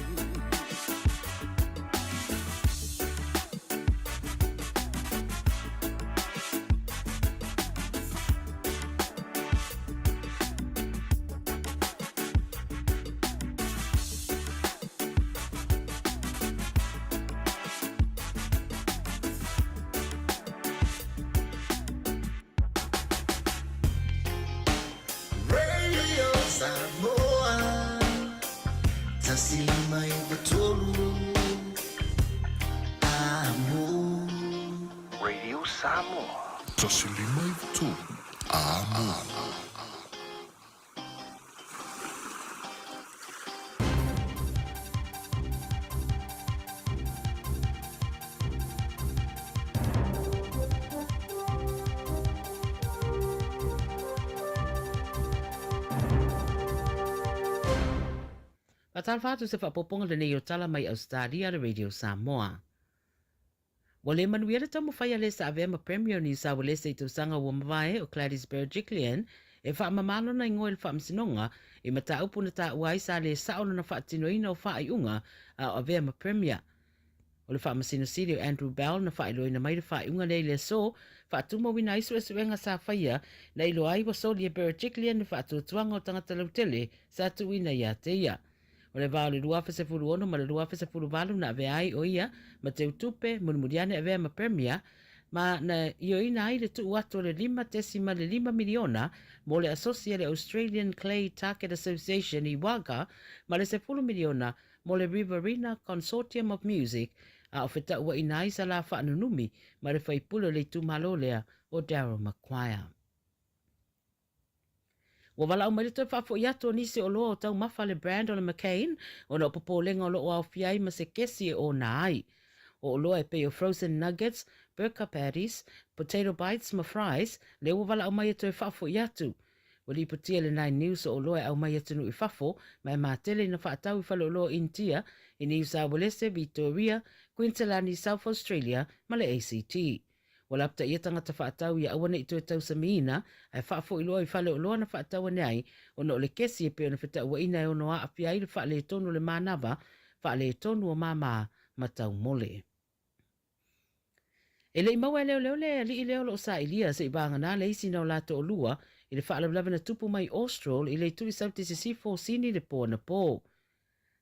Radio Samoa 153 Amo. Radio Samoa. 153 Amo. Faatalofa atu se faaopoopoga lenei o tala mai Australia le Radio Samoa. Ua le manuia le taumafai a le sa avea ma Premier o New South Wales i tausaga ua mavae o Gladys Berejiklian e faamamā lona igoa i le faamasinoga i mataupu na taua ai sa le sao lona faatinoina o faaiuga a o avea ma Premier. O le Faamasino Sili o Andrew Bell na faailoaina mai le faaiuga lea i le aso, faatumauina ai suesuega sa faia na iloa ai ua soli e Berejiklian le faatuatuaga o tagata lautele sa tuuina ia te ia. O le va o le 2016 ma le 2018 na avea ai o ia ma Teutupe, mulimuli ane avea ma Premier, ma na ioeina ai le tuu atu o le $5.5 miliona mo le asosi a le Australian Clay Target Association i Wagga ma le $10 miliona mo le Riverina Consortium of Music, a o fetauaina ai sa la faanunumi ma le faipule o le itumalo lea o Daryl Maguire. Ua valaau mai le toe faafoi atu o nisi o loa o taumafa le brand o le McCain ona o popolega o lo o aofia ai ma se kesi e ona ai. O oloa e pei o frozen nuggets, burger patties, potato bites ma fries, lea ua valaau mai e toe faafoi atu. Ua lipotia le Nine News o oloa e aumai atunuu i fafo ma e matele ina faatau i faleoloa o Initia, i Niu Sauelese, Vitoria, Kuiniselani, South Australia ma le ACT. Ua lapataia tagata faatau ia aua ne i toe tausamiina ae faafoi loa i faleoloa na faatau ane ai ona o le kesi e pei ona fetauaina e ono aafia ai le faaletonu o le manava, faaletonu o māmā ma taumole. E le i maua e leoleo le alii lea o lo o sailia se i vagana le isi na o la toalua i le faalavelave na tupu mai Austral i le itu i Sauti Sisifo o Sini le po anapō.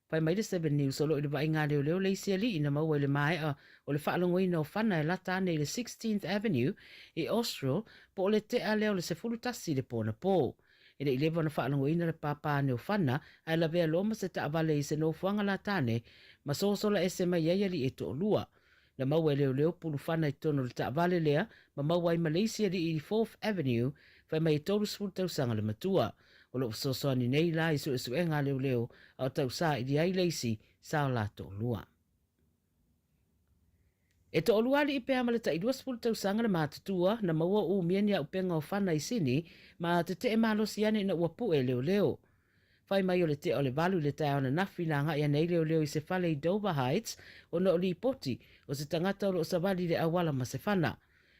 Fai mai le Seven News o lo o i le vaaiga a leoleo le isi alii na maua i le maea o le faalogoina o fana e lata ane i le 16th Avenue i Austral po o le tea lea o le 11 i le po anapō. E le i leva ona faalogoina le pāpā ane o fana ae lavea loa ma se taavale i se nofoaga lata ane ma sosola ese mai ai alii e toalua. Na maua e leoleo pulu fana i totonu o le taavale lea ma maua ai ma le isi alii i Fourth Avenue, fai mai e 30 tausaga le matua. O lo o fesoasoani nei la i suesuega a leoleo a o tausaili ai le isi sa o la toalua. E toalua alii pea ma le tai 20 tausaga le matutua na maua o umia ni auupega o fana i Sini ma tetee malosi ane ina ua pue leoleo. Fai mai o le tea o le 8 i le taeao ananafi na agai ane ai leoleo i se fale i Dover Heights ona o lipoti o se tagata o lo o savali i le auala ma se fana.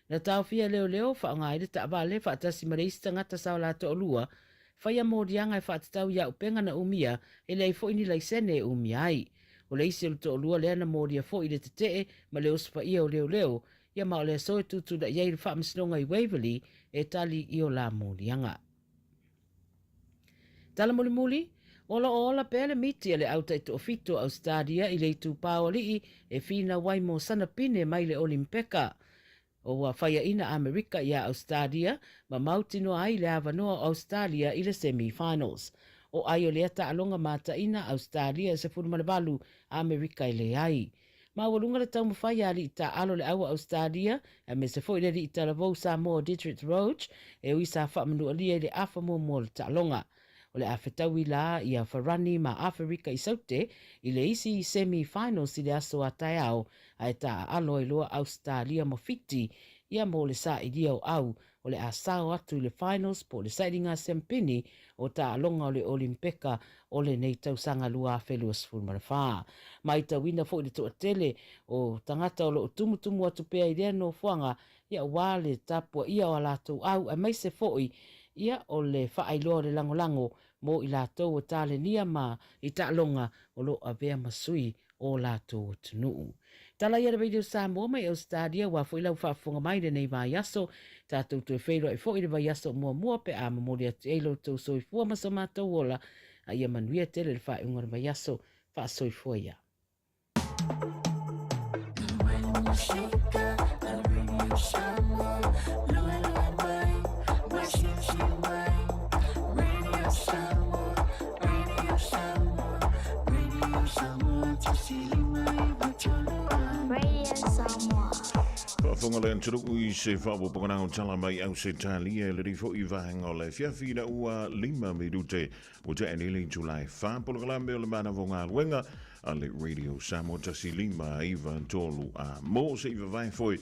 Na taofia e leoleo, faaaoga ai le taavale faatasi ma le isi tagata sa o la toalua, faia moliaga e faatatau i auupega na umia, e leai foi ni laisene e umia ai. O le isi o le toalua lea na molia foi i le tetee ma le osofaia o leoleo, ia ma o le aso e tutulai ai le faamasinoga i Waverley e tali i o la moliaga. Tala mulimuli, O lo o ola pea le miti a le au taitoafitu o Ausetalia i le itupa o alii e finau ai mo sana pine mai le Olimpeka. O ua faiaina Amerika iā Ausetalia ma mautinoa ai le avanoa o Ausetalia i le semi finals. O ai o lea taaloga mataina Ausetalia e 18, Amerika e leai. Maualuga le taumafai a alii taaalo le au a Ausetalia aemaise foi le alii talavou Samoa Didrit Roach e ui sa faamanualia i le afa muamua o le taaloga. O le a fetaui la ia Farani ma Aferika i Saute i le isi semi finals i le aso a taeao ae taaalo ai loa Ausetalia ma Fiti ia mo le sailia o au o le a sao atu i le finals po o le sailiga siampini o taaloga o le Olimpeka o lenei tausaga 2024. Maitauina foi le toatele o tagata o lo o tumutumu atu pea i lea nofoaga ia aua le tapuaia o a latou au aemaise foi ia o le faailoa o le lagolago mo i latou o talenia ma i taaloga o lo o avea ma sui o latou atunuu. Tala ia le Radio Samoa mai Ausetalia aua foi lau faafofoga mai i lenei vaiaso. Tatou toe feiloai foi i le vaiaso muamua pe a momoli atu i ai lo outou soifua ma so matou ola, a ia manuia tele le faaiuga o le vaiaso. Faasoifua ia. Faafofoga le atunuu i se faaopoopoga o tala mai Ausetalia i lenei foi vaega o le afiafi ina ua 5 minute ua tea nei le itula e 4 polokalame o le manava o galuega a le Radio Samoa 1 5 9 3 a mo se i vavae foi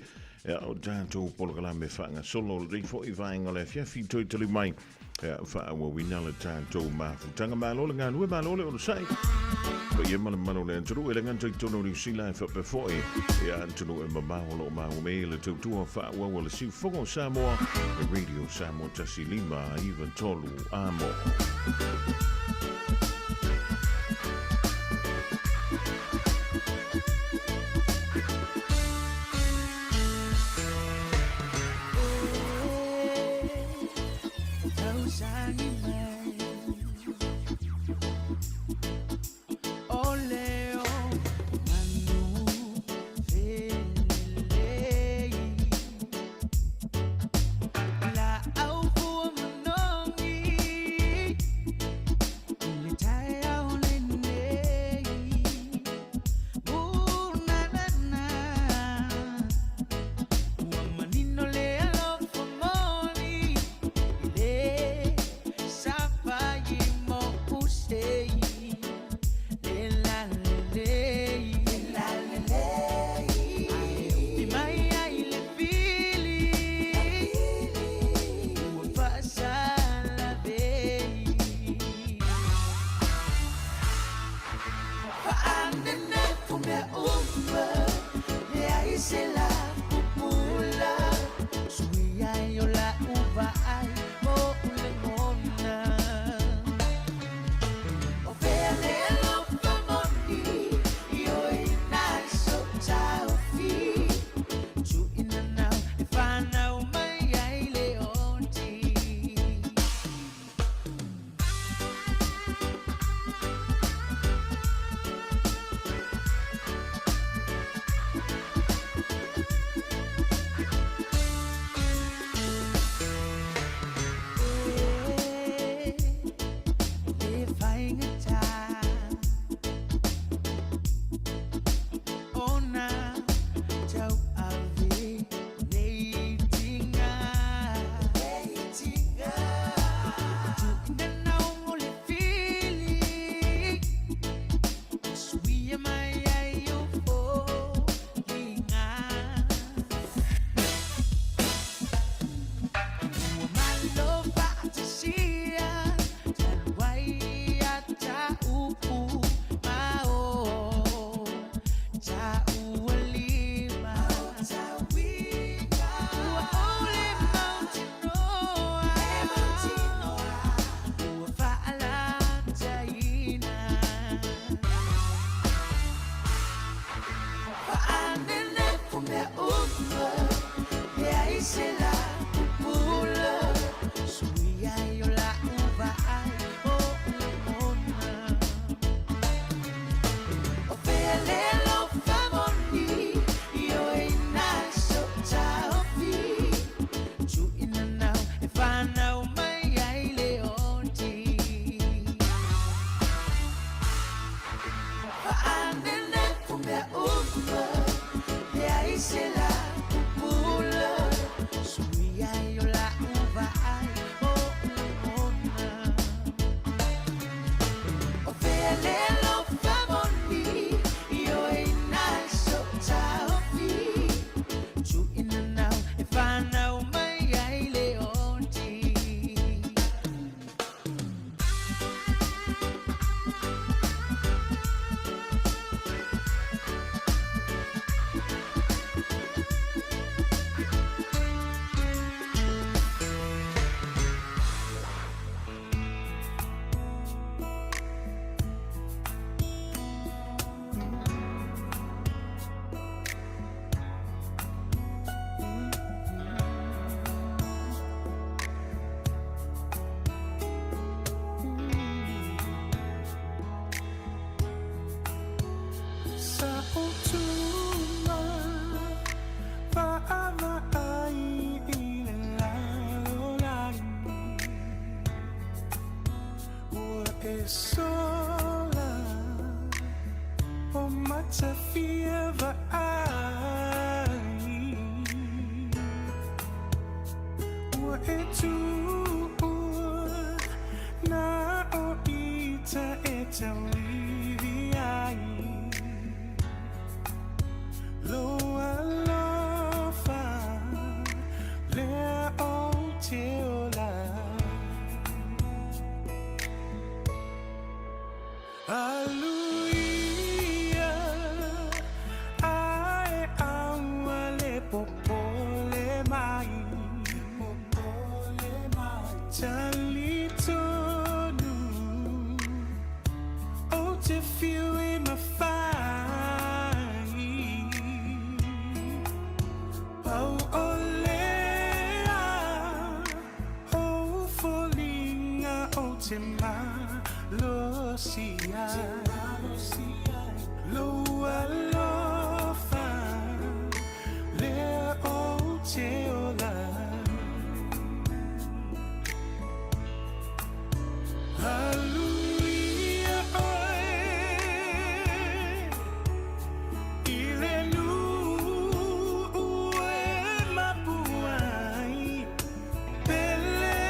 o tatou polokalame faagasolo lenei foi vaega o le afiafi toe tali mai faaauauina le tatou mafutaga. Malo le galue, malo le onosai. Paia ma le mamalu o le atunuu e le gata i totonu o Niu Sila e faapea foi ia atunuu e mamao o lo o maua nei le tautua faaauau a le Siufogo o Samoa, Radio Samoa 1 5 9 3 Amo. mea uma Leai se la pupula Suia i o la uva ai o ona O fea le alofa moni I o ina so taofi Tu'uina nau e whanau mai ai le oti Fa'anene o mea uma Leai se la pupula Suia i o la'u vaai o ona O fea le alofa moni I o ina so taofi Tu'uina nau e whanau mai ai le oti Sa utuma Fa'avaai i le lalolagi Ua e sola O matafia va'ai Ua e tu'ua Na o ita e tauivi ai Lou alofa lea ou te ola Aluia ae aua le popole mai Talitonu ou te fiu e mafai Pau o lea o foliga ou te malosi ai Lou alofa lea ou te ola Aluia oe I le nu'u e mapu ai Pele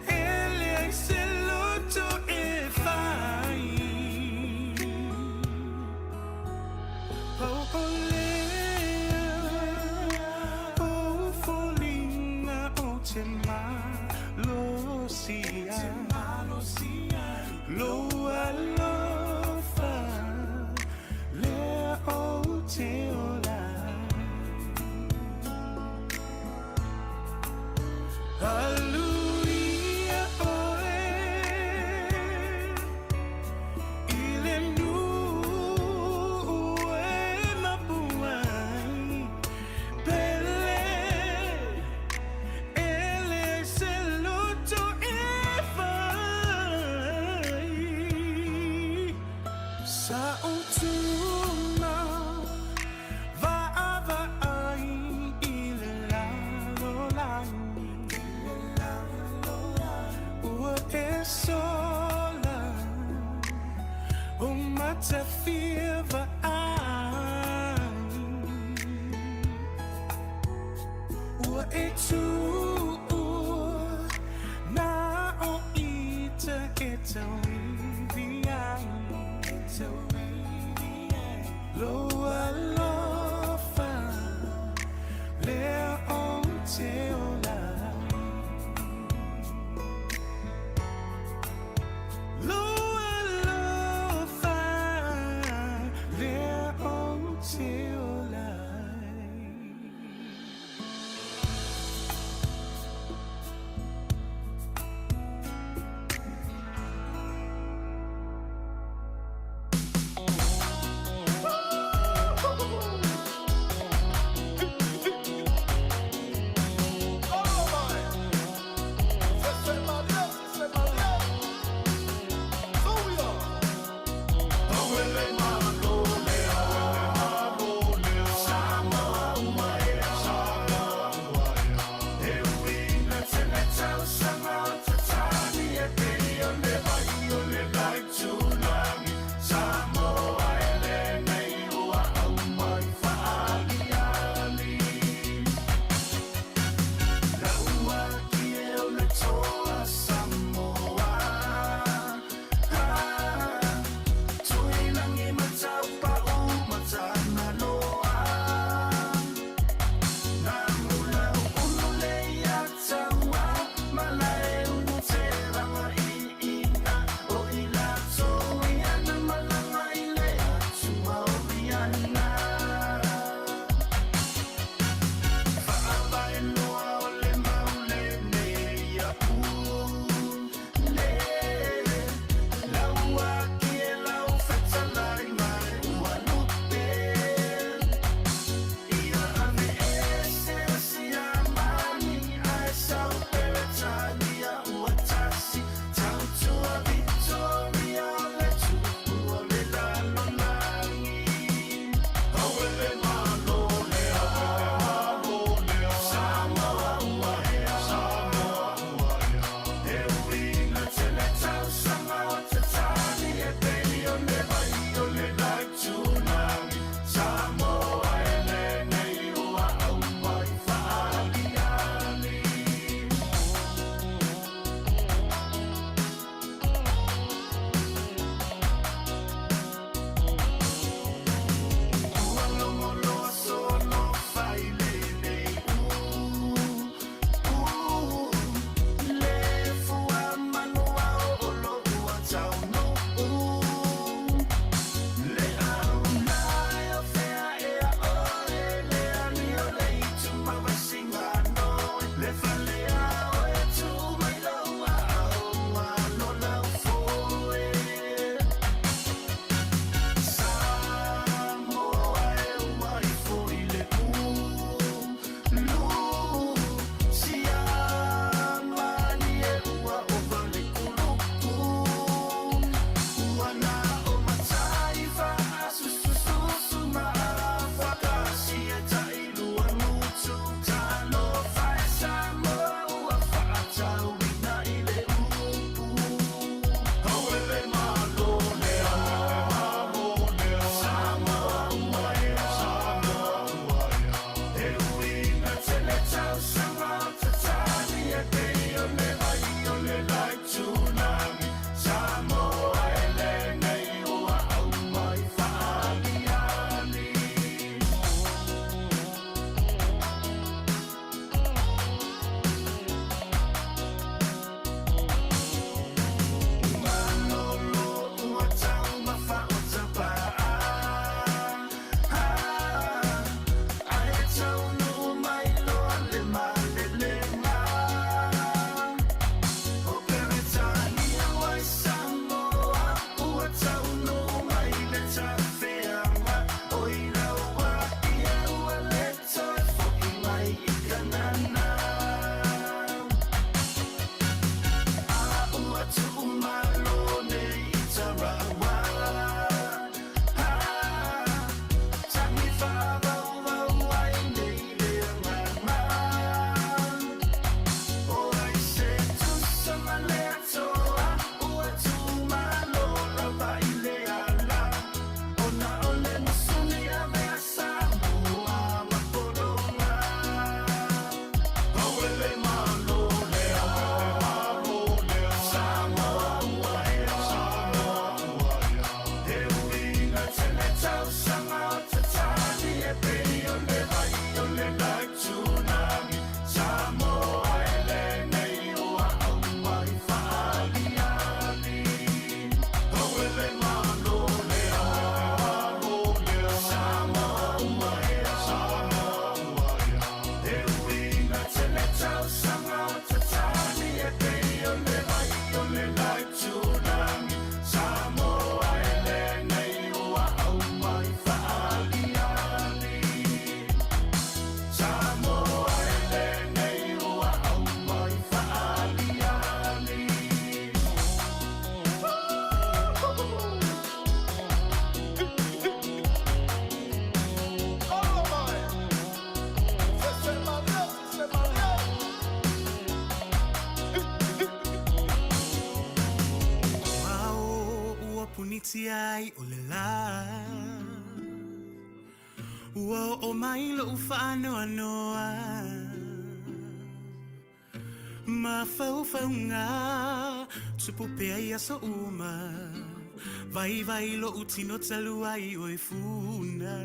e leai se loto e fai Pau o lea tia ai o le lā. Ua oo mai loʻu faanoanoa. Mafaufauga tupu pea i aso uma. Vaivai loʻu tino talu ai oe funa.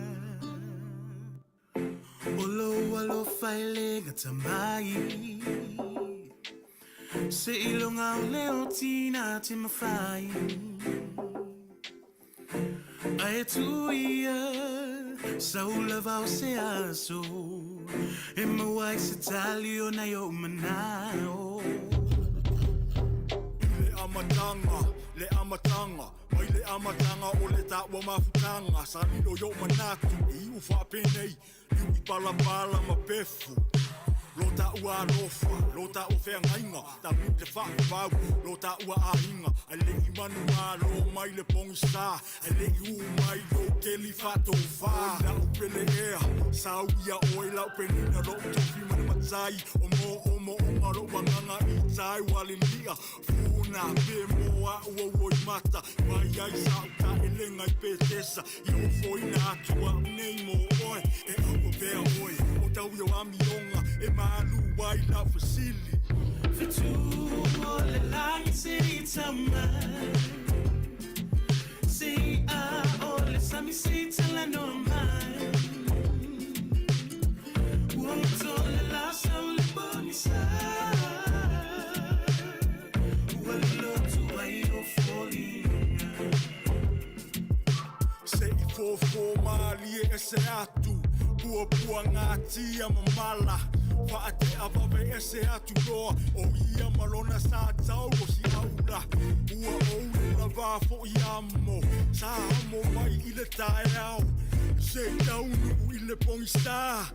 O lou alofa e le gata mai. Seiloga o le otina te mafai. Ae tuu ia sau lava o se aso e maua ai se tali o nai ou manao. I le amataga, le amataga, mai le amataga o le taua mafutaga, sa lilo i o'u manatu e iu faapenei, liu i palapala ma pefu. Lo taua alofa, lo taua feagaiga, talu i le faavavau, lo taua aiga, ae le i manumalo mai le pogisā, ae le i ū mai lou keli faatofā. Oi la'u pele ea, sau ia oe la'u penina, lo'u tofi ma le matai, o moomooga lo'u agaga i tai ua lili'a, funa pe mo a'u ou loimata, mai ai sa'u taʻelega i Petesa, i ofoina atu a'u nei mo oe, e aua pea oe, o tau i o amioga, e malu ai la'u fesili. Fetu o le lagi se i tau mai. Se i a o le sami se i talanoa mai. Ua goto le la sau le pogisa. Ua lolotu ai o foliga. Se i fofo mālie ese atu, puapuagatia ma mala, faateavave ese atu loa, o ia ma lona sa tau o siaula. Ua ou le lavā foʻi amo, sa amo mai i le taeao, se taunuu i le pogisā,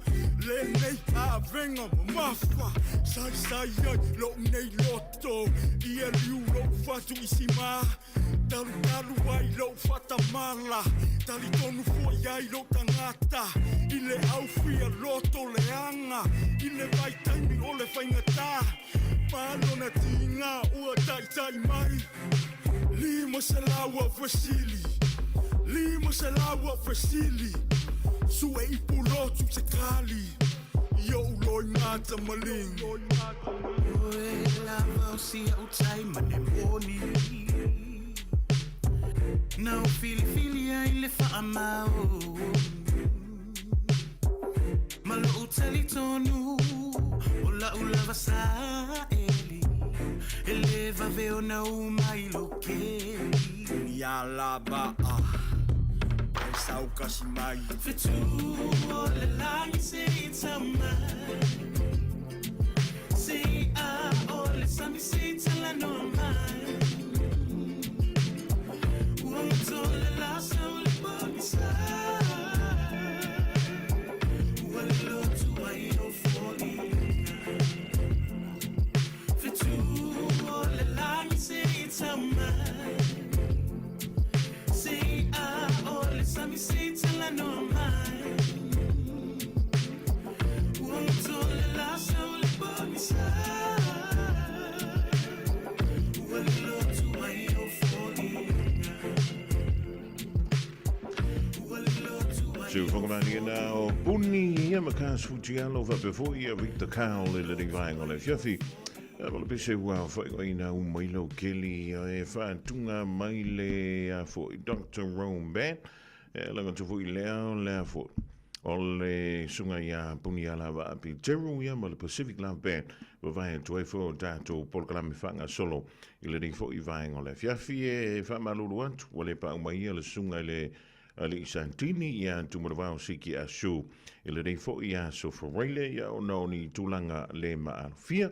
lenei avega mamafa, saisai ai loʻu nei loto, ia liu loʻu fatu i simā, talutalu ai loʻu faatamala, talitonu foʻi ai loʻu tagata, i le aufia loto leaga, i le vaitaimi o le faigatā, ma lona tigā ua taʻitaʻi mai. 500 au fesili, 500 au fesili, sue i pulotu se kali, i o'u loimata maligi. Oe lava o sia o tai ma ne moni. Na o filifili ai le faamao. Ma loʻu talitonu o la'u lava sa eli. E le vave ona u mai lo keli. Ni ala va'a e saukasi mai. Fetu o le lagi se i tau mai. Se i a o le sami se i talanoa mai. Ua goto le la sau le pogisa. Ua lolotu ai o foliga. Fetu o le lagi se i tau mai. Se i a o le sami se i talanoa mai. Ua goto le la sau le pogisa. Ua lolotu ai o foliga. Ua lolotu ai Se whakamani na o Puni ia ma ka sfutialo faapea foi ia Victor Carl i lenei vaega o le afiafi. Ma le pese ua faaigoaina uma i lau keli e faatuga mai le a foi Dr. Rome Band. E laga atu foi lea o lea foi o le susuga ia Puni Alavaa Peteru ia ma le Pacific Love Band vavae atu ai foi o tatou polokalame faagasolo i lenei foi vaega o le afiafi e faamalulu atu ua le paau mai ia le susuga i le Alii Santini ia Tumalavao Siki Asu i lenei foi aso Faraile ia ona o ni tulaga le maalofia.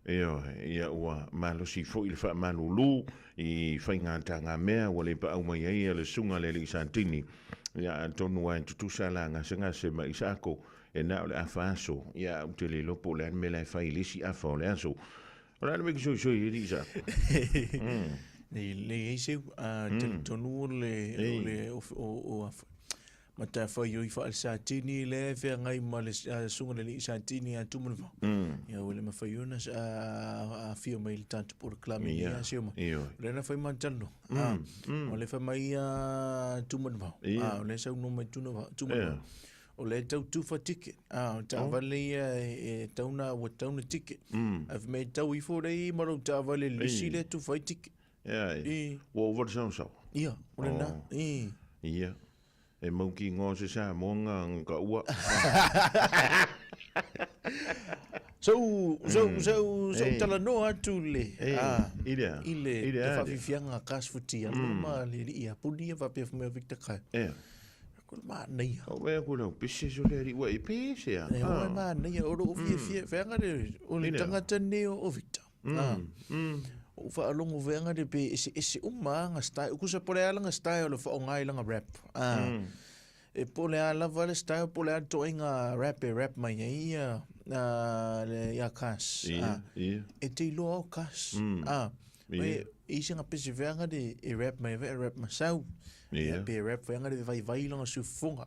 Ioe, ia ua malosi foi le faamalulu i faiga tagamea ua le paau mai ai le susuga le Alii Santini. Ia atonu lava e tutusa la gasegase ma Isaako e na o le afa aso. Ia ou te le iloa po o le a le mea la e fai i le isi afa o le aso. O le a le mea soisoi e Isaako? Nei, leai seu, talitonu o le, o le, o, o, o, Matafaioi faale-Satini lea e feagai ma le susuga i le alii Satini ia Tumanuvao. Ia ua le mafai ona aafia mai i le tatou polokalame i lenei aso ma. O lea na fai ma talanoa. O lea fai mai ia Tumanuvao. O lea e saunoa mai Tumanuvao. O lea e tau tufa ticket. O taavale ia e tau na, ua tau na ticket. Ae fai mai e tau ifo lea ma lou taavale lisi lea e tufa ai ticket. Ua ova le saosaoa. Ia, o lena. Ia. E mau ki ngoa se Samoa nga nga ua. So, so, so, so talanoa atu le, I le i le faafiafiaga a Kas Futia ma le alii ia Puni faapea foi ma Victor Kai. Ko le manaia. O wea ko lau pese so le alii ua e pese a. E o e manaia, o loo fiafia, feaga le, o le tagata nei o Victor. O faalogo feaga le pe eseese uma lava ga style, kusa po o le a laga style o le faaaoga i laga rap. E po o le a lava le style po o le a le ituaiga rap e rap mai ai ia le ia Kas. E te iloa o Kas. E i se ga pese feaga le e rap mai ai e rap masau. Ia pe rap feaga le vaivai laga siufofoga.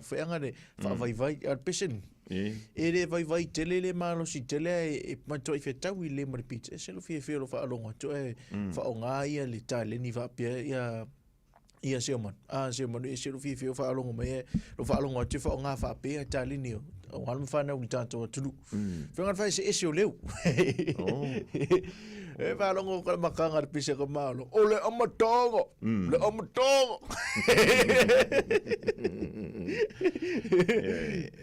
Feaga le faavaivai a le pese ni. E le vaivai tele le malosi tele ae e matuai fetaui le ma le beat. E se lo fiafia o lo faalogo atu ae faaaoga ia le taleni faapea ia ia Seomanu. A Seomanu e se lo fiafia o faalogo mai e lo faalogo atu e faaaoga faapea taleni o o alo ma fanau i le tatou atunuu. Feaga le faeseese o leu. E faalogo ka makaga le pese ka malo. O le amataga! Le amataga!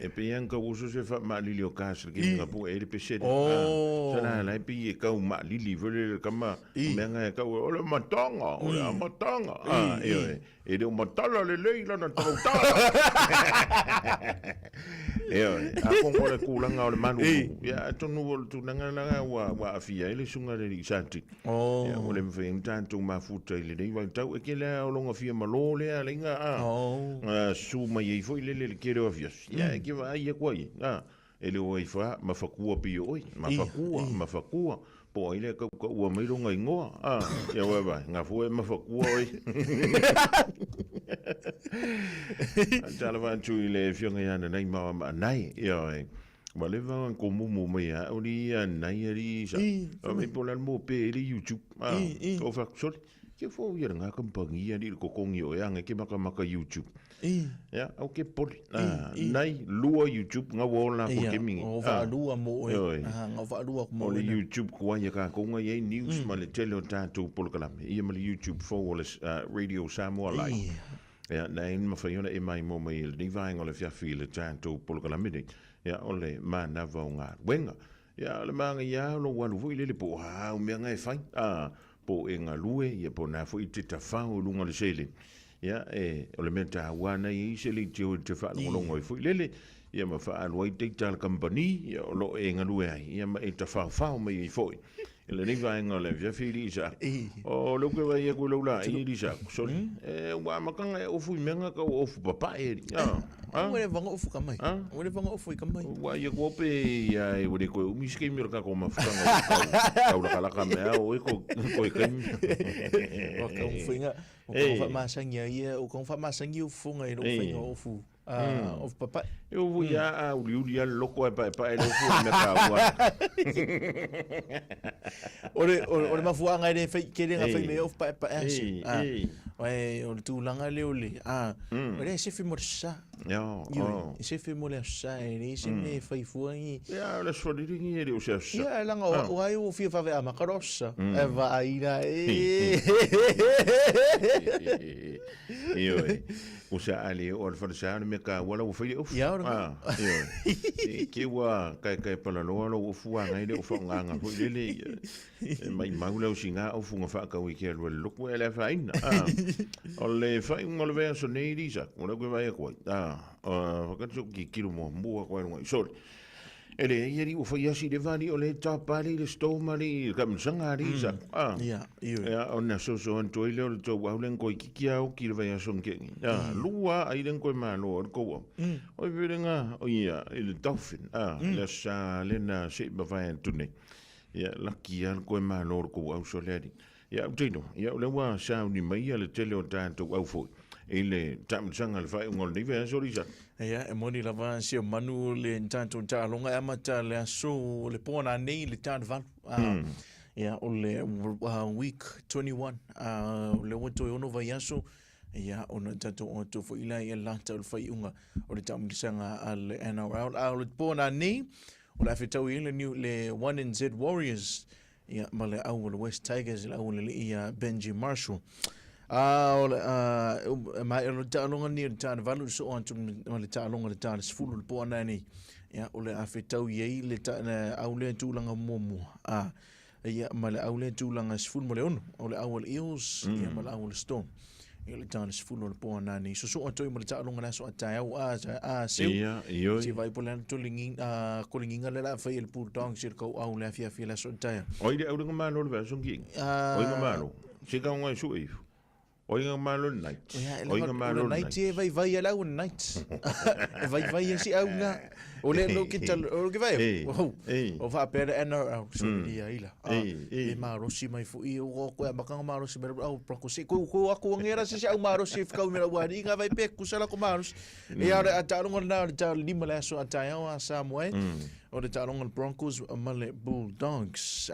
E pei ang ka uso se fa maalili o kas le kinga pu e le pese. Sa la la pi e kau maalili vele le kama mea nga e kau o le amataga, o le amataga. E E le o matala lelei lana tautala. Ioe, a kongo le kūlanga o le malu. Ia, atonu o le tulaga langa ua, ua aafia ai le susuga i le alii Sati. Ia, ua le mafai ai ona tatou mafuta i lenei vaitau. E kele lava o longa fia malo lea alaiga a. Susu mai ai foi lele i le kele o afiafi. Ia, e ke vaai aku ai, a. E le o ai fa mafakua pei o oe, mafakua, mafakua, po o ai lea kaukaua mai lona igoa, a, ia oe vai, nga fua e mafakua oe. Talofa atu i le afioga ia Nanai Maoa Maanai, ioe, ua leva ona komumu mai ia au li ia Nanai alii sa, o mei po o le a le mo pe i le YouTube, a, o fai atu, sole, Ke fou ia nga kampangi ia li kokongi o ea ke makamaka YouTube. Ia, au ke poli. Nai lua YouTube nga wo la ko ke mingi. O whaalua mo oe. Nga whaalua mo oe. O le YouTube kua ia ka konga ia news ma le tele o tātou polokalame. Ia ma le YouTube fou o le Radio Samoa Live. Ia, nai mawhai ona e mai mo mai le ni vaenga o le fiafi le tātou polokalame nei. Ia, o le mānawa o ngā wenga. Ia, o le maanga ia o lou alu foi lele po o a au mea nga e fai, a, po o e galue, ia po o na foi te tafao i luga o le seleni. Ia, e, o le mea taua ana ia i se leitio i te faalogologo ai foi lele, ia ma faaalu ai data a le kamupani, ia o lo o e galue ai, ia ma e tafaofao mai ai foi. I lenei vaega o le afiafi i Lisa, o lea ou te vaai atu i lau laei i Lisa, sole, e, ua amataga e ofu i mea nga tau ofu papae, a, a. Ua leva ona ofu ka mai. Ua leva ona ofu i ka mai. Ua ia kua pe ia e ua le koe umi se kaimi o le tatou mafutaga o tau, tau lakalaka mea o e ko, koe kaimi. Ua kau whainga, ua kau whaamasangi a ia, ua kau whaamasangi o funga i lou whainga o ofu. Ofu papae. E ofu ia a uliuli a le loko e paepae le ofu o le mea taua. O le, o le mafuaaga e le fai, tele na fai mai ofu paepae ase. Ai, o le tulaga lea o le, o lea e sefe mo le sa. Ioe, e sefe mo le aso sa, e leai se mea e fai fua ni. Ia, o le aso Falealili e le o se aso sa. Ia, leaga o ai ua fia vave amata lo aso sa. E vaai la e. Ioe. O sa ale o le falesa o le mea kaua la ua fai le ofu. Ia, o le mea. Ah, ioe. E ke ua kaekae palaloa lou ofu a ngai le o whaongaanga foi lele. E mai mau lau singa ofu nga whaakau i ke alua le loku e le whaina. Ah, o le whaiunga o le vea so nei Lisa, o le koe vai a koe. Ah, whakatso ki kilo mua mua koe runga i sore. E le ia li ua fai asi le vali o le tapa le le stoma le ka msanga le isa. Ah. Ia, ioe. Ia, o na soso an toi le o le tou au le ngoi kiki au ki le vai aso nge. Ah, lua ai le ngoi malo o le kou au. O i vele nga, o ia, i le dolphin. Ah, le sa le na se ma vai an tune. Ia, laki a le koe malo o le kou au so le ali. Ia, au teino, ia, o le ua sauni mai ia le tele o tātou au foi. i le taamilosaga i le faaiuga o lenei vaiaso Lisa. Ia, e moni lava si o manu le tatou taaloga e amata le aso le po nanei i le ta le 8. Ia, o le week 21, o lea ua toe 6 vaiaso, ia, ona tatou o atu foi lea i lata o le faaiuga o le taamilosaga a le NRL. A o le po nanei, o le a fetaui ai le, New, le 1NZ Warriors ia, ma le au o le West Tigers, le au o le alii ia Benji Marshall. A o le a ma e le taaloga ni o le ta le 8 so atu ma le taaloga le ta le 10 le po anani. Ia, o le a fetau i ai le ta le au le tulaga muamua. A ia ma le au le tulaga 16 o le au o le Eels ia ma le au o le Storm. Ia le ta le 10 o le po anani. So so atu i ma le taaloga le aso a taeao a a seu. Ia, ioi. Si vai po le ana tulingi a kolinginga le la fai el Bulldogs i le kau au le afiafi le aso a taeao. Oi le au le malo le vaiaso ki. Oi nga malo. Se ka ngai su e. Oi nga malo le night. Oi nga malo le night. E vai vai ala au night. E vai vai e si au nga. O le lo ki tal o ki vai. O fa pere ana au so ia ila. E marosi mai fu i o ko e makanga marosi me au prako se ko ko ako ngera se au marosi fkau me ua ni nga vai pe kusala ko marosi. E ara a taronga na le ta lima le aso a taeao a Samoa. O le taronga Broncos ma le Bulldogs.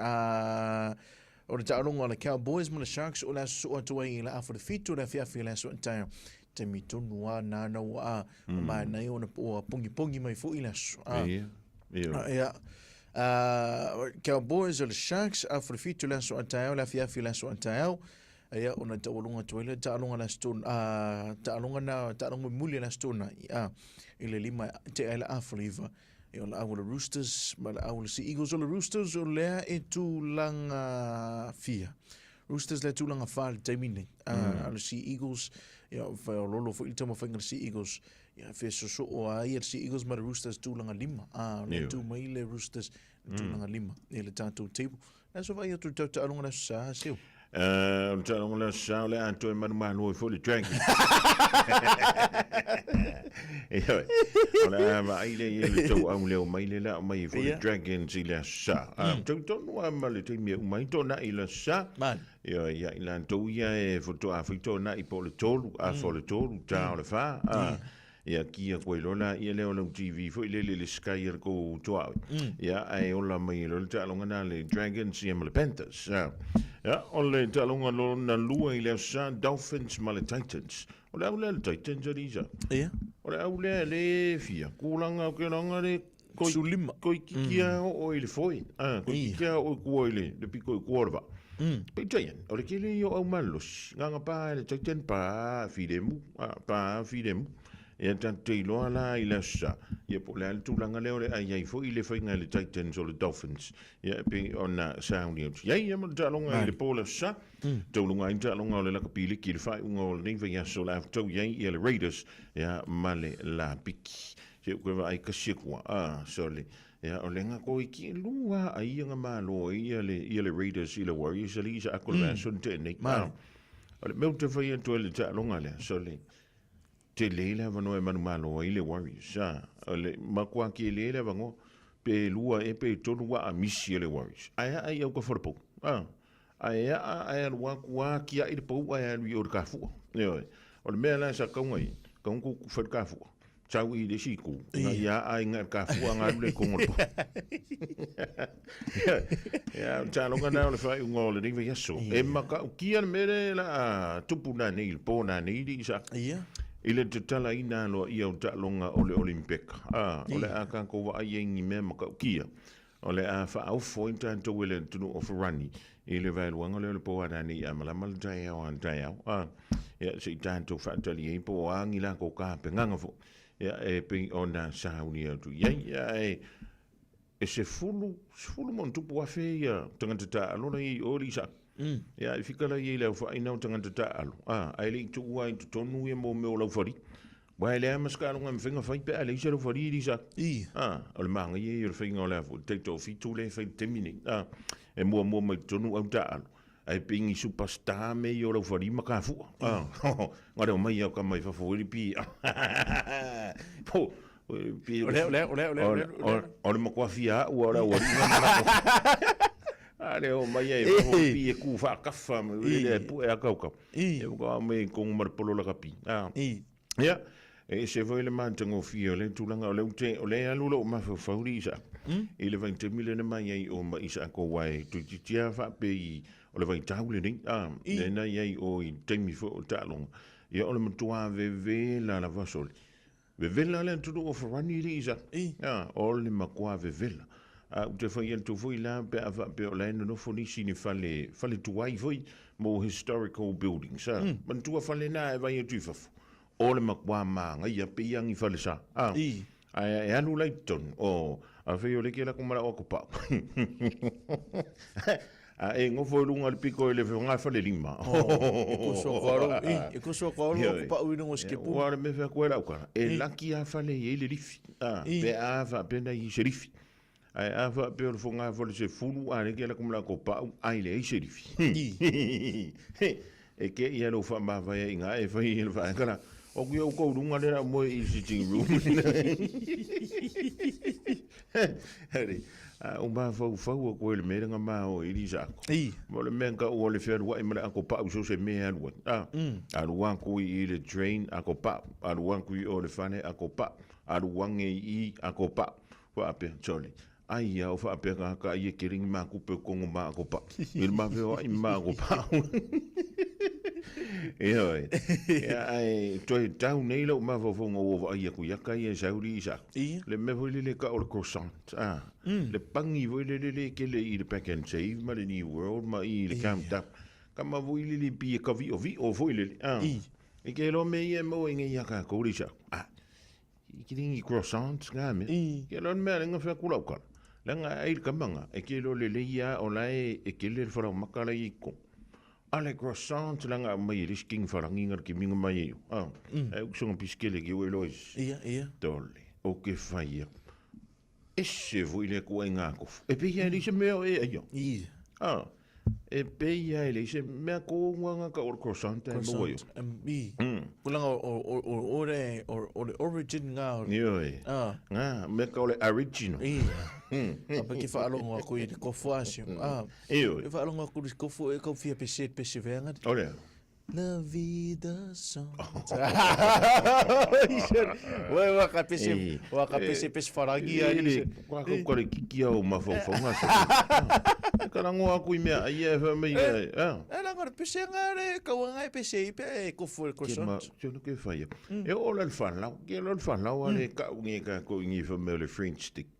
O le taaloga a le Cowboys ma le Sharks o le aso soo atu ai i le afa le 7 le afiafi le aso taeao. Taimi tonu a nāna ua a o mānai ona o pongipongi mai foi le aso. Ia, ia. Ia. Cowboys o le Sharks afa le 7 le aso taeao le afiafi le aso taeao. Ia ona taualuga atu ai le taaloga le aso tonu, taaloga na taaloga muli le aso tonu ia i le 5 te ai le afa le 9. E o le au o le Roosters, ma le au o le Sea Eagles. O le Roosters o lea e tulaga fia. Roosters lea tulaga wha le taimi nei. A le Sea Eagles, ia, whai o lolo foi le taumafaiga le Sea Eagles. Ia, whea soso o a ia le Sea Eagles ma le Roosters tulaga 5. Le tū mai le Roosters tulaga 5 e le tātou table. Le aso vai atu tau taaloga le aso sa, seu. O le taaloga le aso sa, o le a toe manumalo ai foi le Dragon. Ioe. O le a vaai le i le tau au leo mai le la mai foi le Dragons i le aso sa. Tau tonu a ma le taimi e uma ai tōna i le aso sa. Ioe, ia i lantou ia e fotoa fai tōna i po le tolu, a fo le tolu, tā o le whā. Ia kia koe lola, ia leo lau TV foi le le Sky ia ko toa. Ia ai ola mai lo le taaloga na le Dragons ia ma le Panthers. Ia o le taaloga lo na lua i le sa Dolphins ma le Titans. O le au lea le Titans a Lisa. Ia. O le au lea le fia kulanga ke langa le koi Sulima. Koi kikia o i le foi. Koi kikia o kua i le piko i kua o le va. Peitai o le kele i o au malosi. Nganga pa le Titan pa filemu. Pa filemu. Ia tātou te iloa la i le aso sa. Ia po le a le tulaga lea o le ai ai foi i le faiga i le Titans o le Dolphins. Ia e pei ona sauni atu i ai ia ma le taaloga i le po le aso sa. Tauluga ai le taaloga o le lakapi liki i le faaiuga o lenei vaiaso o le a fetau i ai ia le Raiders ia ma le Lapiki. Se u koe vaai kasi akua. So le ia o le nga ko i ki lua ai ia nga malo ai ia le ia le Raiders i le Warriors ali isa ako le vaiaso ni tēnei. O le mea ou te fai atu ai le taaloga lea. So le Te le le avanoa e manumalo ai le Warriors. O le makua ke le le avangoa pe lua e pe tolu wa a misi e le Warriors. Ai a ai au ka wharapau. Ai a ai alu aku a ki a i le pau ai alu i o le kafua. Ioe. O le mea la sa kaunga i, kaunga ku ku whare kafua. Tau i le siku. Nga ia ai nga kafua nga alu le kongo le pau. Ia, tālonga nā o le whai unga o le nei aso. E maka o kia le mere la tupu nā nei, le pō nā nei i sa. I le tatala i nā loa ia o tālonga o le Olympic. O le a kākou wa ai ngi mea maka o kia. O le a whaofo i tātou e le tunu o Ferrani. I le vaeluanga le o le pō a nā nei a malama le tai au a tai au. Ia, se i tātou whaatali e pō a ngi la kō kā penganga fo. Ia, e pei o nā sauni atu. Ia, ia, e e se fulu, se fulu mo tupu afe ia tangata ta alo la i o lisa. Ia e fika la i le au whaina o tangata ta alo. Ai le i tuu ai tonu ia mo meo lau whari. Wai le ama ska alonga mwhenga whai pe a le isa lau whari i lisa. O le maanga ia i o le whainga o le afu. Te tō fitu le whai te mine. E mua mua mai tonu au ta alo. Ai pingi superstar me i o lau whari ma ka fua. Ngā reo mai au ka mai whawhawiri pi. Po, Ole, ole, ole, ole, ole, ole. O le makuawhia ua o le awari ngā manako. A le o mai ai fafo pi e ku whaakawha me ue le pu e akau kau. E waka me kongo mara polo la kapi. Ia, e se foi le matagofie o le tulaga o le ute o le alu lou mafaufau i Isaako. I le vaitaimi lena mai ai o ma Isaako aua e toeitiiti lava faapei o le vaitau lenei, a, lena i ai o i taimi foi o taaloga. Ia o le matua vevela lava sole. Vevela le atunuu o Farani i Isaako. A, o le matua vevela. A ou te fai atu foi la pe a faapea o la e nonofo nisi i ni fale, fale tuai foi mo historical buildings, a. Manatua fale na e vai atu i fafo. O le matua māngaia pei agi falesa. A, ae e alu la i totonu, o, afei o le ke lako malao ako pau. A e ngofo i lunga o le piko i le ngā fale lima. E koso ko aro, e koso ko aro ko pau i lunga o skepu. Ua le me whea koe lau kara. E laki a fale i le lifi. A, pe a wha pena i se lifi. Ai a wha pe o le whonga fale se fulu a le ke lako malao ko pau ai le i se lifi. E ke ia lou whaamawai ai ngā e whai i le whaekara. O ku au kou runga le rau moe i sitting room. Hari, a o mawhau whau a koe le meranga mā o i risa ako. Mo le mea ka ua le whiaru ai mara ako pau so se mea alu ai. A, alu aku i le train ako pau. Alu aku i o le whane ako pau. Alu wange i ako pau. Whaapea, sorry. Ai ia o whaapea ka haka ai e ke ringi mā kupe o kongo mā ako pau. I le mawheo ai mā ako pau. E hoi. Ia ai toe tau nei lau mafaufauga ua vaai aku ia kai e sauri i sa. Le mea foi lele ka o le croissant. Ah. Le pangi foi lele le kele i le pack and save ma le New World ma i le countdown. Ka ma foi lele pi e ka vi o vi o foi lele. Ah. E ke lo me ia mo i ngai ia ka kouri sa. Ah. I ki ringi croissants ngā mea. Ke lo mea lenga whea kula ukala. Langa ai le kamanga, e ke lo le leia o la e, e ke le wharau makala i ko. A le croissant langa mai e risking wharangi ngar ki minga mai e yo. Ah, e uksonga piskele ki ue lois. Ia, ia. Tole, o ke whaia. Ese voi le kua i ngā kofu. E pehia e leise mea o e aio. Ia. Ah, e pehia e leise mea ko ngā ka o le croissant e maua yo. Croissant, i. Ko langa o, o, le, o, le origin ngā. Ioi. Ah. Ngā, mea ka o le original. Ia. A pa ki whaalongo aku i le kofu asio. Ah. Ioi. E whaalongo aku i le kofu e kau fia pese pese veanga. Ore. La vida son. Wai waka pese, waka pese pese wharangi ai. Ele, kwa kau kare kiki au mafaufauga sa. Ka rango aku i mea ai e wha mei ai. E rango le pese ngā re, kau ngai pese i pe e kofu e croissant. Ke ma, ke whaia. E o la le whanau, ke la le whanau a le kau nge ka ko ngi wha mea le French stick.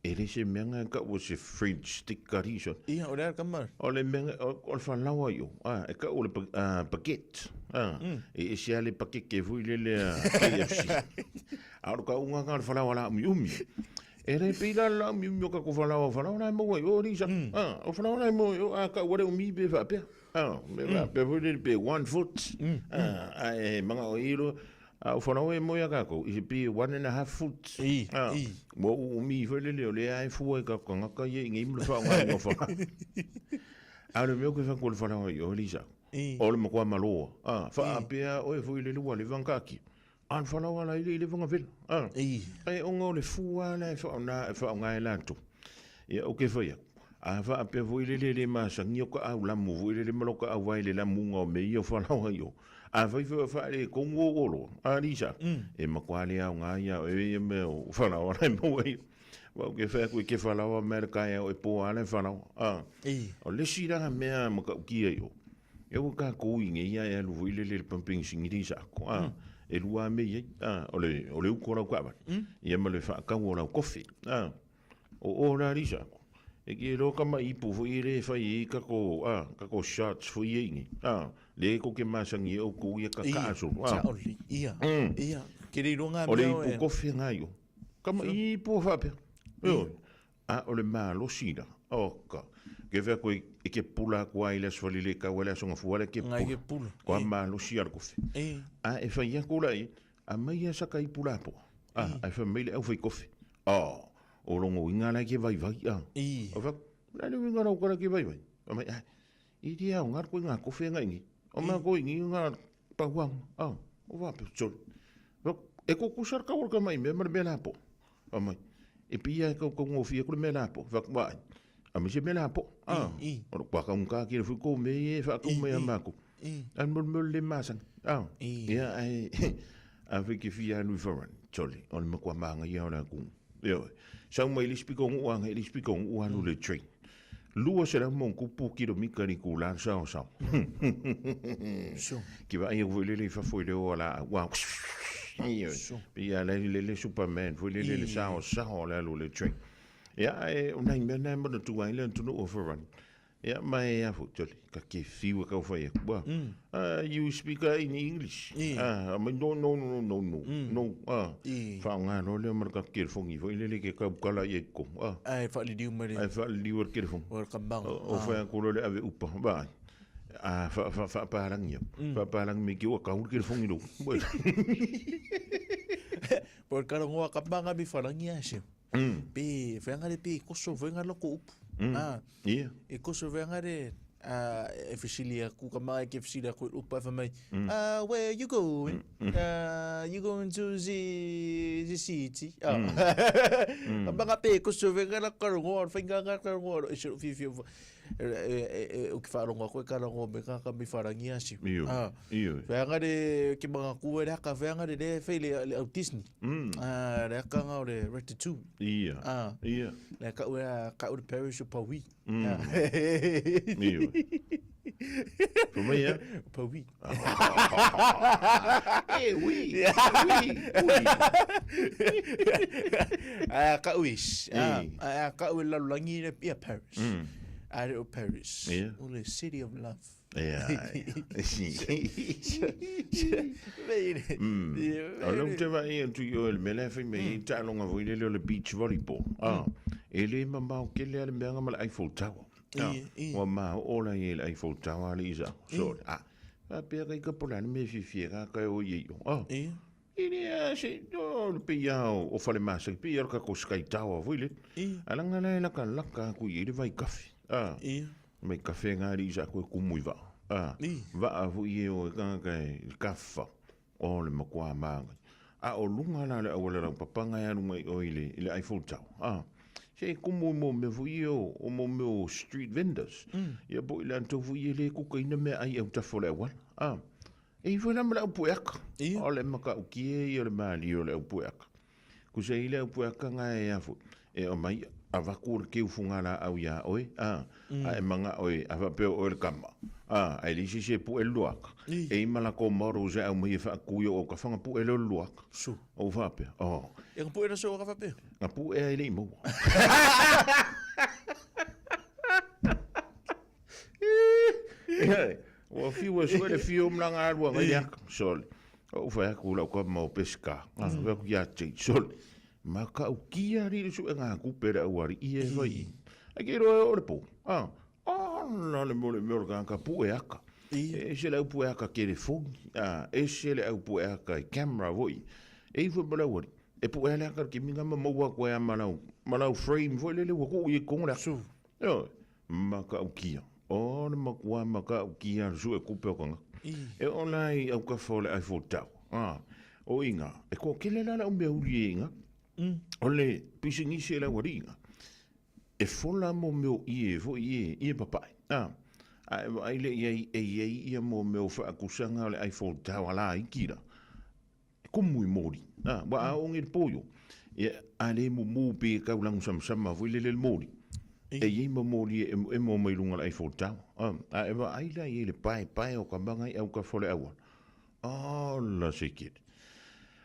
E le se mea nga ka o se French stick ka riso. Ia, o le ara kamar. O le mea, o le whanau ai o. E ka o le baguette. E e se ale pakeke fui le le KFC. A o ka unga ka le whanau ala umi umi. E le pila la umi umi o ka ko whanau whanau na mo ai o risa. O whanau na mo o a ka ware umi be wha pea. Me wha pea fui le pe 1 foot. A e manga o iro. A o whanau e moe a kākou, i se pi 1.5 foot. I, i. Mo u umi i whaelele o le ae fua i ka kangaka ia i ngei mula wha o ngā wha. A le mea koe whanku o le whanau ai o Elisa. O le makoa maloa. A, wha a pea o e fui le lua le wangkaki. A le whanau ala i le i le wanga vela. A, e onga o le fua ala e wha o nā e wha o ngā e lātou. Ia o ke whai aku. A wha a pea fui le le le masangi o ka au lamu fui le le maloka au vai le lamunga o me ia whanau ai o. A whai whai whai le kongo olo, a Lisa, e makoa le au ngā ia, e e mea o whanau ana e maua i. Wau ke whai koe ke whanau a mea le kai au e pō ana e whanau. A, o le sira mea maka uki ai o. E ua ka kou i ngei ai alu fui le le pumping singi Lisa ako. A, e lua me i ai, a, o le uko rau ka awani. Ia ma le whaakau o rau kofi. A, o o rā Lisa ako. E ki e roka mai ipu fui le whai i kako, a, kako shots fui e ingi. A, le ko ke masangi o ko ia ka kaaso. A, ia, ia. Ke le ronga mea o le ipu kofi ngai o. Kama ipu whapea. A, o le mālosi la. O ka. Ke whea koe e ke pula kua i le asfali le kau le asonga fua le ke pula. Ngai ke pula. Koa mālosi a le kofi. A, e whai aku la i, a mai a saka ipu la poa. A, e whai mai le au whai kofi. O, o rongo inga lai ke vai vai. A, o whak, la le winga rau kara ke vai vai. O mai, a, i ria o ngā koe ngā kofi ngai ngi. O mā koe ngi ngā pauanga. A, o wāpe, sorry. E ko kusar ka orka mai, me mara mea la po. O mai, e pia e kau kau ngōwhia kore mea la po. Whak, wai. A me se mea la po. Ah. O le kwa kaunga ka kira fui ko me e wha kau mai a mākou. An mo mo le masang. Ah. Ia ai a fe ke fia alu i wharani. Tole, o le makua maanga ia o la ku. Ia. Sau mai le spiko ngu anga le spiko ngu alu le train. Lua se mo kupu kilo mika ni ku la sao sao. Ki va ia vui le le fa foi le o la wa. Ia. Ia le le le Superman foi le le le sao sao la lu le train. Ia e o nai mea nai mana tu ai le tunu o wharani. Ia mai a fu tole ka ke fiu ka whai aku. Wa. You speak in English. Ah, mai no no no no no. No. Ah. Wha ngā no le mara ka kere fongi foi le le ke ka kala i ko. Ah. Ai wha li diu mai. Ai wha li diu kere fongi. O ka bang. O whai aku le ave upa. Ba. Ah, wha wha wha parangi. Wha parangi me ki o ka ur kere fongi ro. Po ka rongoa ka banga mi wharangi a se. Pe whaanga re pe koso whaanga loko upu. Ah. Ia. E koso whaanga re a e fesili aku ka mai ke fesili aku upa fa mai. Ah, where you going? You going to the city. Ah. Ka banga pe koso whaanga loko rongoa whaanga ka rongoa e se fi fi o ki whaaronga koe ka rongo me ka ka mi wharangi asi. Io. Ah. Io. Whaanga re ke manga kue re haka whaanga re re whai le le au Disney. Ah, re haka ngā o le Ratatouille. Ia. Ah. Ia. Le ka ue ka ue Paris o Paui. Io. For me, yeah. Paui. Eh, oui. Oui. Oui. Ah, ka ue. Ah, ka ue lalulangi re ia Paris. A re o Paris. Ia. O le City of Love. Ia. O lau te vai atu i oe le mea lea whai mei i taaloga foi lele o le beach volleyball. Ah, e le mamao kele a le meaga ma le Eiffel Tower. Ah, ua mao'o la i le Eiffel Tower le isa. So, ah, faapea kai ka po le a le mea e fiafia ka ka e o i ai o. Ah, e le a se, o le pei a o Falemasai, pei a o le kako Sky Tower foi le. Alaga la e lakalaka aku i ai le vai kafe. Ah, mai kafe ngā li isa koe kumu i vaa. Ah, vaa foi e o e kanga e kafa. O le makua maangai. A o lunga la le auala lau papanga e alu mai o i le, i le Eiffel Tower. Ah, se e kumu i mo mea foi e o, o mo mea o street vendors. Ia po i lantou foi e le kukaina mea ai au tafo le auala. Ah, e i foi la ma le au pueaka. O le makaukia ia o le malie o le au pueaka. Kusa i le au pueaka ngā e afu. E o mai, a vaku o le keu funga la au ia oe. Ah, a e manga oe, a whapeo oe le kama. Ah, a e lisi se pu e luaka. E i mala ko mauro se au mai e whaakuio o ka whanga pu e le luaka. Su. O whapea. Oh. E ngā pu e raso o ka whapea? Ngā pu e ai le i maua. Ua fiu e sue le fiu mlanga alua ngai le aka. Sole. O whai aku lau ka mau peska. Ngā whai aku ia tei. Sole. Ma ka u kia ri le sue ngā kupe le auari i e whai i. Ai ke roe o le pō. Ah. Ah, la le mole mea o le ka pu e aka. E se le au pu e aka ke le fongi. Ah, e se le au pu e aka i camera voi. E i fue ma le auari. E pu e le aka ke minga ma maua koe a malau. Malau frame voi le le ua ku i e kongo le aka. Io. Ma ka u kia. O le makua ma ka u kia le sue kupe o kanga. E o la i au ka fo le Eiffel Tower. Ah. O inga. E ko kele la la umea uli e inga. O le pisingisi e la wari inga. E fola mo meo i e fo i e, i e papai. Ah. A e ai le i ai e i ai ia mo meo whaakusanga o le Eiffel Tower la i kira. E kumu i mori. Ah, wa a onge le pōio. E a le mumu pe kau langu samsama fo i le le mori. E i ma mori e e mo mai lunga le Eiffel Tower. Ah, a e wa ai la i le pae pae o ka manga i au ka fo le aua. Ah, la se kete.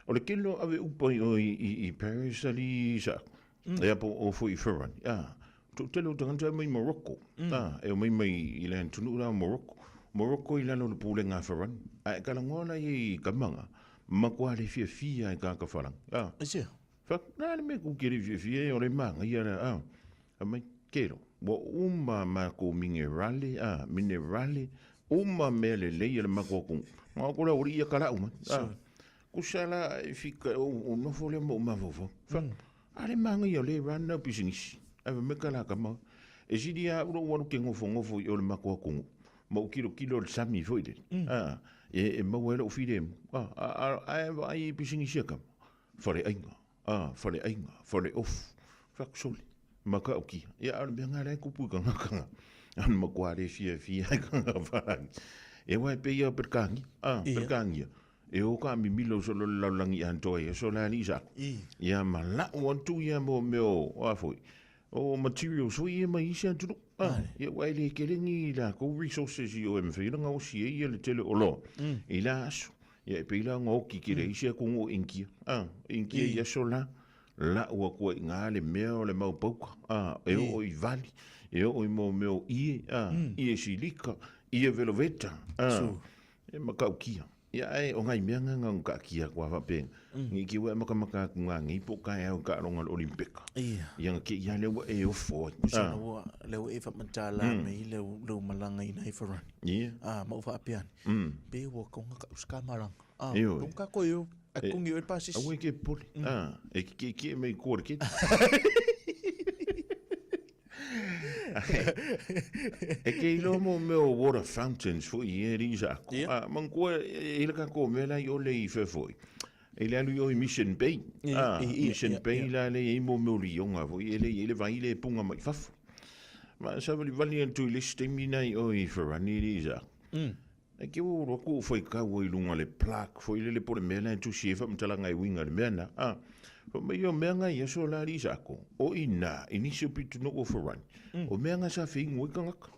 O le kelo ave upa i o i Paris ali sa. E apo o fo i Ferrari. Ah, tu tele o tangata mai Morocco. Ah, e o mai mai i le antunu la Morocco. Morocco i lalo le pule ngā Ferrari. A e kala ngola i kamanga. Makua le fia fia e kaka wharang. Ah. Ese. Fa, nā le me ku kere fia fia e o le manga ia la. Ah, a mai kero. Wa uma ma ko minerale, ah, minerale. Uma mea le lei le makua ku. Ngā kura ori ia kala uma. Ah. Kusala e fika o nofo le mo mafofo. Fa, a le manga ia le rana pisingisi. A me kala kama. E sidi a uro waru ke ngofo ngofo i o le makua kungu. Ma u kilo kilo le sami foi le. Ah, e maua e lou file mu. Ah, a a a ai pisingisi a kama. Whare ainga. Ah, whare ainga, whare ofu. Whakusole. Makaukia. Ia, a o le mea nga la e kupu i kangakanga. A na matua le fiafia i kanga wharangi. E wai pe ia Perekangia. A, Perekangia. E o ka mimilo so lo lalagi antoa ia so la li sa. Ia ma lau atu ia mo mea o a foi. O materials foi ia mai isi atunuu. A, ia wai le kelengi la ko resources i o e mwhai nga o si e ia le tele o lo. I la aso. Ia e peila nga oki ki le isi a kungo inkia. A, inkia ia so la. La ua kua i ngā le mea o le mau pauka. A, e o i vali. E o i mo mea o ie. A, ie silika. Ie veloveta. A, e makaukia. Ia e o ngai mea nga nga ka kia kua whapenga. Ngi ki ua maka maka ku ngā ngi po ka au ka ronga le Olimpika. Ia nga ki ia le ua e o foi. Usa na ua le ua e whamantala me i le le malanga i nei wharani. Ia. A, ma uwha apiani. Pe ua konga ka uska maranga. A, Io. konga ko yo. A kongi o e pasis. A ue ke poli. A, e ki ki e mei kore ki. E ke ilo mo mea o water fountains fo i e risa ako. Ia. A, mangkua e ila ka ko mea lai o le i whefoi. E le alu i o i Mission Bay. Ia, A, ia, ia, Mission ia, Bay ia. la le i mo mea o lionga fo i e le i le vai le punga mai fafu. Ma sa vali vali antu i le stemi nei o i wharani risa. E ke o roa ko whai kau i lunga le plaque fo i lele pore mea lai tu si e whamtala ngai winga le mea na. A, fa mai o mea ngai aso la risa ako. O i nā, i nisi o pitu no o wharani. O mea ngai sa whingu i kangaka.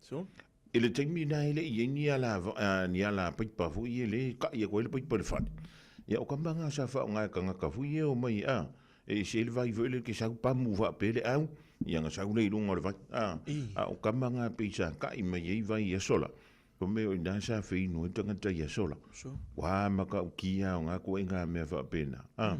So? E le taimi nā ele i e ni ala, ni ala paipa fo i ele, ka ia koe le paipa le whare. Ia o ka manga sa wha o ngai kangaka fo i e o mai a. E se ele vai fo ele ke sau pamu wha pele au. Ia nga sau le i lunga o le vai. A, a o ka manga peisa ka i mai e vai i asola. Ko me o ina sa whinu e tangata i asola. So? Wā maka o kia o ngā koe ngā mea wha pēnā. A.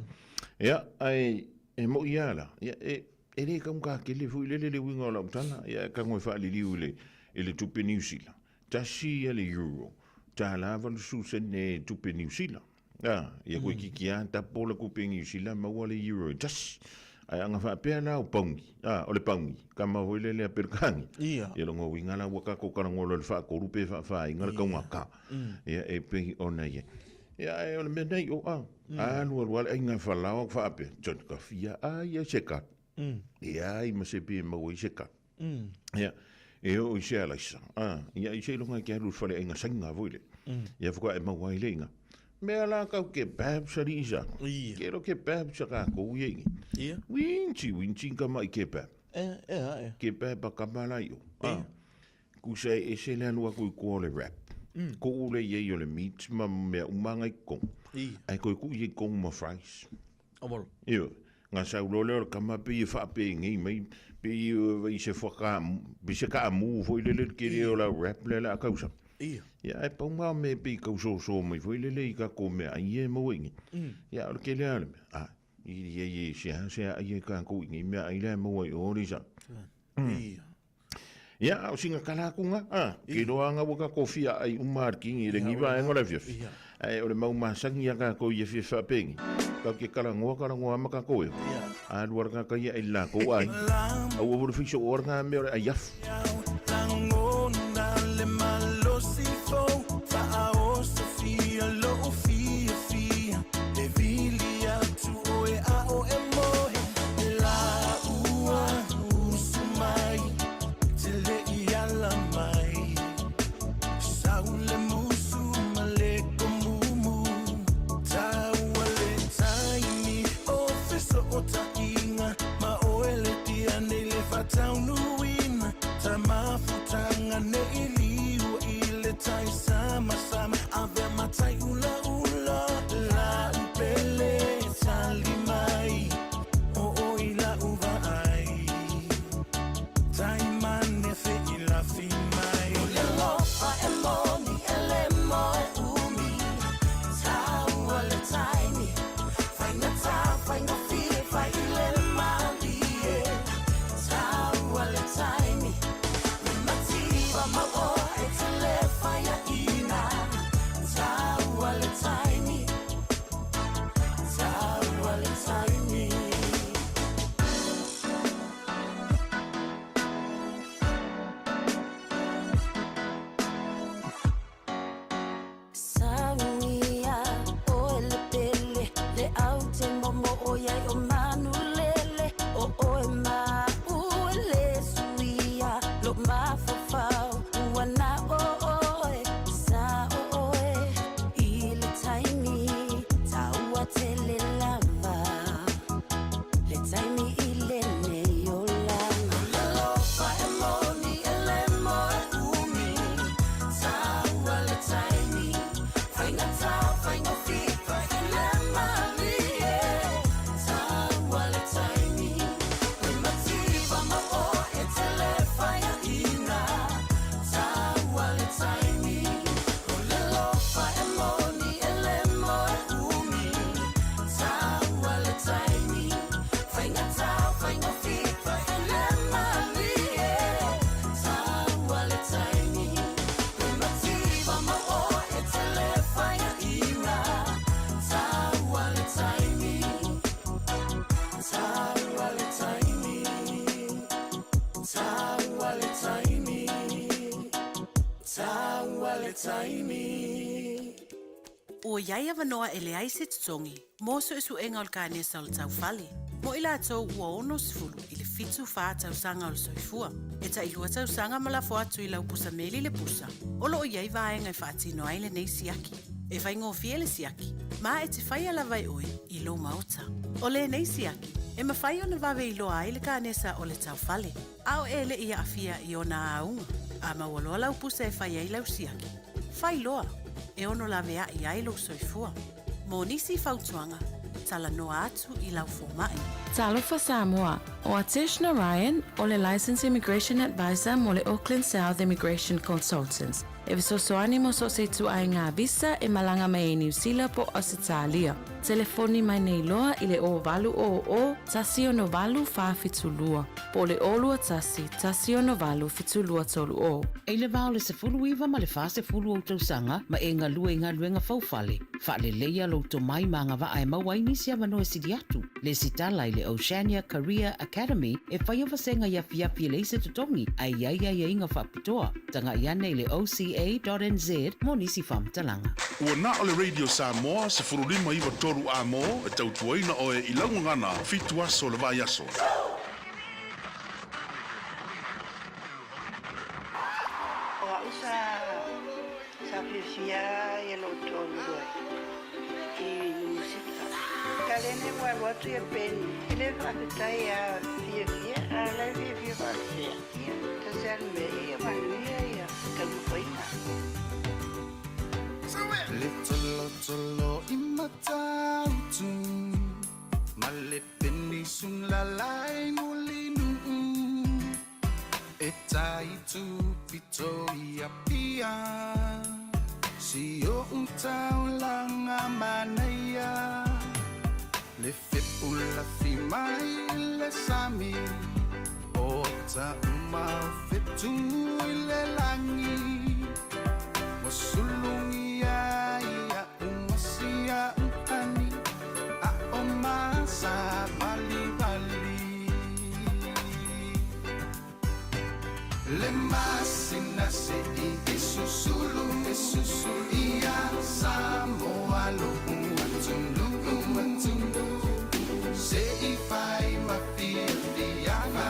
Ia, ai, e mo i ala. Ia, e, e le kaunga ka kele fui lele le winga o lau tala. Ia, e kango e whaaliliu i le tupe New Zealand. Tasi ia le euro. Tā lava le susen e tupe New Zealand. A, ia koe kiki a, tapo le kupe New Zealand, maua le euro e tasi. Ai anga whaapea la o paungi. A, o le paungi. Ka maho i lele a Perekangi. Ia. Ia longo winga la waka ko karangolo le whaakorupe whaawha i ngara kaunga ka. Ia e pehi ona ia. Ia e o le mea nei o a. A lua lua le ainga whalawa whaapea. Tone ka whia a ia se ka. Ia i masepi e maua i se ka. Ia e o i se alaisa. A, ia i se ilonga ki alu whale ainga sainga voile. Ia whaka e maua i le inga. Mea la kau ke bab sa risa. Ia. Ke ro ke bab sa ka kou ia ingi. Ia. Winchi, winchi ka mai ke bab. E, e, a, e. Ke bab a kamala i o. A. Kusa e se le alua kui kua le wrap. Ko ule ia i o le meat ma mea umanga i kong. Ia. Ai koe ku i kong ma fries. Amoro. Io. Ngā sau lo leo kama pe i whaape ngi mai pe i i se whaka pe se ka amu fo i lele ke leo la wrap le la kausa. Ia. Ia e paunga me pe i kauso so mai fo i lele i ka ko mea ai e mo ingi. Ia o le ke lea le mea. A, i i i se ha se a i ka ko ingi mea ai le mo i o risa. Ia. Ia, o singa kalakunga, a, ke roa ngā waka kofia ai umar kingi le ngiwa e ngora fiafi. Ai, o le mau masangi a ka ko ia fia whapengi. Ka ke karangoa, karangoa maka koe. A luara ka kai ai la ko ai. A ua vuru fiso o ngā mea ore ai afu. Langona le malosi fo, wha o Sofia lo o fia fia. E vili atu o e a o e mohe. E la ua usu mai, te le i ala mai. Saule musu male komumu. Taua le taimi o feso o tainga. Ma o ele tia nei le whataunuina. Ta mafutanga faigata faigofie le malie taua le taimi le mativa mau oe e tele faiaʻiga taua le taimi taua le taimi taua le taimi taua le taimi. Ua iai avanoa e leai se totogi mo suesuega o le kanesa o le taufale mo i latou ua 60 i le 74 tausaga o le soifua. E tailua tausaga ma lafo atu i lau pusa meli le pusa, o loo iai vaega e faatino ai lenei siaki. E faigofie le siaki, ma e te faia lava e oe i lou maota. O lenei siaki, e mafai ona vave iloa ai le kanesa o le taufale, a o e leʻi aafia i ona auga. A maua loa lau pusa e fai ai lau siaki, fai loa, e ono laveaʻi ai lou soifua. Mo nisi fautuaga, talanoa atu i lau fomaʻi. Talofa Samoa, o Atesh Narayan, o le Licensed Immigration Advisor mo le Auckland South Immigration Consultants. E fesoasoani mo so o se ituaiga visa e malaga mai ai Niu Sila po o Ausetalia. Telefoni mai nei loa i le 0800 168 472 po o le 021 168 7230. E le vao le 19 ma le 40 o tausaga ma e galue i galuega faufale, faaleleia lou tomai ma agavaa e maua ai nisi avanoa e sili atu. Lesitala i le Oceania Career Academy e faia vasega i afiafi e leai se totogi ae i ai aiaiga faapitoa. Tagai ane i le oca.nz mo nisi faamatalaga. Ua na o le Radio Samoa 15 93 amo e tautuaina oe i lau gagana 7 aso o le vaiaso. O au sa sa fiafia ia lou toalua i le musika. Kalene ua alu atu ia Peni, e le faafetai a fiafia, a o la e fiafia faapea. Ia, tasi lava le mea, ia manuia ia taumafaiga. Le tolotolo i Matautu ma le penisulala i Mulinuu e tai tupito i Apia si o'u taulaga manaia le fepulafi mai le sami o taʻuma o fetu i le lagi ua sulugia ia umasia uhani a o masa valivali le masina seʻi e susulu e susulu ia Samoa loʻu atunuu atunuu seʻi fai ma fiafiaga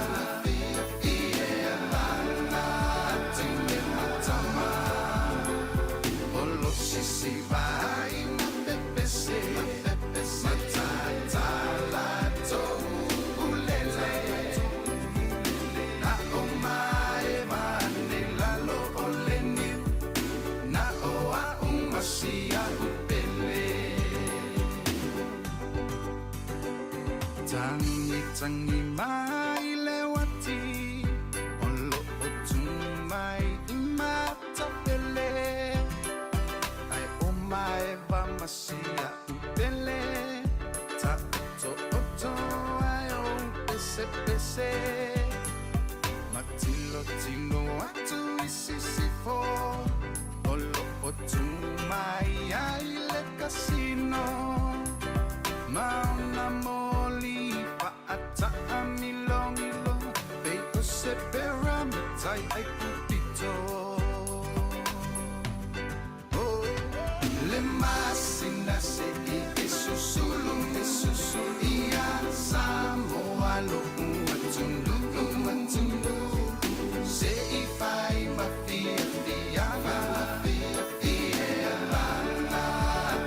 ia tine matama o lo sisi vai ma pepese matatala toulele na o mae vane lalo o le niu na o a'u masia upele tangi tangi mai le uati o lo'o tu mai i matapele ai o maeva masia upele ta'oto'oto ai o pesepese matilotilo atu i sisifo o lo'o tu mai ai le kasino maona moli fa'ataʻamilogilo pei o se pera matai ai pupito. Oh, le masina seʻi e susulu e susulu ia Samoa loʻu atunuu atunuu seʻi fai ma fiafiaga ia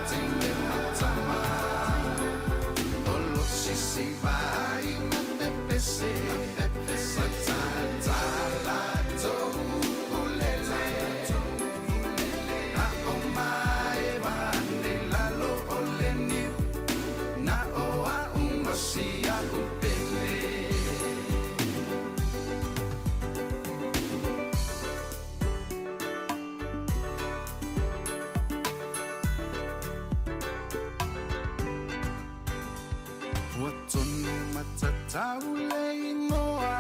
tine matama o lo sisi vai ma pepese matatala toulele. tau le igoa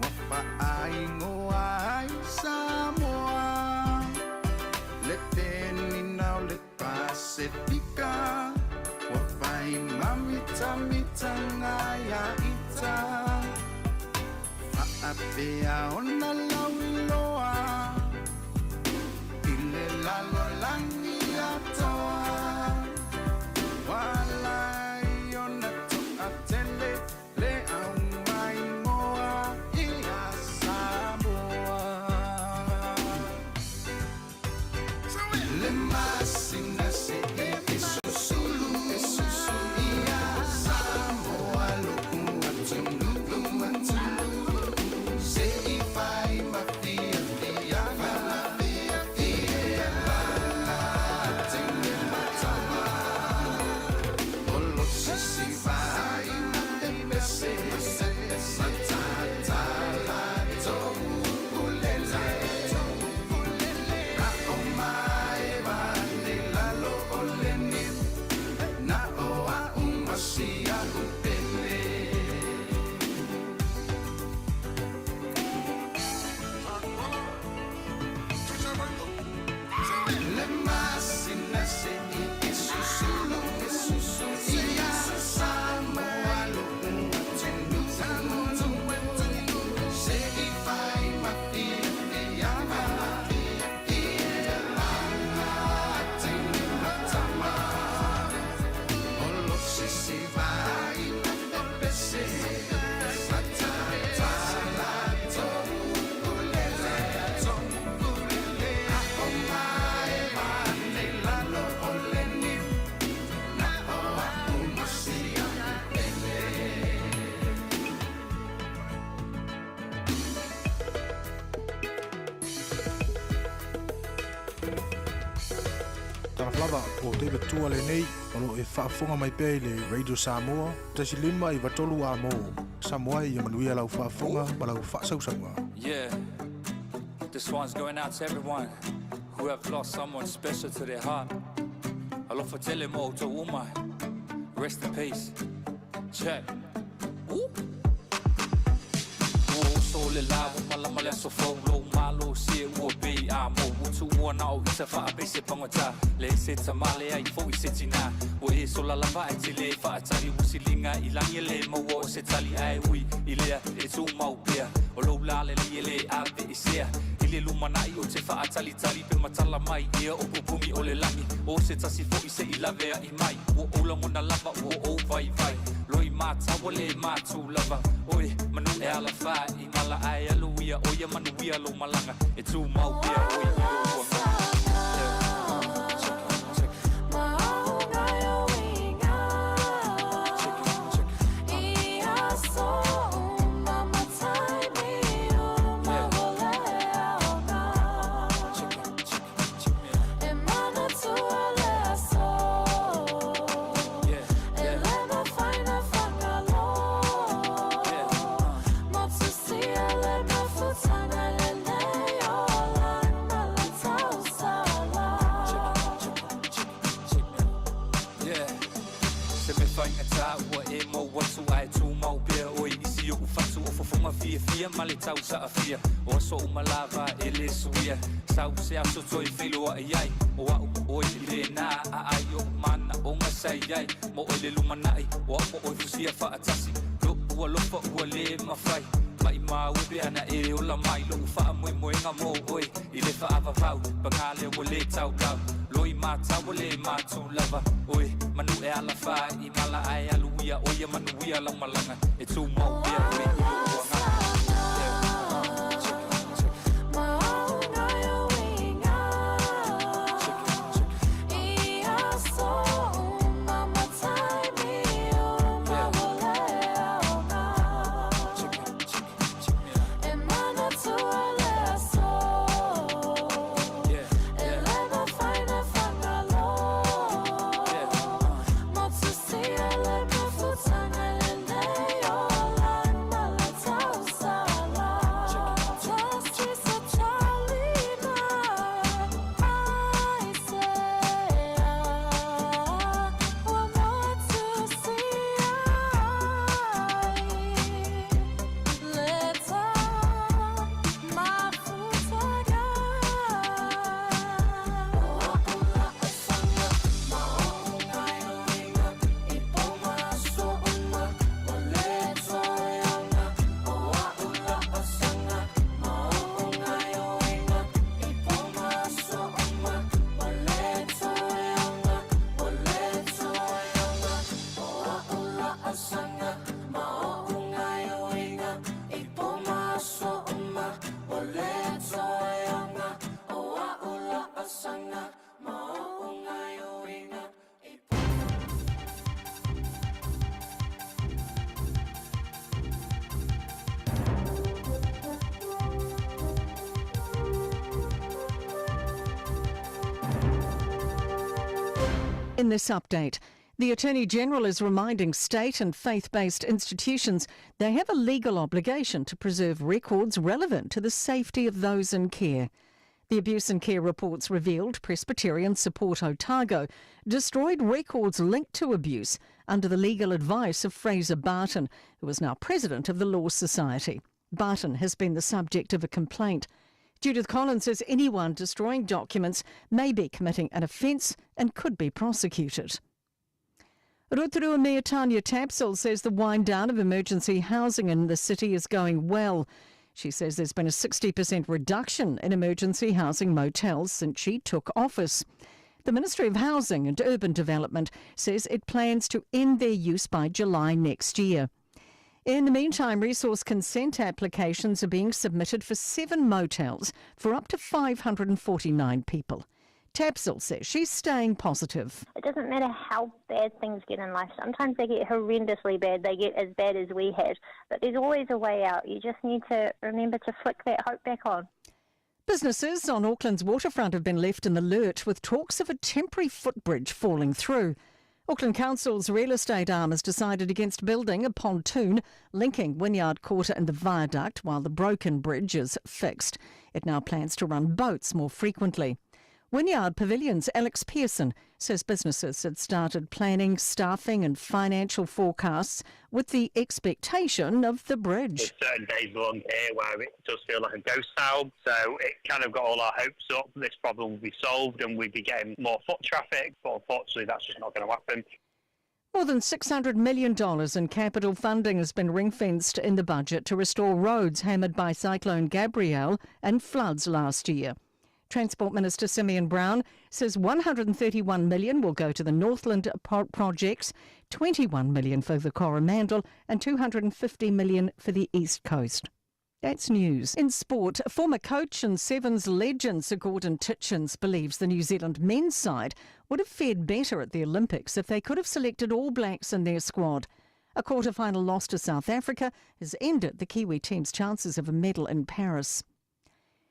ua faaigoa ai Samoa. Le penina o le Pasefika ua fai mamitamitaga ia ita. Faapea ona lauiloa i le lalolagi atoa. Ua ala ai ona toatele le aumaimoa ia Samoa. Le masina seʻe e susulu e susulu ia Samoa loʻu atunuu atunuu se i fai ma fiafiaga fiafia teine matama o lo sisi vai pese matata latou ulele a o mae vane lalo o le niu na o a'u ma si a'u pele. Le masina seʻi e susulu e susulu ia Samoa loʻu atunuu se i fai ma fiafiaga teine matama o lo sisi vai pese matata latou ulele a o mae vane lalo o le niu na o a'u ma si a'u pele. Talofa lava, o David Tua lenei, o lo o e faafofoga mai pea i le Radio Samoa, 1.5 93 amo. Samoa ai ia manuia lau faafofoga ma lau faasausauga. Yeah, this one's going out to everyone who have lost someone special to their heart. Alofa tele mo to uma. Rest in peace. Check. Ooh. Ua oso le la ua malama le aso fou lou malosi e ua pei a mou ua tuua na o ita faapese pagata le se tama leai foi se tina ua e sola lava ae te le faatali ua siliga i lagi e le maua o se tali ae ui i lea e tumau pea o lou la lelei e le aveesea i le lumanai o te faatalitali pe matala mai ia o pupuni o le lagi o se tasi foi se i laveai mai ua ou lagona lava ua ou vaivai loi matau ua le matu lava oe manu e alafai i mala ae alu ia o ia manuia lou malaga e tumau pea oe i lou agaga. Yeah. Se mea faigata ua e mou atu ae tumau pea oe i si ou fatu o fofoga fiafia ma le tausaafia o aso uma lava e le suia sau se aso toe feiloai ai o a'u oe i lena aai o'u manaoga sa i ai mo oe le lumanai o a'u ma oe fusia faatasi lo'u alofa ua le mafai maimau e pe ana e ola mai lo'u faamoemoega mo oe i le faavavau paga lea ua le taulau loi matau ua le matu lava oe manu e alafai i mala ae alu ia o ia manuia lau malaga e tumau pea oe i lou agaga. In this update, the Attorney General is reminding state and faith based institutions they have a legal obligation to preserve records relevant to the safety of those in care. The abuse and care reports revealed Presbyterian Support Otago destroyed records linked to abuse under the legal advice of Fraser Barton, who is now president of the Law Society. Barton has been the subject of a complaint. Judith Collins says anyone destroying documents may be committing an offence and could be prosecuted. Rotorua Mayor Tanya Tapsell says the wind down of emergency housing in the city is going well. She says there's been a 60% reduction in emergency housing motels since she took office. The Ministry of Housing and Urban Development says it plans to end their use by July next year. In the meantime, resource consent applications are being submitted for seven motels for up to 549 people. Tapsell says she's staying positive. It doesn't matter how bad things get in life. Sometimes they get horrendously bad. They get as bad as we had. But there's always a way out. You just need to remember to flick that hope back on. Businesses on Auckland's waterfront have been left in the lurch with talks of a temporary footbridge falling through. Auckland Council's real estate arm has decided against building a pontoon linking Wynyard Quarter and the viaduct while the broken bridge is fixed. It now plans to run boats more frequently. Wynyard Pavilion's Alex Pearson says businesses had started planning, staffing, and financial forecasts with the expectation of the bridge. There's certain days along here where it does feel like a ghost town, so it kind of got all our hopes up. This problem will be solved and we'd be getting more foot traffic, but unfortunately that's just not going to happen. More than $600 million in capital funding has been ring fenced in the budget to restore roads hammered by Cyclone Gabrielle and floods last year. Transport Minister Simeon Brown says 131 million will go to the Northland projects, 21 million for the Coromandel and 250 million for the East Coast. That's news. In sport, former coach and Sevens legend Sir Gordon Tietjens believes the New Zealand men's side would have fared better at the Olympics if they could have selected All Blacks in their squad. A quarter-final loss to South Africa has ended the Kiwi team's chances of a medal in Paris.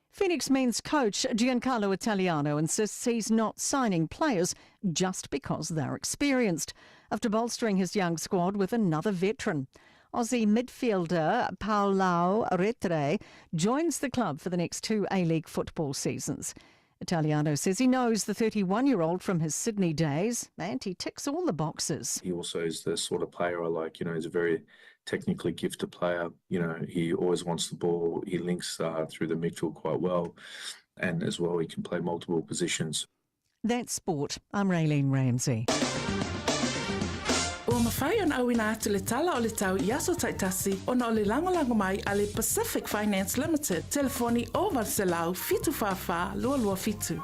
Phoenix men's coach Giancarlo Italiano insists he's not signing players just because they're experienced, after bolstering his young squad with another veteran. Aussie midfielder Paulao Retre joins the club for the next two A-League football seasons. Italiano says he knows the 31-year-old from his Sydney days and he ticks all the boxes. He also is the sort of player I like. You know, he's a very technically gifted player. You know, he always wants the ball. He links through the midfield quite well. And as well, he can play multiple positions. That's sport. I'm Raylene Ramsey. Ua mafai ona auina atu le tala o le tau i aso taitasi ona o le lagolago mai a le Pacific Finance Limited, telefoni 0800 744 227.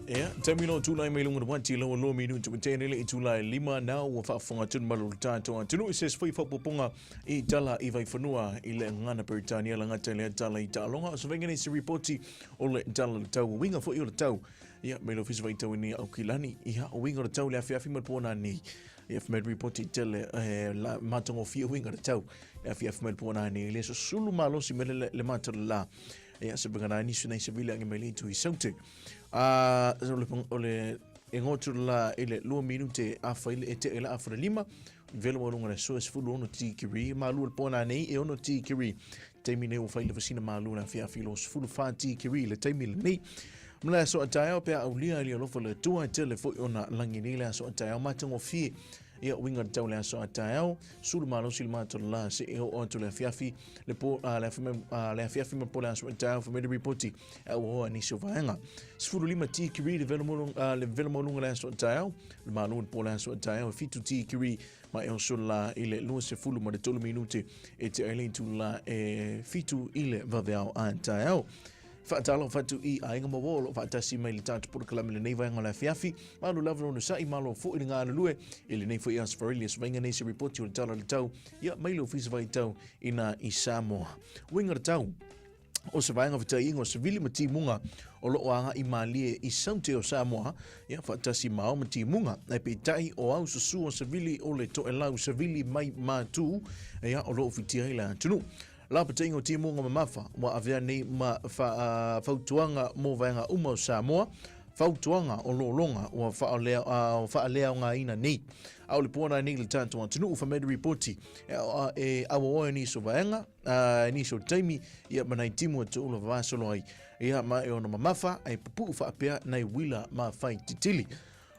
Ia, taimi loa tulai mai luga o le uati lau aloa minute ua tea nei le itula e lima nau ua faafofoga atu le malu o le tatou atunuu i se isi foi faaopoopoga i tala i Vaifanua i le gagana Peretania lagata i lea tala i taaloga. O se vaega nei se ripoti o le tala o le tau, uiga foi o le tau Ia, mai le ofisa vaitau i nei Aukilani. Ia, o uiga o le tau le afiafi ma le pō nā nei. Ia, whai mai ripoti tele e la matagofie uiga o le tau le afiafi ma le pō nā nei. Le susulu malosi me le, le mata le la. Ia, se benga nā nisu nei se vile ange mai le itu i saute. A, o le, o le e ngotu la i le lua minute a whai le e te e la a whare lima. Velo wa lunga le sua sefulu ono tikiri. Malu le pō nā nei e ono tikiri. Taimi nei o whai le vasina malu na whiawhi lo sefulu whā tikiri le taimi le nei. Ma le aso a taeao pe a aulia i le alofa o le Atua e tele foi ona lagi nei le aso a taeao matagofie ia uiga le tau le aso a taeao sulu malosi le matou le la se e oo atu le afiafi le po a le afiafi le afiafi ma po le aso a taeao fai mai le ripoti e auaoa nisi o vaega 15 tikiri le velo le velo maualuga le aso a taeao le malo le po le aso a taeao e 7 tikiri ma e oso la i le 20 ma le 3 minute e te ai le itu la e 7 i le vaveao a taeao Faatalofa atu i Aiga ma Uo o lo o faatasi mai i le tatou polokalame i lenei vaega o le afiafi. Malo lava lona sa'i, malo foi le galulue i lenei foi aso Faraili aso Vainga nei se ripoti o le Tala o le Tau ia mai le Ofisa Vaitau ina i Samoa. Uiga o le tau o se vaega fetaiiga o savili ma timuga o lo o agai malie i saute o Samoa, ia faatasi ma ao ma timuga. Ae peitai o au susu o savili o le toelau savili mai matu, ia o lo o fitia ai le atunuu. Lapataiga o Timuga Mamafa ua avea nei ma fautuaga mo vaega uma o Samoa, fautuaga o lologa ua faaleaogaina nei. A o le puana nei le tatou atunuu fai mai le ripoti e auaoa i nisi o vaega, i nisi o taimi, ia ma nai timu e tuula vavasolo ai, ia ma e ono mamafa ai pupuu faapea nai uila ma fai titili.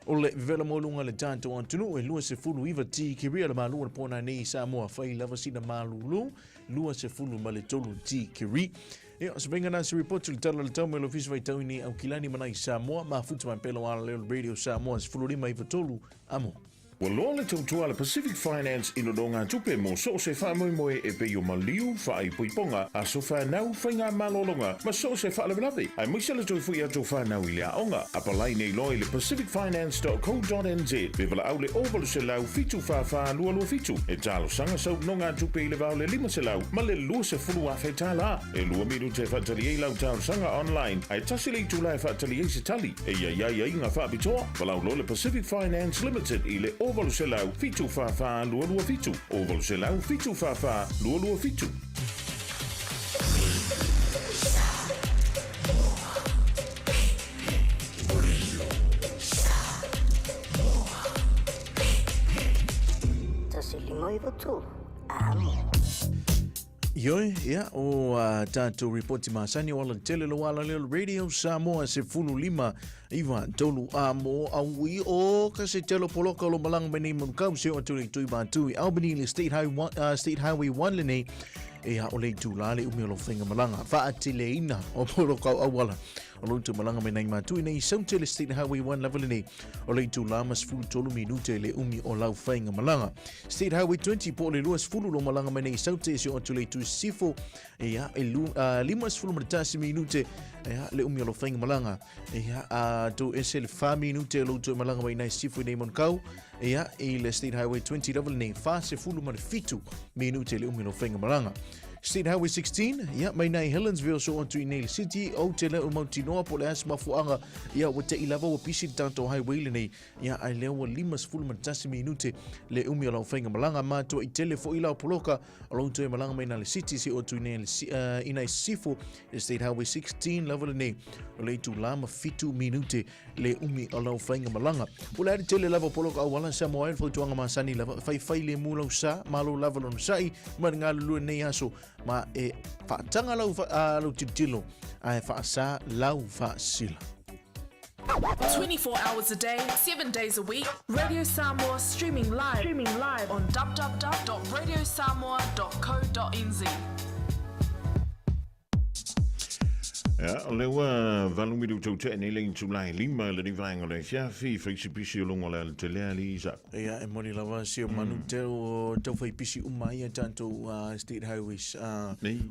O le vevela maualuga le tatou atunuu e 29 tikiria le malu o le puana nei i Samoa fai lava sina malulu 23 tikiri. Ia, o se faiga na se ripoti le tala le tau mai le ofisa faitau i nei Aukilani ma nai Samoa, mafuta mai pela o ala leo le Radio Samoa 15 i 3 amo. Ua loa le tautua a le Pacific Finance i nonogatupe mo so o se faamoemoe e pei o maliu, faaipoipoga, aso fanau, faigamalologa ma so o se faalavelave, aemaise le toe foi atu o fanau i le aoga. Apalai nei loa i le pacificfinance.co.nz pe valaau le 0800 744 227 e talosaga sau nonogatupe i le va o le 500 ma le 20,000 tala. E lua minute e faatali ai lau talosaga online, ae tasi le itula e faatali ai se tali. E i ai aiaiga faapitoa, valaau loa le Pacific Finance Limited i le 0800 744 227, 0800 744 227. Ioe, ia, o a tātou ripoti masani o ala tele lo ala leo Radio Samoa se fulu lima iwa tolu a mo a ui o ka se telo poloka lo malanga mai nei manukau se o atu nei tui mātu i Albany le State Highway, State Highway 1 le nei e a o le itu la le umi o lo whainga malanga whaateleina o poloka o awala O lo tu malanga mai nei mātu i nei saute le State Highway 1 lava lenei. O le itu la ma sefulu tolu minute le umi o lau whainga malanga. State Highway 20 po le lua sefulu lo malanga mai nei saute se o atu le itu sifo. Ia, e lu, lima sefulu ma le tasi minute ia, le umi o lau whainga malanga. Ia, a tu ese le wha minute lo tu malanga mai nei sifo i nei monkau. Ia, i le State Highway 20 lava lenei wha sefulu ma le fitu minute le umi o lau whainga malanga. State Highway 16, ia, mai nei Helensville so atu i Nail City, o te leo mautinoa po le as mafuanga, ia, ua te i lava ua pisi le tātou highway lenei, ia, ai lea ua 51 minute le umi o lau whainga malanga, mātua i tele fo i lau poloka, o lau toe malanga mai nale City, se o atu i nei, i nei Sifo, State Highway 16 lava lenei, o le itu lama 7 minute le umi o lau whainga malanga. Po le ari tele lava polo ka awala sa moa e fautuanga masani lava, whai whai le mu lau sa, malo lava lona sa'i, ma ngā lulua nei aso, ma e whaatanga lau, lau tilotilo, a e whaasa lau whaasila. 24 hours a day, 7 days a week, Radio Samoa streaming live, streaming live on www.radiosamoa.co.nz. Ia, o lea ua valu minute o tea nei le itula e lima i lenei vaega o le afiafi, fai se pisi o luga o le alatele alii Isako. Ia, e moni lava si o manu tau, tau fai pisi uma ai a tātou state highways.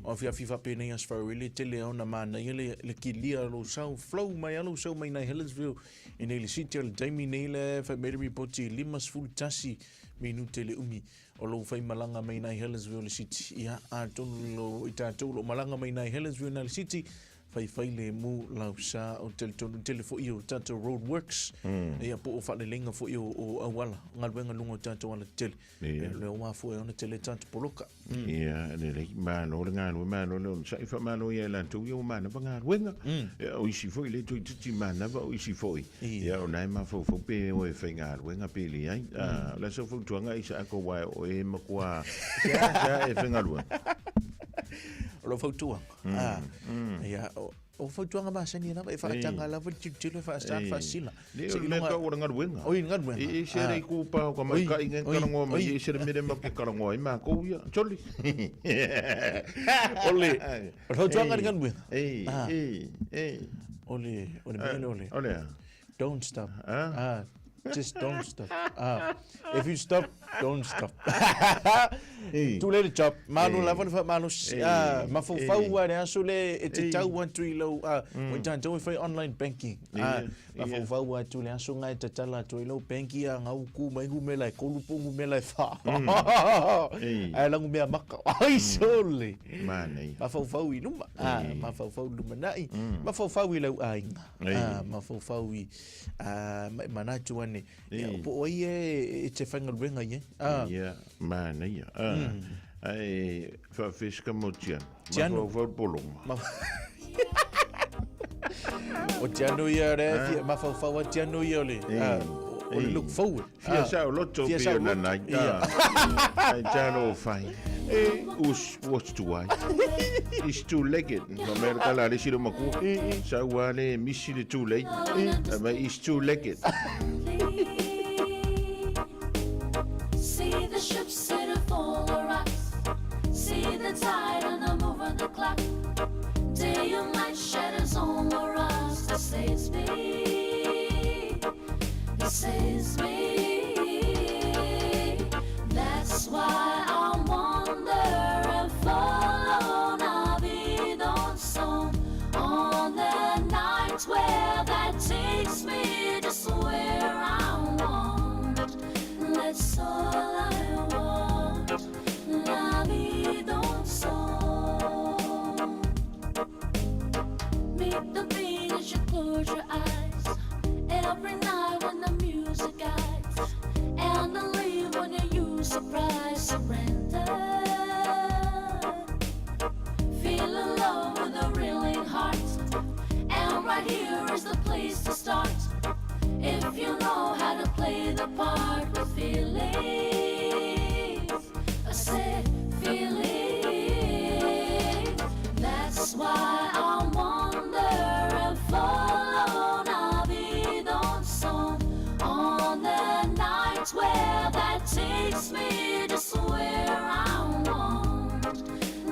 O afiafi faapena i Aso Faraile, tele ona manaia le, le kilia lo sau, flow mai a lo sau mai nai Helensville i nei le city o le taimi nei le fai mai le ripoti 51 minute le umi o lou faimalaga mai nai Helensville le City. Ia, atonu lo i tātou lo malaga mai nai Helensville nai le City, faifai le mu lau sa o tele tonu tele fo'i o tātou road works. Ia, po o whaalelenga fo'i o auala, galuega lunga o tātou ala tele. Ia. Le o mafua e ona tele tātou poloka. Ia, lelei, malo le galue, malo le onosai, faamalo ia i latou ia ua manava galuega. Ia, o isi foi le toeitiiti manava, o isi foi, ia o na e mafaufau pe o e faigaluega pe leai. A, o le a sau fautuaga Isaako aua o e matua seasea e faigaluega. O lau fautuaga, ia, o fautuaga masani lava e faataga lava le tilotilo e faasa le faasila. Le o le mea tau o le galuega. Oi, le galuega. E ese le ku pa o ka maika'i ngai kalangoa mai, e ese le mea lea matou te kalangoa ai matou ia. Jolly. O le fautuaga le galuega. E, e, e. O le, o le mea lea o le. O le a? Don't stop. Just don't stop. If you stop, don't stop. Tu le job. Malo lava le faamalosi. Mafaufau lava i le aso lea e te tau atu i lau, ua tatou e fai online banking. Mafaufau atu i le aso lena e tatala atu ai lau bank ia gau ku mai numera e tolu po o numera e fa. Ae lagu mea maka. Ai sole. Mafaufau i luma. Mafaufau i lumanai. Mafaufau i lau aiga. Mafaufau i ma e manatu ane, ia, po o ai e te whaingaluenga i ai. Ia, manaia. Ae whaafesika mo Tiano. Tiano. Mafaufau le polonga. O Tiano ia re fia mafaufau a Tiano ia o le o le look forward. Fia saoloto Fia pei ona saoloto. nai. Ia. Ai talo fai. Us what's to ai. Is too legged. Ma mea kala le silo makua. Sa ua le misi le too late. Ma is too legged. See the ships set full of rocks. See the tide and the move of the clock. Day and night shadows on the rocks. This saves me. This saves me. That's why I wonder and follow Navidon song on the night where that takes me just where I want. That's all I want. La vie dans son. Meet the beat as you close your eyes. Every night when the music guides. And the leave when you surprise surrender. Feel alone with a reeling heart. And right here is the place to start. If you know how to play the part with feelings, I said feelings. That's why I wonder and follow Navidon song on the night where that takes me just where I want.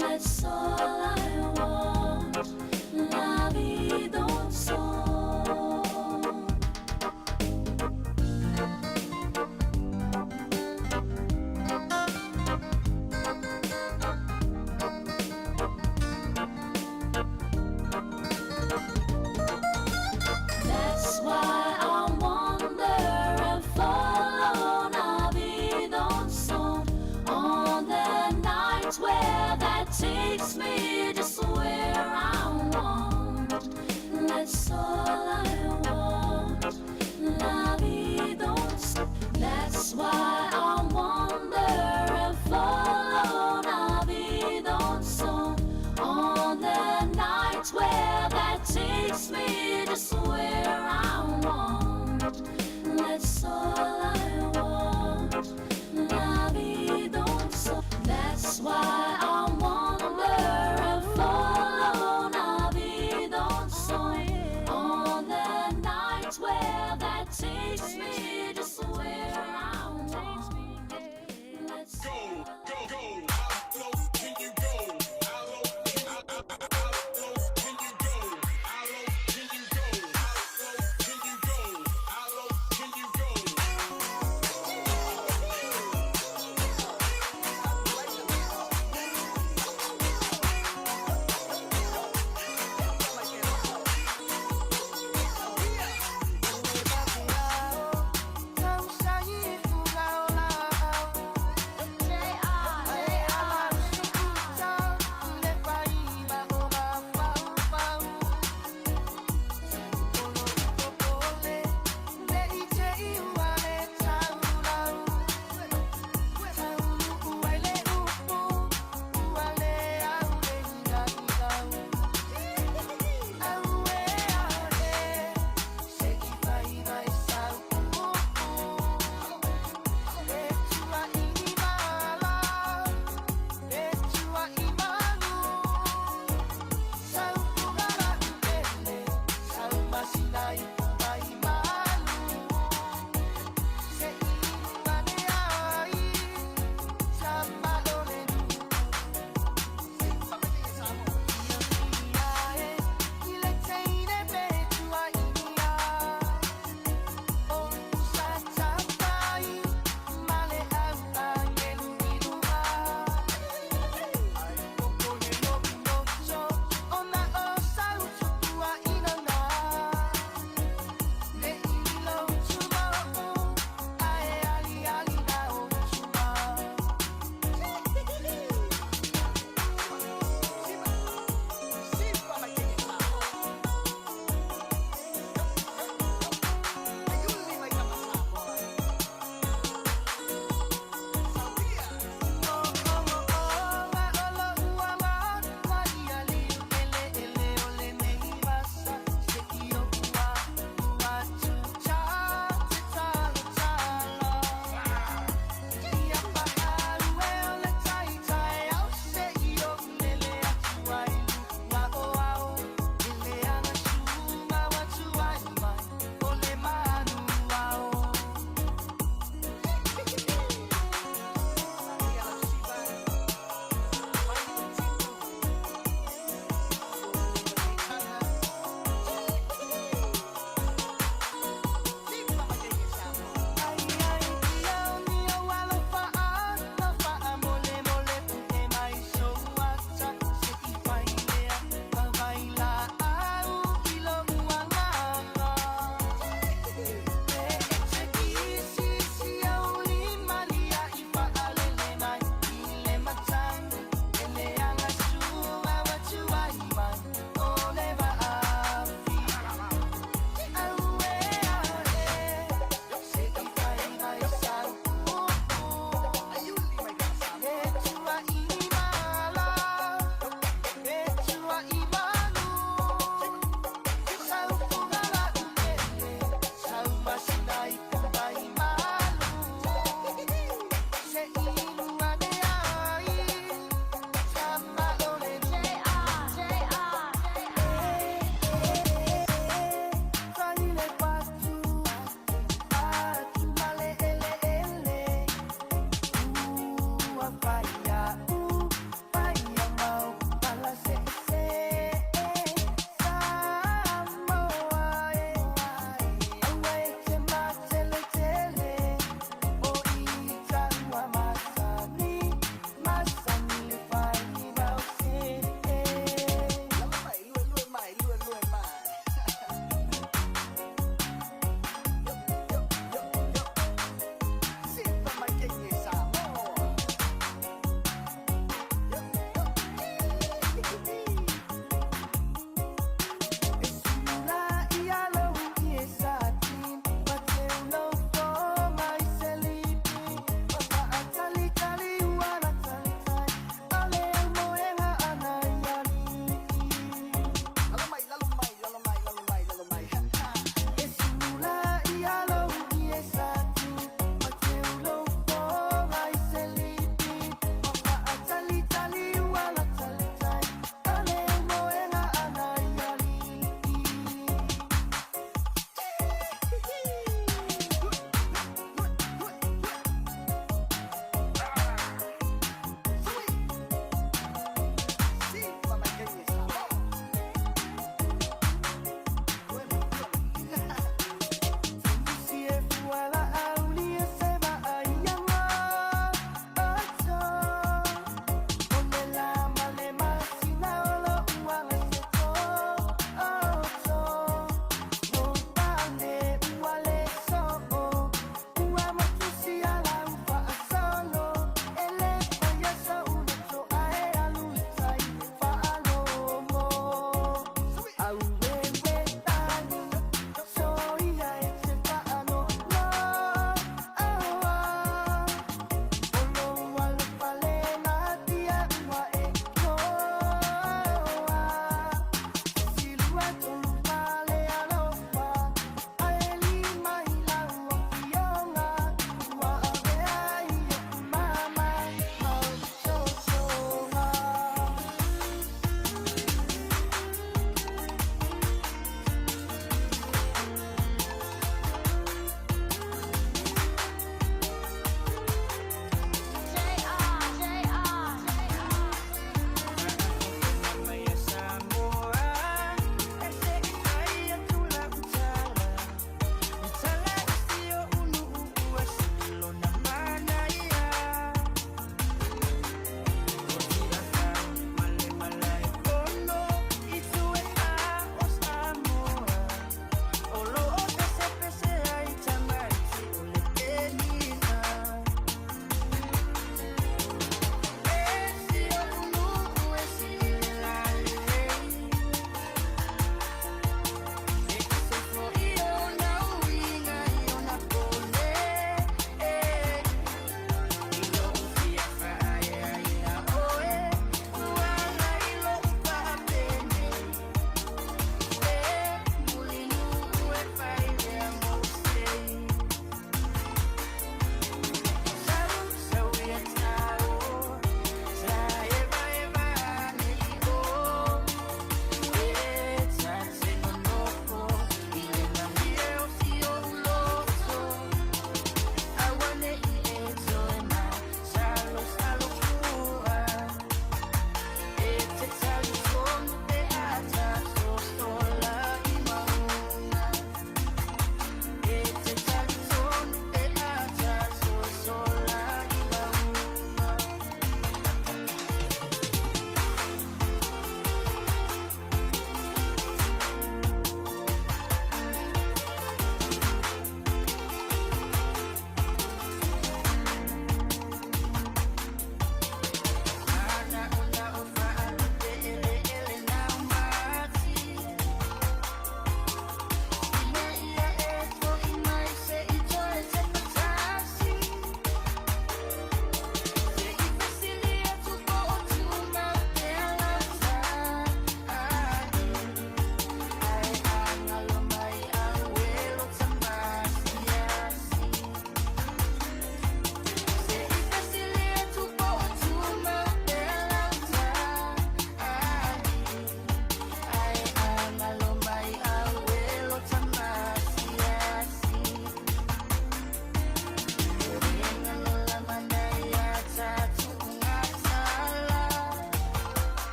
That's all I want. La vie dans son. That's why I wonder and follow Navidon song on the night where that takes me just where I want. That's all I want. La vie dans. That's why I wonder and follow Navidon song on the night where that takes me just where I want. That's all I want. La vie dans. That's why I wonder and follow Navidon song on the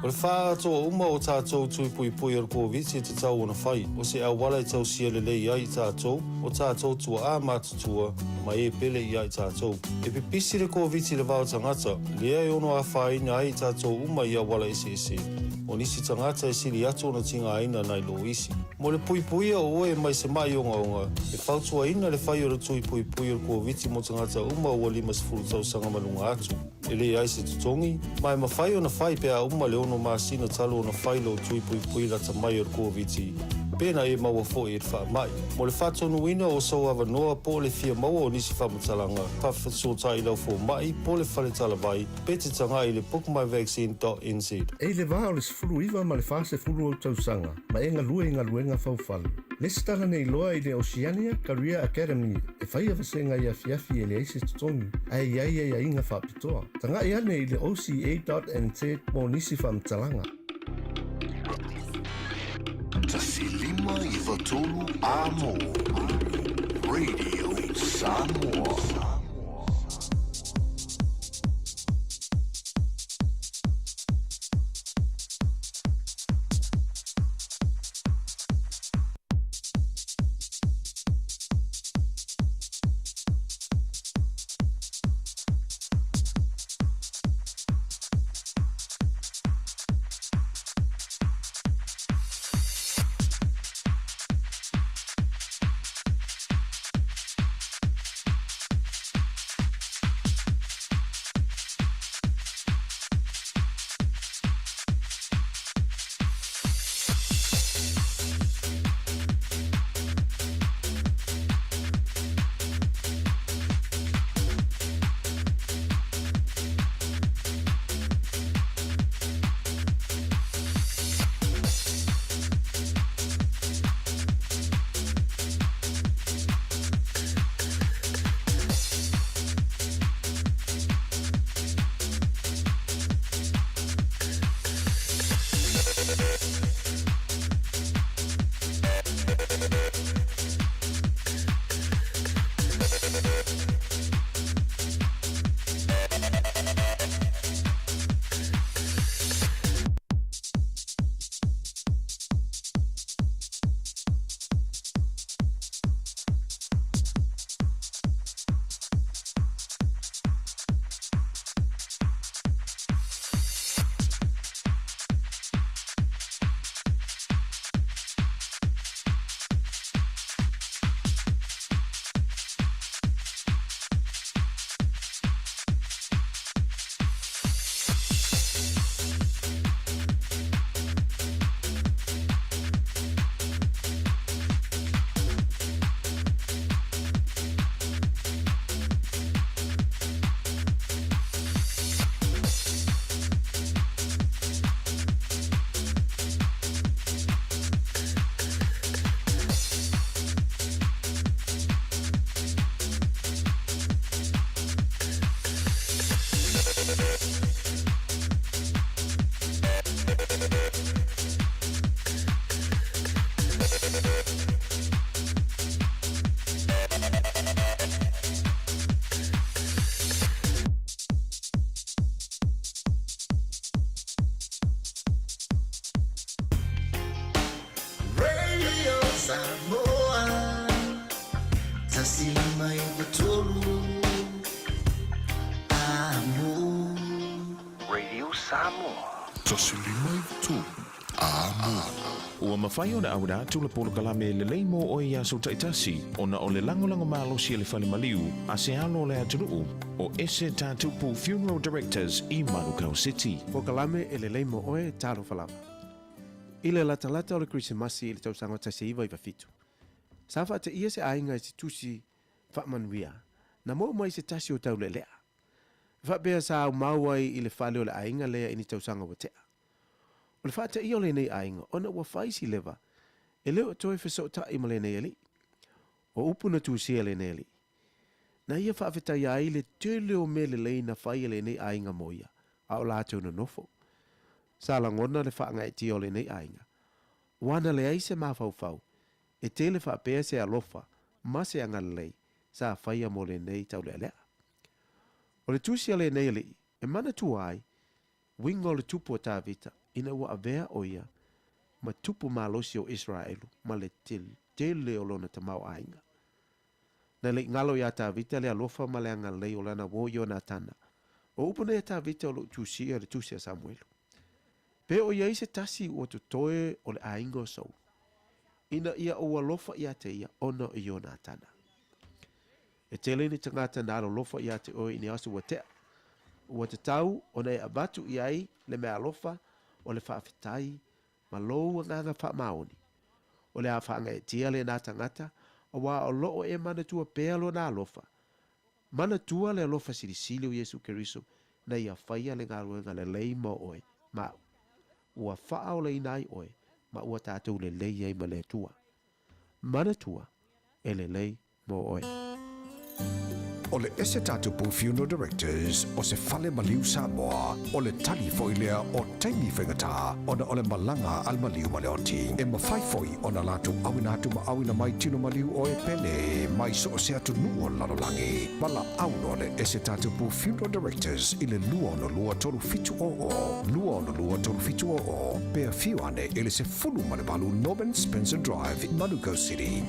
O le faaatoa uma o tatou tui puipui o le Koviti e tatau ona fai, o se auala e tausia lelei ai i tatou, o tatou tuaa matutua, ma e pele ia i tatou. E pipisi le Koviti i le va o tagata, lea e ono afaina ai i tatou uma i auala eseese. O nisi tagata e sili atu ona tigaina nai lo isi. Mo le puipuia o oe mai se ma'i ogaoga, e fautuaina le fai o le tui puipui o le Koviti mo tagata uma ua 50 tausaga ma luga atu. E leai se totogi, ma e mafai ona fai pe a uma le ono masina talu ona fai lou tui puipui lata mai o le Koviti, pe na e maua foi i le faamai. Mo le faatonuina o sou avanoa po o le fia maua o nisi faamatalaga, faafesootai i lau fomai po o le fale talavai pe te tagai i le bookmyvaccine.nz. E i le va o le 19 ma le 40 ou tausaga, ma e galue i galuega faufale. Lesitala nei loa i le Oceania Career Academy e faia vasega i afiafi e leai se totogi, ae i ai aiaiga faapitoa. Tagai ane i le oca.nz mo nisi faamatalaga. 1 5 9 3 Amo. Radio Samoa. Radio Samoa. 1 5 9 3 Amo. Radio Samoa. 1 5 9 3 Amo. Ua mafai ona auina atu le polokalame lelei mo oe i aso taitasi, ona o le lagolago malosi a le Fale Maliu a se alo o le atunuu, o Ese Tatupu Funeral Directors i Manukau City. Polokalame e lelei mo oe, talofa lava. I le latalata o le Kerisimasi i le tausaga 1997, sa faateia se aiga i se tusi faamanuia na maua mai se tasi o taulealea. E faapea sa aumau ai i le fale o le aiga lea i ni tausaga ua tea. O le faateia o lenei aiga ona ua fai si leva e le o toe fesootai ma lenei alii. O upu na tusia e lenei alii, na ia faafetaia ai le tele o mea lelei na fai e lenei aiga mo ia, a o latou nonofo. Sa lagona le faagaeetia o lenei aiga, ua na leai se mafaufau e tele faapea se alofa ma se agalelei sa faia mo lenei taulealea. O le tusi a lenei alii e manatua ai uiga o le tupu o Tavita. ina ua avea ʻo ia ma tupu malosi o Iseraelu ma le tele o lona tamaoaiga. Na le i galo iā Tavita le alofa ma le agalelei o lana uō Ionatana. O upu nei a Tavita o lo o tusia i le tusi a Samuelu. Pe o i ai se tasi ua totoe o le aiga o Saulu, ina ia ou alofa ia te ia ona o Ionatana. E tele ni tagata na alolofa ia te oe i ni aso ua tea. Ua tatau ona e avatu i ai le meaalofa o le faafetai ma lou agaga faamaoni. O le a faagaeetia lenā tagata, auā o loo e manatua pea lona alofa. Manatua le alofa silisili o Iesu Keriso na ia faia le galuega lelei mo oe ma au. Ua faaolaina ai oe ma ua tatou lelei ai ma le Atua. Manatua, e lelei mo oe. O le Ese Tatupu Funeral Directors o se fale maliu Samoa, o le tali foi lea o taimi faigata ona o le malaga a le maliu ma le oti. E mafai foi ona latou auina atu ma auina mai tino maliu o e pele mai so o se atunuu o le lalolagi. Valaau loa le Ese Tatupu Funeral Directors i le 262 3700, 262 3700, pe afio ane i le 18 Norman Spencer Drive, Manukau City.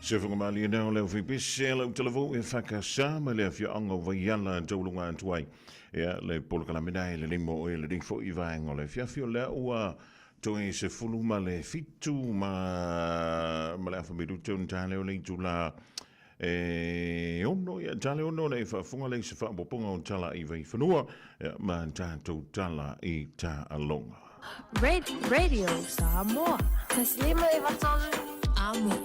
Se whangamali nā o leo whipese, lau talavou e whakasā ma le afioanga o Vaiala taulunga atu ai. Ia, le polokalame e le limo o e le rifo i vaenga o le fiafi o lea ua toe se fulu ma le fitu ma le afa miru te un tāle o le itula e ono, ia tāle ono le whaafunga le se whaapoponga o tala i vaiwhanua, ia, ma tātou tala i tā alonga. Radio Samoa. Taslima e vatolu. Amo.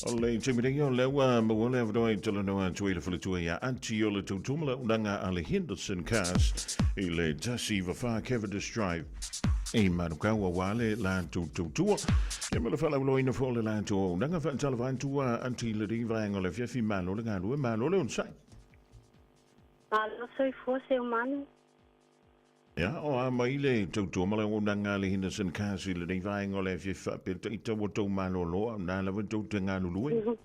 O le timiringa o leua mawale awanoa i talanoa atu i le faletua ia Aunty o le tautumala unanga a le Henderson Cars i le tasi vawha Cavendish Drive i Manukau wale la tautua. Ia ma le whalauloina fo le la tua unanga whaatala vaantua Aunty le rivaenga o le fiafi malo le ngalue malo le onsai. Malo soifua se umanu. Ia, o a mai le tautua mala o nanga le Henderson Cars i le rivaenga o le fiafi whaapeta i tau o tau malo loa nā lawa tau te ngalulue.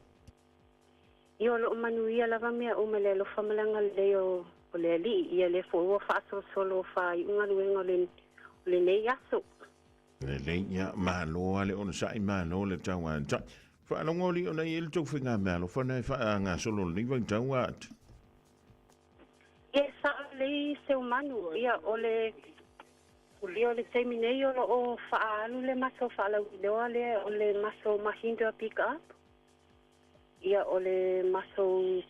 Ia o loo manuia lava mea o mele alofa malanga lelei o le alii ia le foʻi ua faasolosolo o faaiuga luega o lenei aso. Lelei ia malo ale ona saʻi malo le tau ataʻi. Faalogo li ona i le tou faiga mealofa na e faagasolo lenei vaitau atu. Ia saʻo lelei se umanu ia o le ia o le taimi nei o loo faaalu le maso faalauiloa lea o le maso Mahindra pick up. Ia o le maso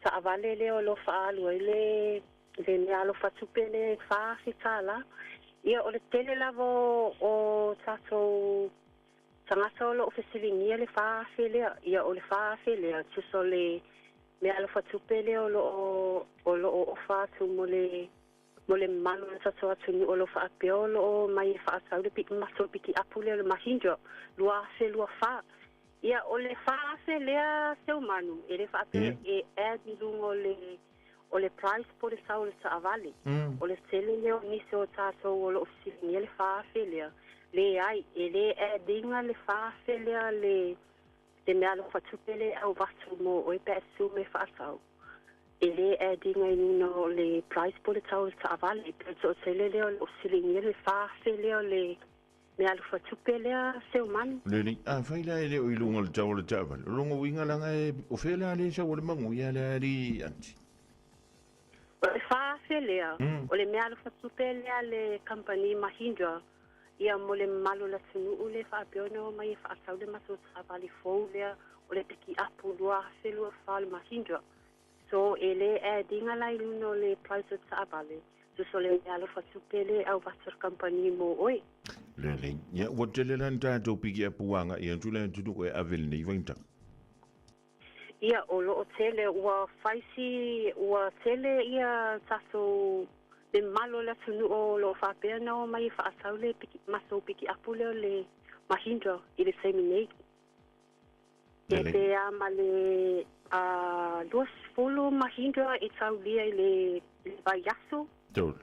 taavale lea o loo faaalu ai le mea alofa tupe le 4,000 tala. Ia o le tele lava o tatou tagata o loo fesiligia le 4,000 lea. Ia o le 4,000 lea tusa o le mea alofa tupe lea o loo ofa atu mo le mamalu o le tatou atunuu o loo faapea o loo mai e faatau le maso piki apu lea o le Mahindra 2024. Ia o le 4,000 lea seumanu e le faapea e add i luga o le price po le sau o le taavale. O le tele lea o nisi o tatou o loo fesiligia le 4,000 lea. Leai e le add-inga le 4,000 lea le mea alofa tupe le au vatu mo oe pe su me faatau. E le add-inga i luga o le price po le tau o le taavale. Pe o tele lea o loo fesiligia le 4,000 lea o le mea alofa tupe lea seumanu. Lele, a whai la e leo i lunga le tau o le taavale. O lunga uinga langa e o whea le sa o le mangu ia le ari anti. O le 4,000 lea, o le mea alofa tupe lea le company Mahindra. Ia mo le mamalu o le atunuu le faapea ona o mai e faatau le maso taavale fou lea o le piki apu 2024 le Mahindra. So e le add-inga la i luga o le price o taavale. Tusa o le mea alofa tupe le au vatu le company mo oe. Lele, ia ua tele lan tātou piki apu anga ia atu le atunuu e ave lenei vaitau. Ia o loo tele ua faisi ua tele ia tatou le mamalu o le atunuu o loo faapea ona o mai e faatau le maso piki apu lea o le Mahindra i le taimi nei. E pe a ma le 20 Mahindra e taulia i le vaiaso. Tolu.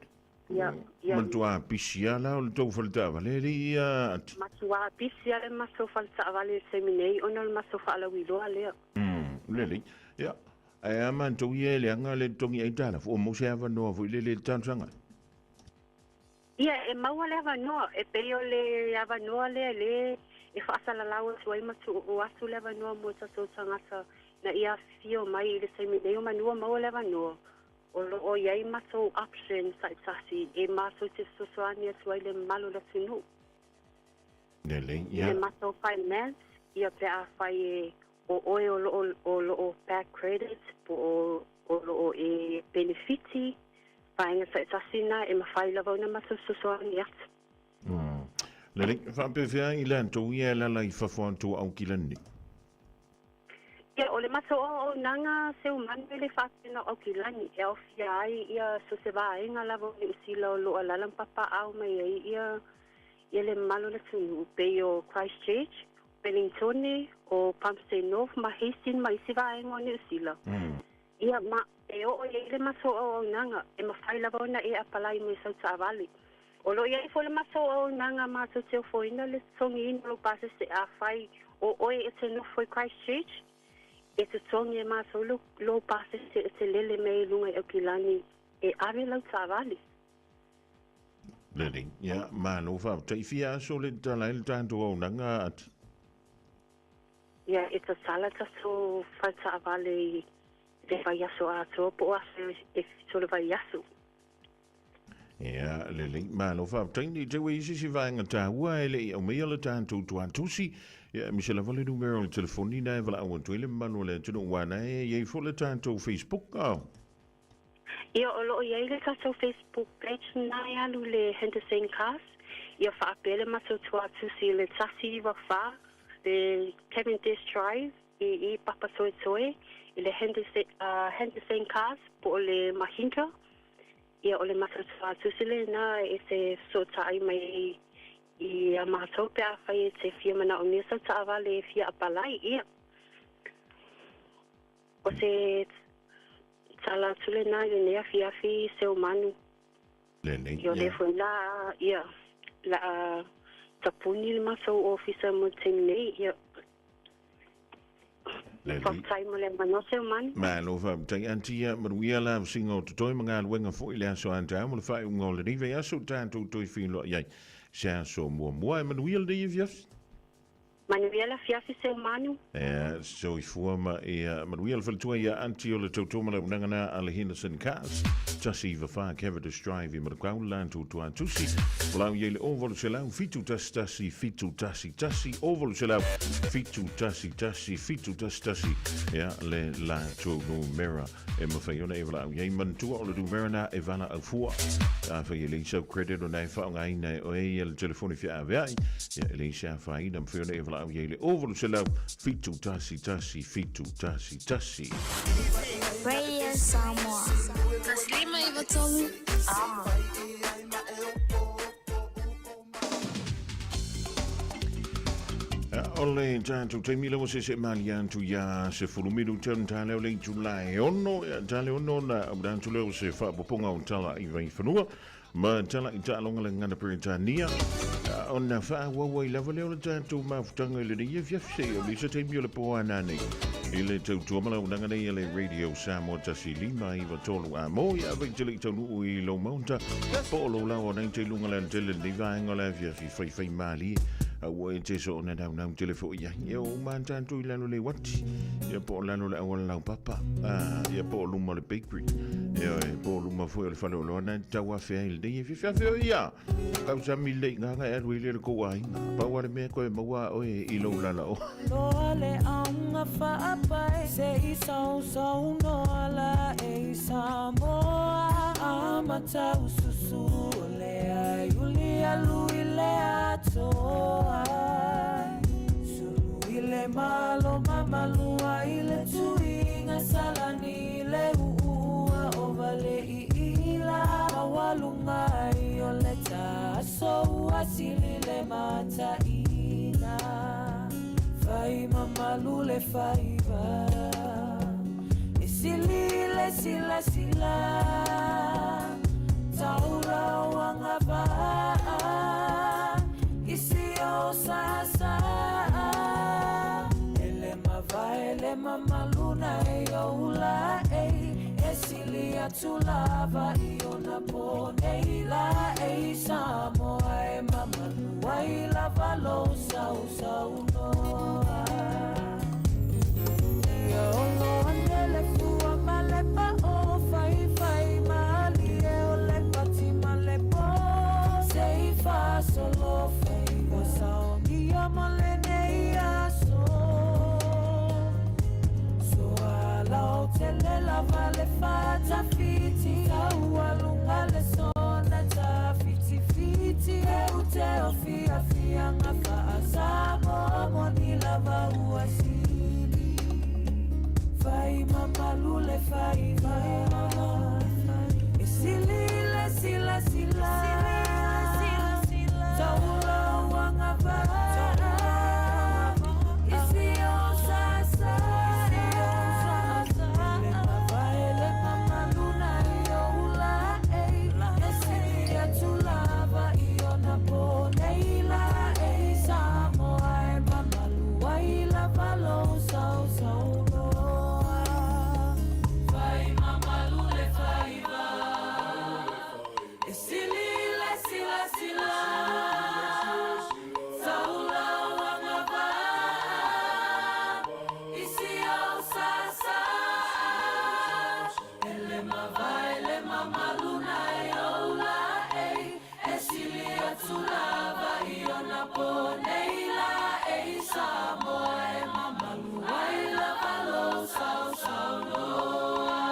Ia. Matua pisi ala o le tau faletaavale le ia atu. Matua pisi ala le maso faletaavale i le taimi nei ona o le maso faalauiloa lea. Lele, ia. Ai a mātou ia le anga le tongi ai tala, fo mo se avanoa fo i le le talosaga. Ia, e maua le avanoa, e pei o le avanoa lea le e faasalalau atu ai ma tuuu atu le avanoa mo tatou tagata na ia afifio mai i le taimi nei o manua maua le avanoa. O loo iai matou option taitasi e matou te fesoasoani atu ai le mamalu o le atunuu. Lele, ia. Le matou finance, ia pe a fai e o oe o loo bad credit po o loo e benefiti vaega taitasi na e mafai lava ona matou fesoasoani atu. Lele, faapefea i latou ia lala i fafo atu au kilani. Ia o le matou auaunaga seumanu e le faapena o aukilani e aofia ai ia so se vaega lava o Niu Sila o loo alala ma papaau mai ai ia le mamalu o le atunuu pei o Christchurch, Wellingtone, o Palmerston North ma Hastings ma isi vaega o Niu Sila. Ia ma e oo i ai le matou auaunaga e mafai lava ona e apalai mo i sau taavale. O loo iai foi le matou auaunaga matou te ofoina le totogiina o lou pasese a fai o oe e te nofo i Christchurch e totogi e matou lou pasese e te lele mai i luga i Aukilani e ave lau taavale. Lelei, ia, malo faafetai. Fia aso le tatala ai le tatou auaunaga Ati? Ia, e tatala tatou faletaavale i le vaiaso atoa po o aso e fitu o le vaiaso. Ia, lelei, malo faafetai. Ne i te i ua i ai se isi vaega taua e le i aumaia le tatou tuatusi, ia, aemaise lava le numera o le telefoni lena e valaau atu ai le mamalu o le atunuu aua na e i ai foi le tatou Facebook. Ia, o lo o i ai le tatou Facebook page lena e alu i le Henderson Cars, ia faapea le matou tuatusi i le 194 le Cavendish Drive i i Papatoetoe i le Henderson Cars po o le Mahindra. Ia, o le matou tuatusi lena e te fesootai mai ai i a matou pe afai e te fia manaomia sau taavale e fia apalai. Ia, o se tala atu lena i lenei afiafi Seumanu. Lenei, Ia, o lea foi la, ia, la a tapuni le matou ofisa mo le taimi nei. Ia, Lelei. faafetai mo le avanoa Seumanu. Malo faafetai Aunty, ia manuia la vasega o totoe ma galuega foi i le aso a taeao ma le faaiuga o lenei vaiaso tatou toe feiloai ai se aso muamua. E manuia lenei afiafi. Manuia le afiafi Seumanu. Ea, soifua ma ia manuia le faletua ia Aunty o le tautua ma le auaunaga na a le Henderson Cars, 194 Cavendish Drive i Manukau, le latou tuatusi. Valaau i ai le 0800 711 711 0800 711 711 ia le latou numera e mafai ona e valaau i ai. Manatua o le numera na e valaau fua. Afai e leai sau credit ona e faaaogaina e oe ia le telefoni feaveai, ia e leai se afaina, mafai ona e valaau i ai le 0800 711 711. Radio Samoa. 153 Amo. O le tatou taimi lea ua seese malie atu ia 10 minute ona ta lea o le itula e 6, ia ta le 6 ona auina atu lea o se faapopoga o tala i Vaifanua ma tala i taaloga le gagana Peretania ona faaauau ai lava lea o le tatou mafutaga i lenei afiafi seia o se taimi o le po a nanei i le tautua ma launaga nei a le Radio Samoa 1593 a mo ia avei te le i taunuu i lou maota po o lou laoa nei te luga le tele lenei vaega o le afiafi faifai malie aua e te soona naunau tele foi i ai ia o uma tatou i lalo le uati ia po o lalo le auala laupapa ia po o luma o le bakery ia e po o luma foi o le fale oloa na tau afe ai lenei e fiafiafi o ia tausami lelei gaga e alu ai le le kou aiga pau a le mea koe maua oe i lou lala o Loa le auga faapae se i sausaunoa la e i Samoa amata ususu o le ai uli alu i le atoa sulu i le malo mamalua i le tuiga salani i le uua o vale i ila maualuga ai o le taso ua sili le mataina fai mamalu le faiva e sili le silasila taula o agavaa i si o sāsā e le mavae le mamalu na e oula e e sili atu lava i ona po nei la e i Samoa e mamalu ai lava lou sausaunoa. Ia olo ane le fua ma le pao faifai malie o le pati ma le po se i faasolo faiva saogia mo lenei aso. Soa tele lava le fatafiti taualuga le sona tafitifiti e ute o fiafiaga faasamoa moni lava ua sili fai mamalu le faiva e sili le silasila taula o agavaa i si o sāsā le mavae le mamalu na i oula e e sili atu lava i ona po nei la e i Samoa e mamalu ai lava lou sausaunoa. Fai po nei la e i Samoa e mamalu ai lava lou sausaunoa.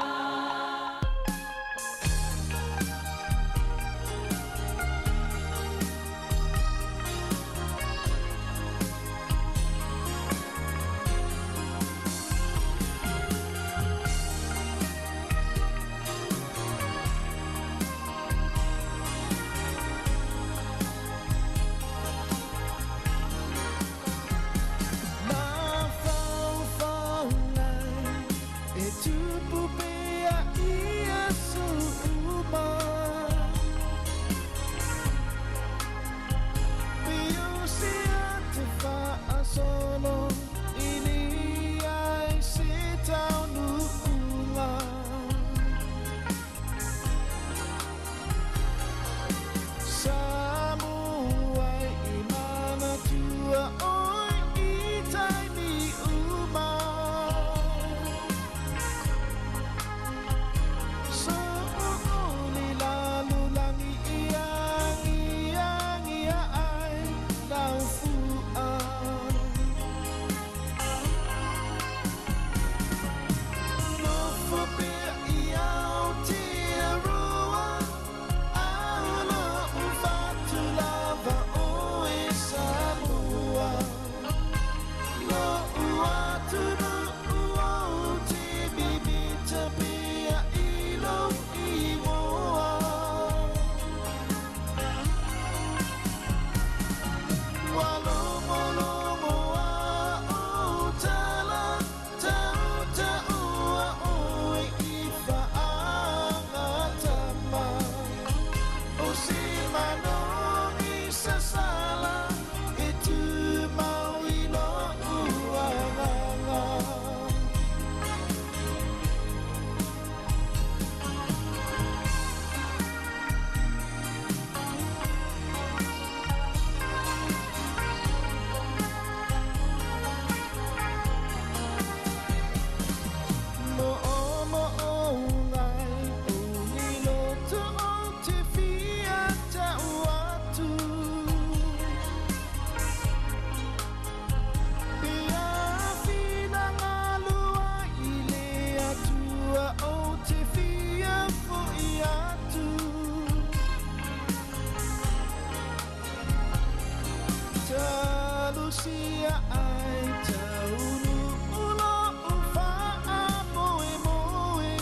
E tupu pea ia su'uma. Piusia te fa'asolo i li ai se taunu'uga. Samoa i manatua oi i taimi uma. So'o'oli lalolagi i agiagia ai lau fu'a. Nofo pea i Aotearoa, ao lo'u fatu lava oe Samoa. Lo'u atunu'u ou te mimita pea i lou igoa. Ua logologo a ou tala, tauta'ua oe i fa'agatama. O se manogi sasala e tumau i lo'u agaga. Mo'omo'ogai o ni loto o te fia ta'u atu. Ia finagalu ai i le Atua o te fia fo'i atu. Talosia ai taunu lo'u fa'amoemoe.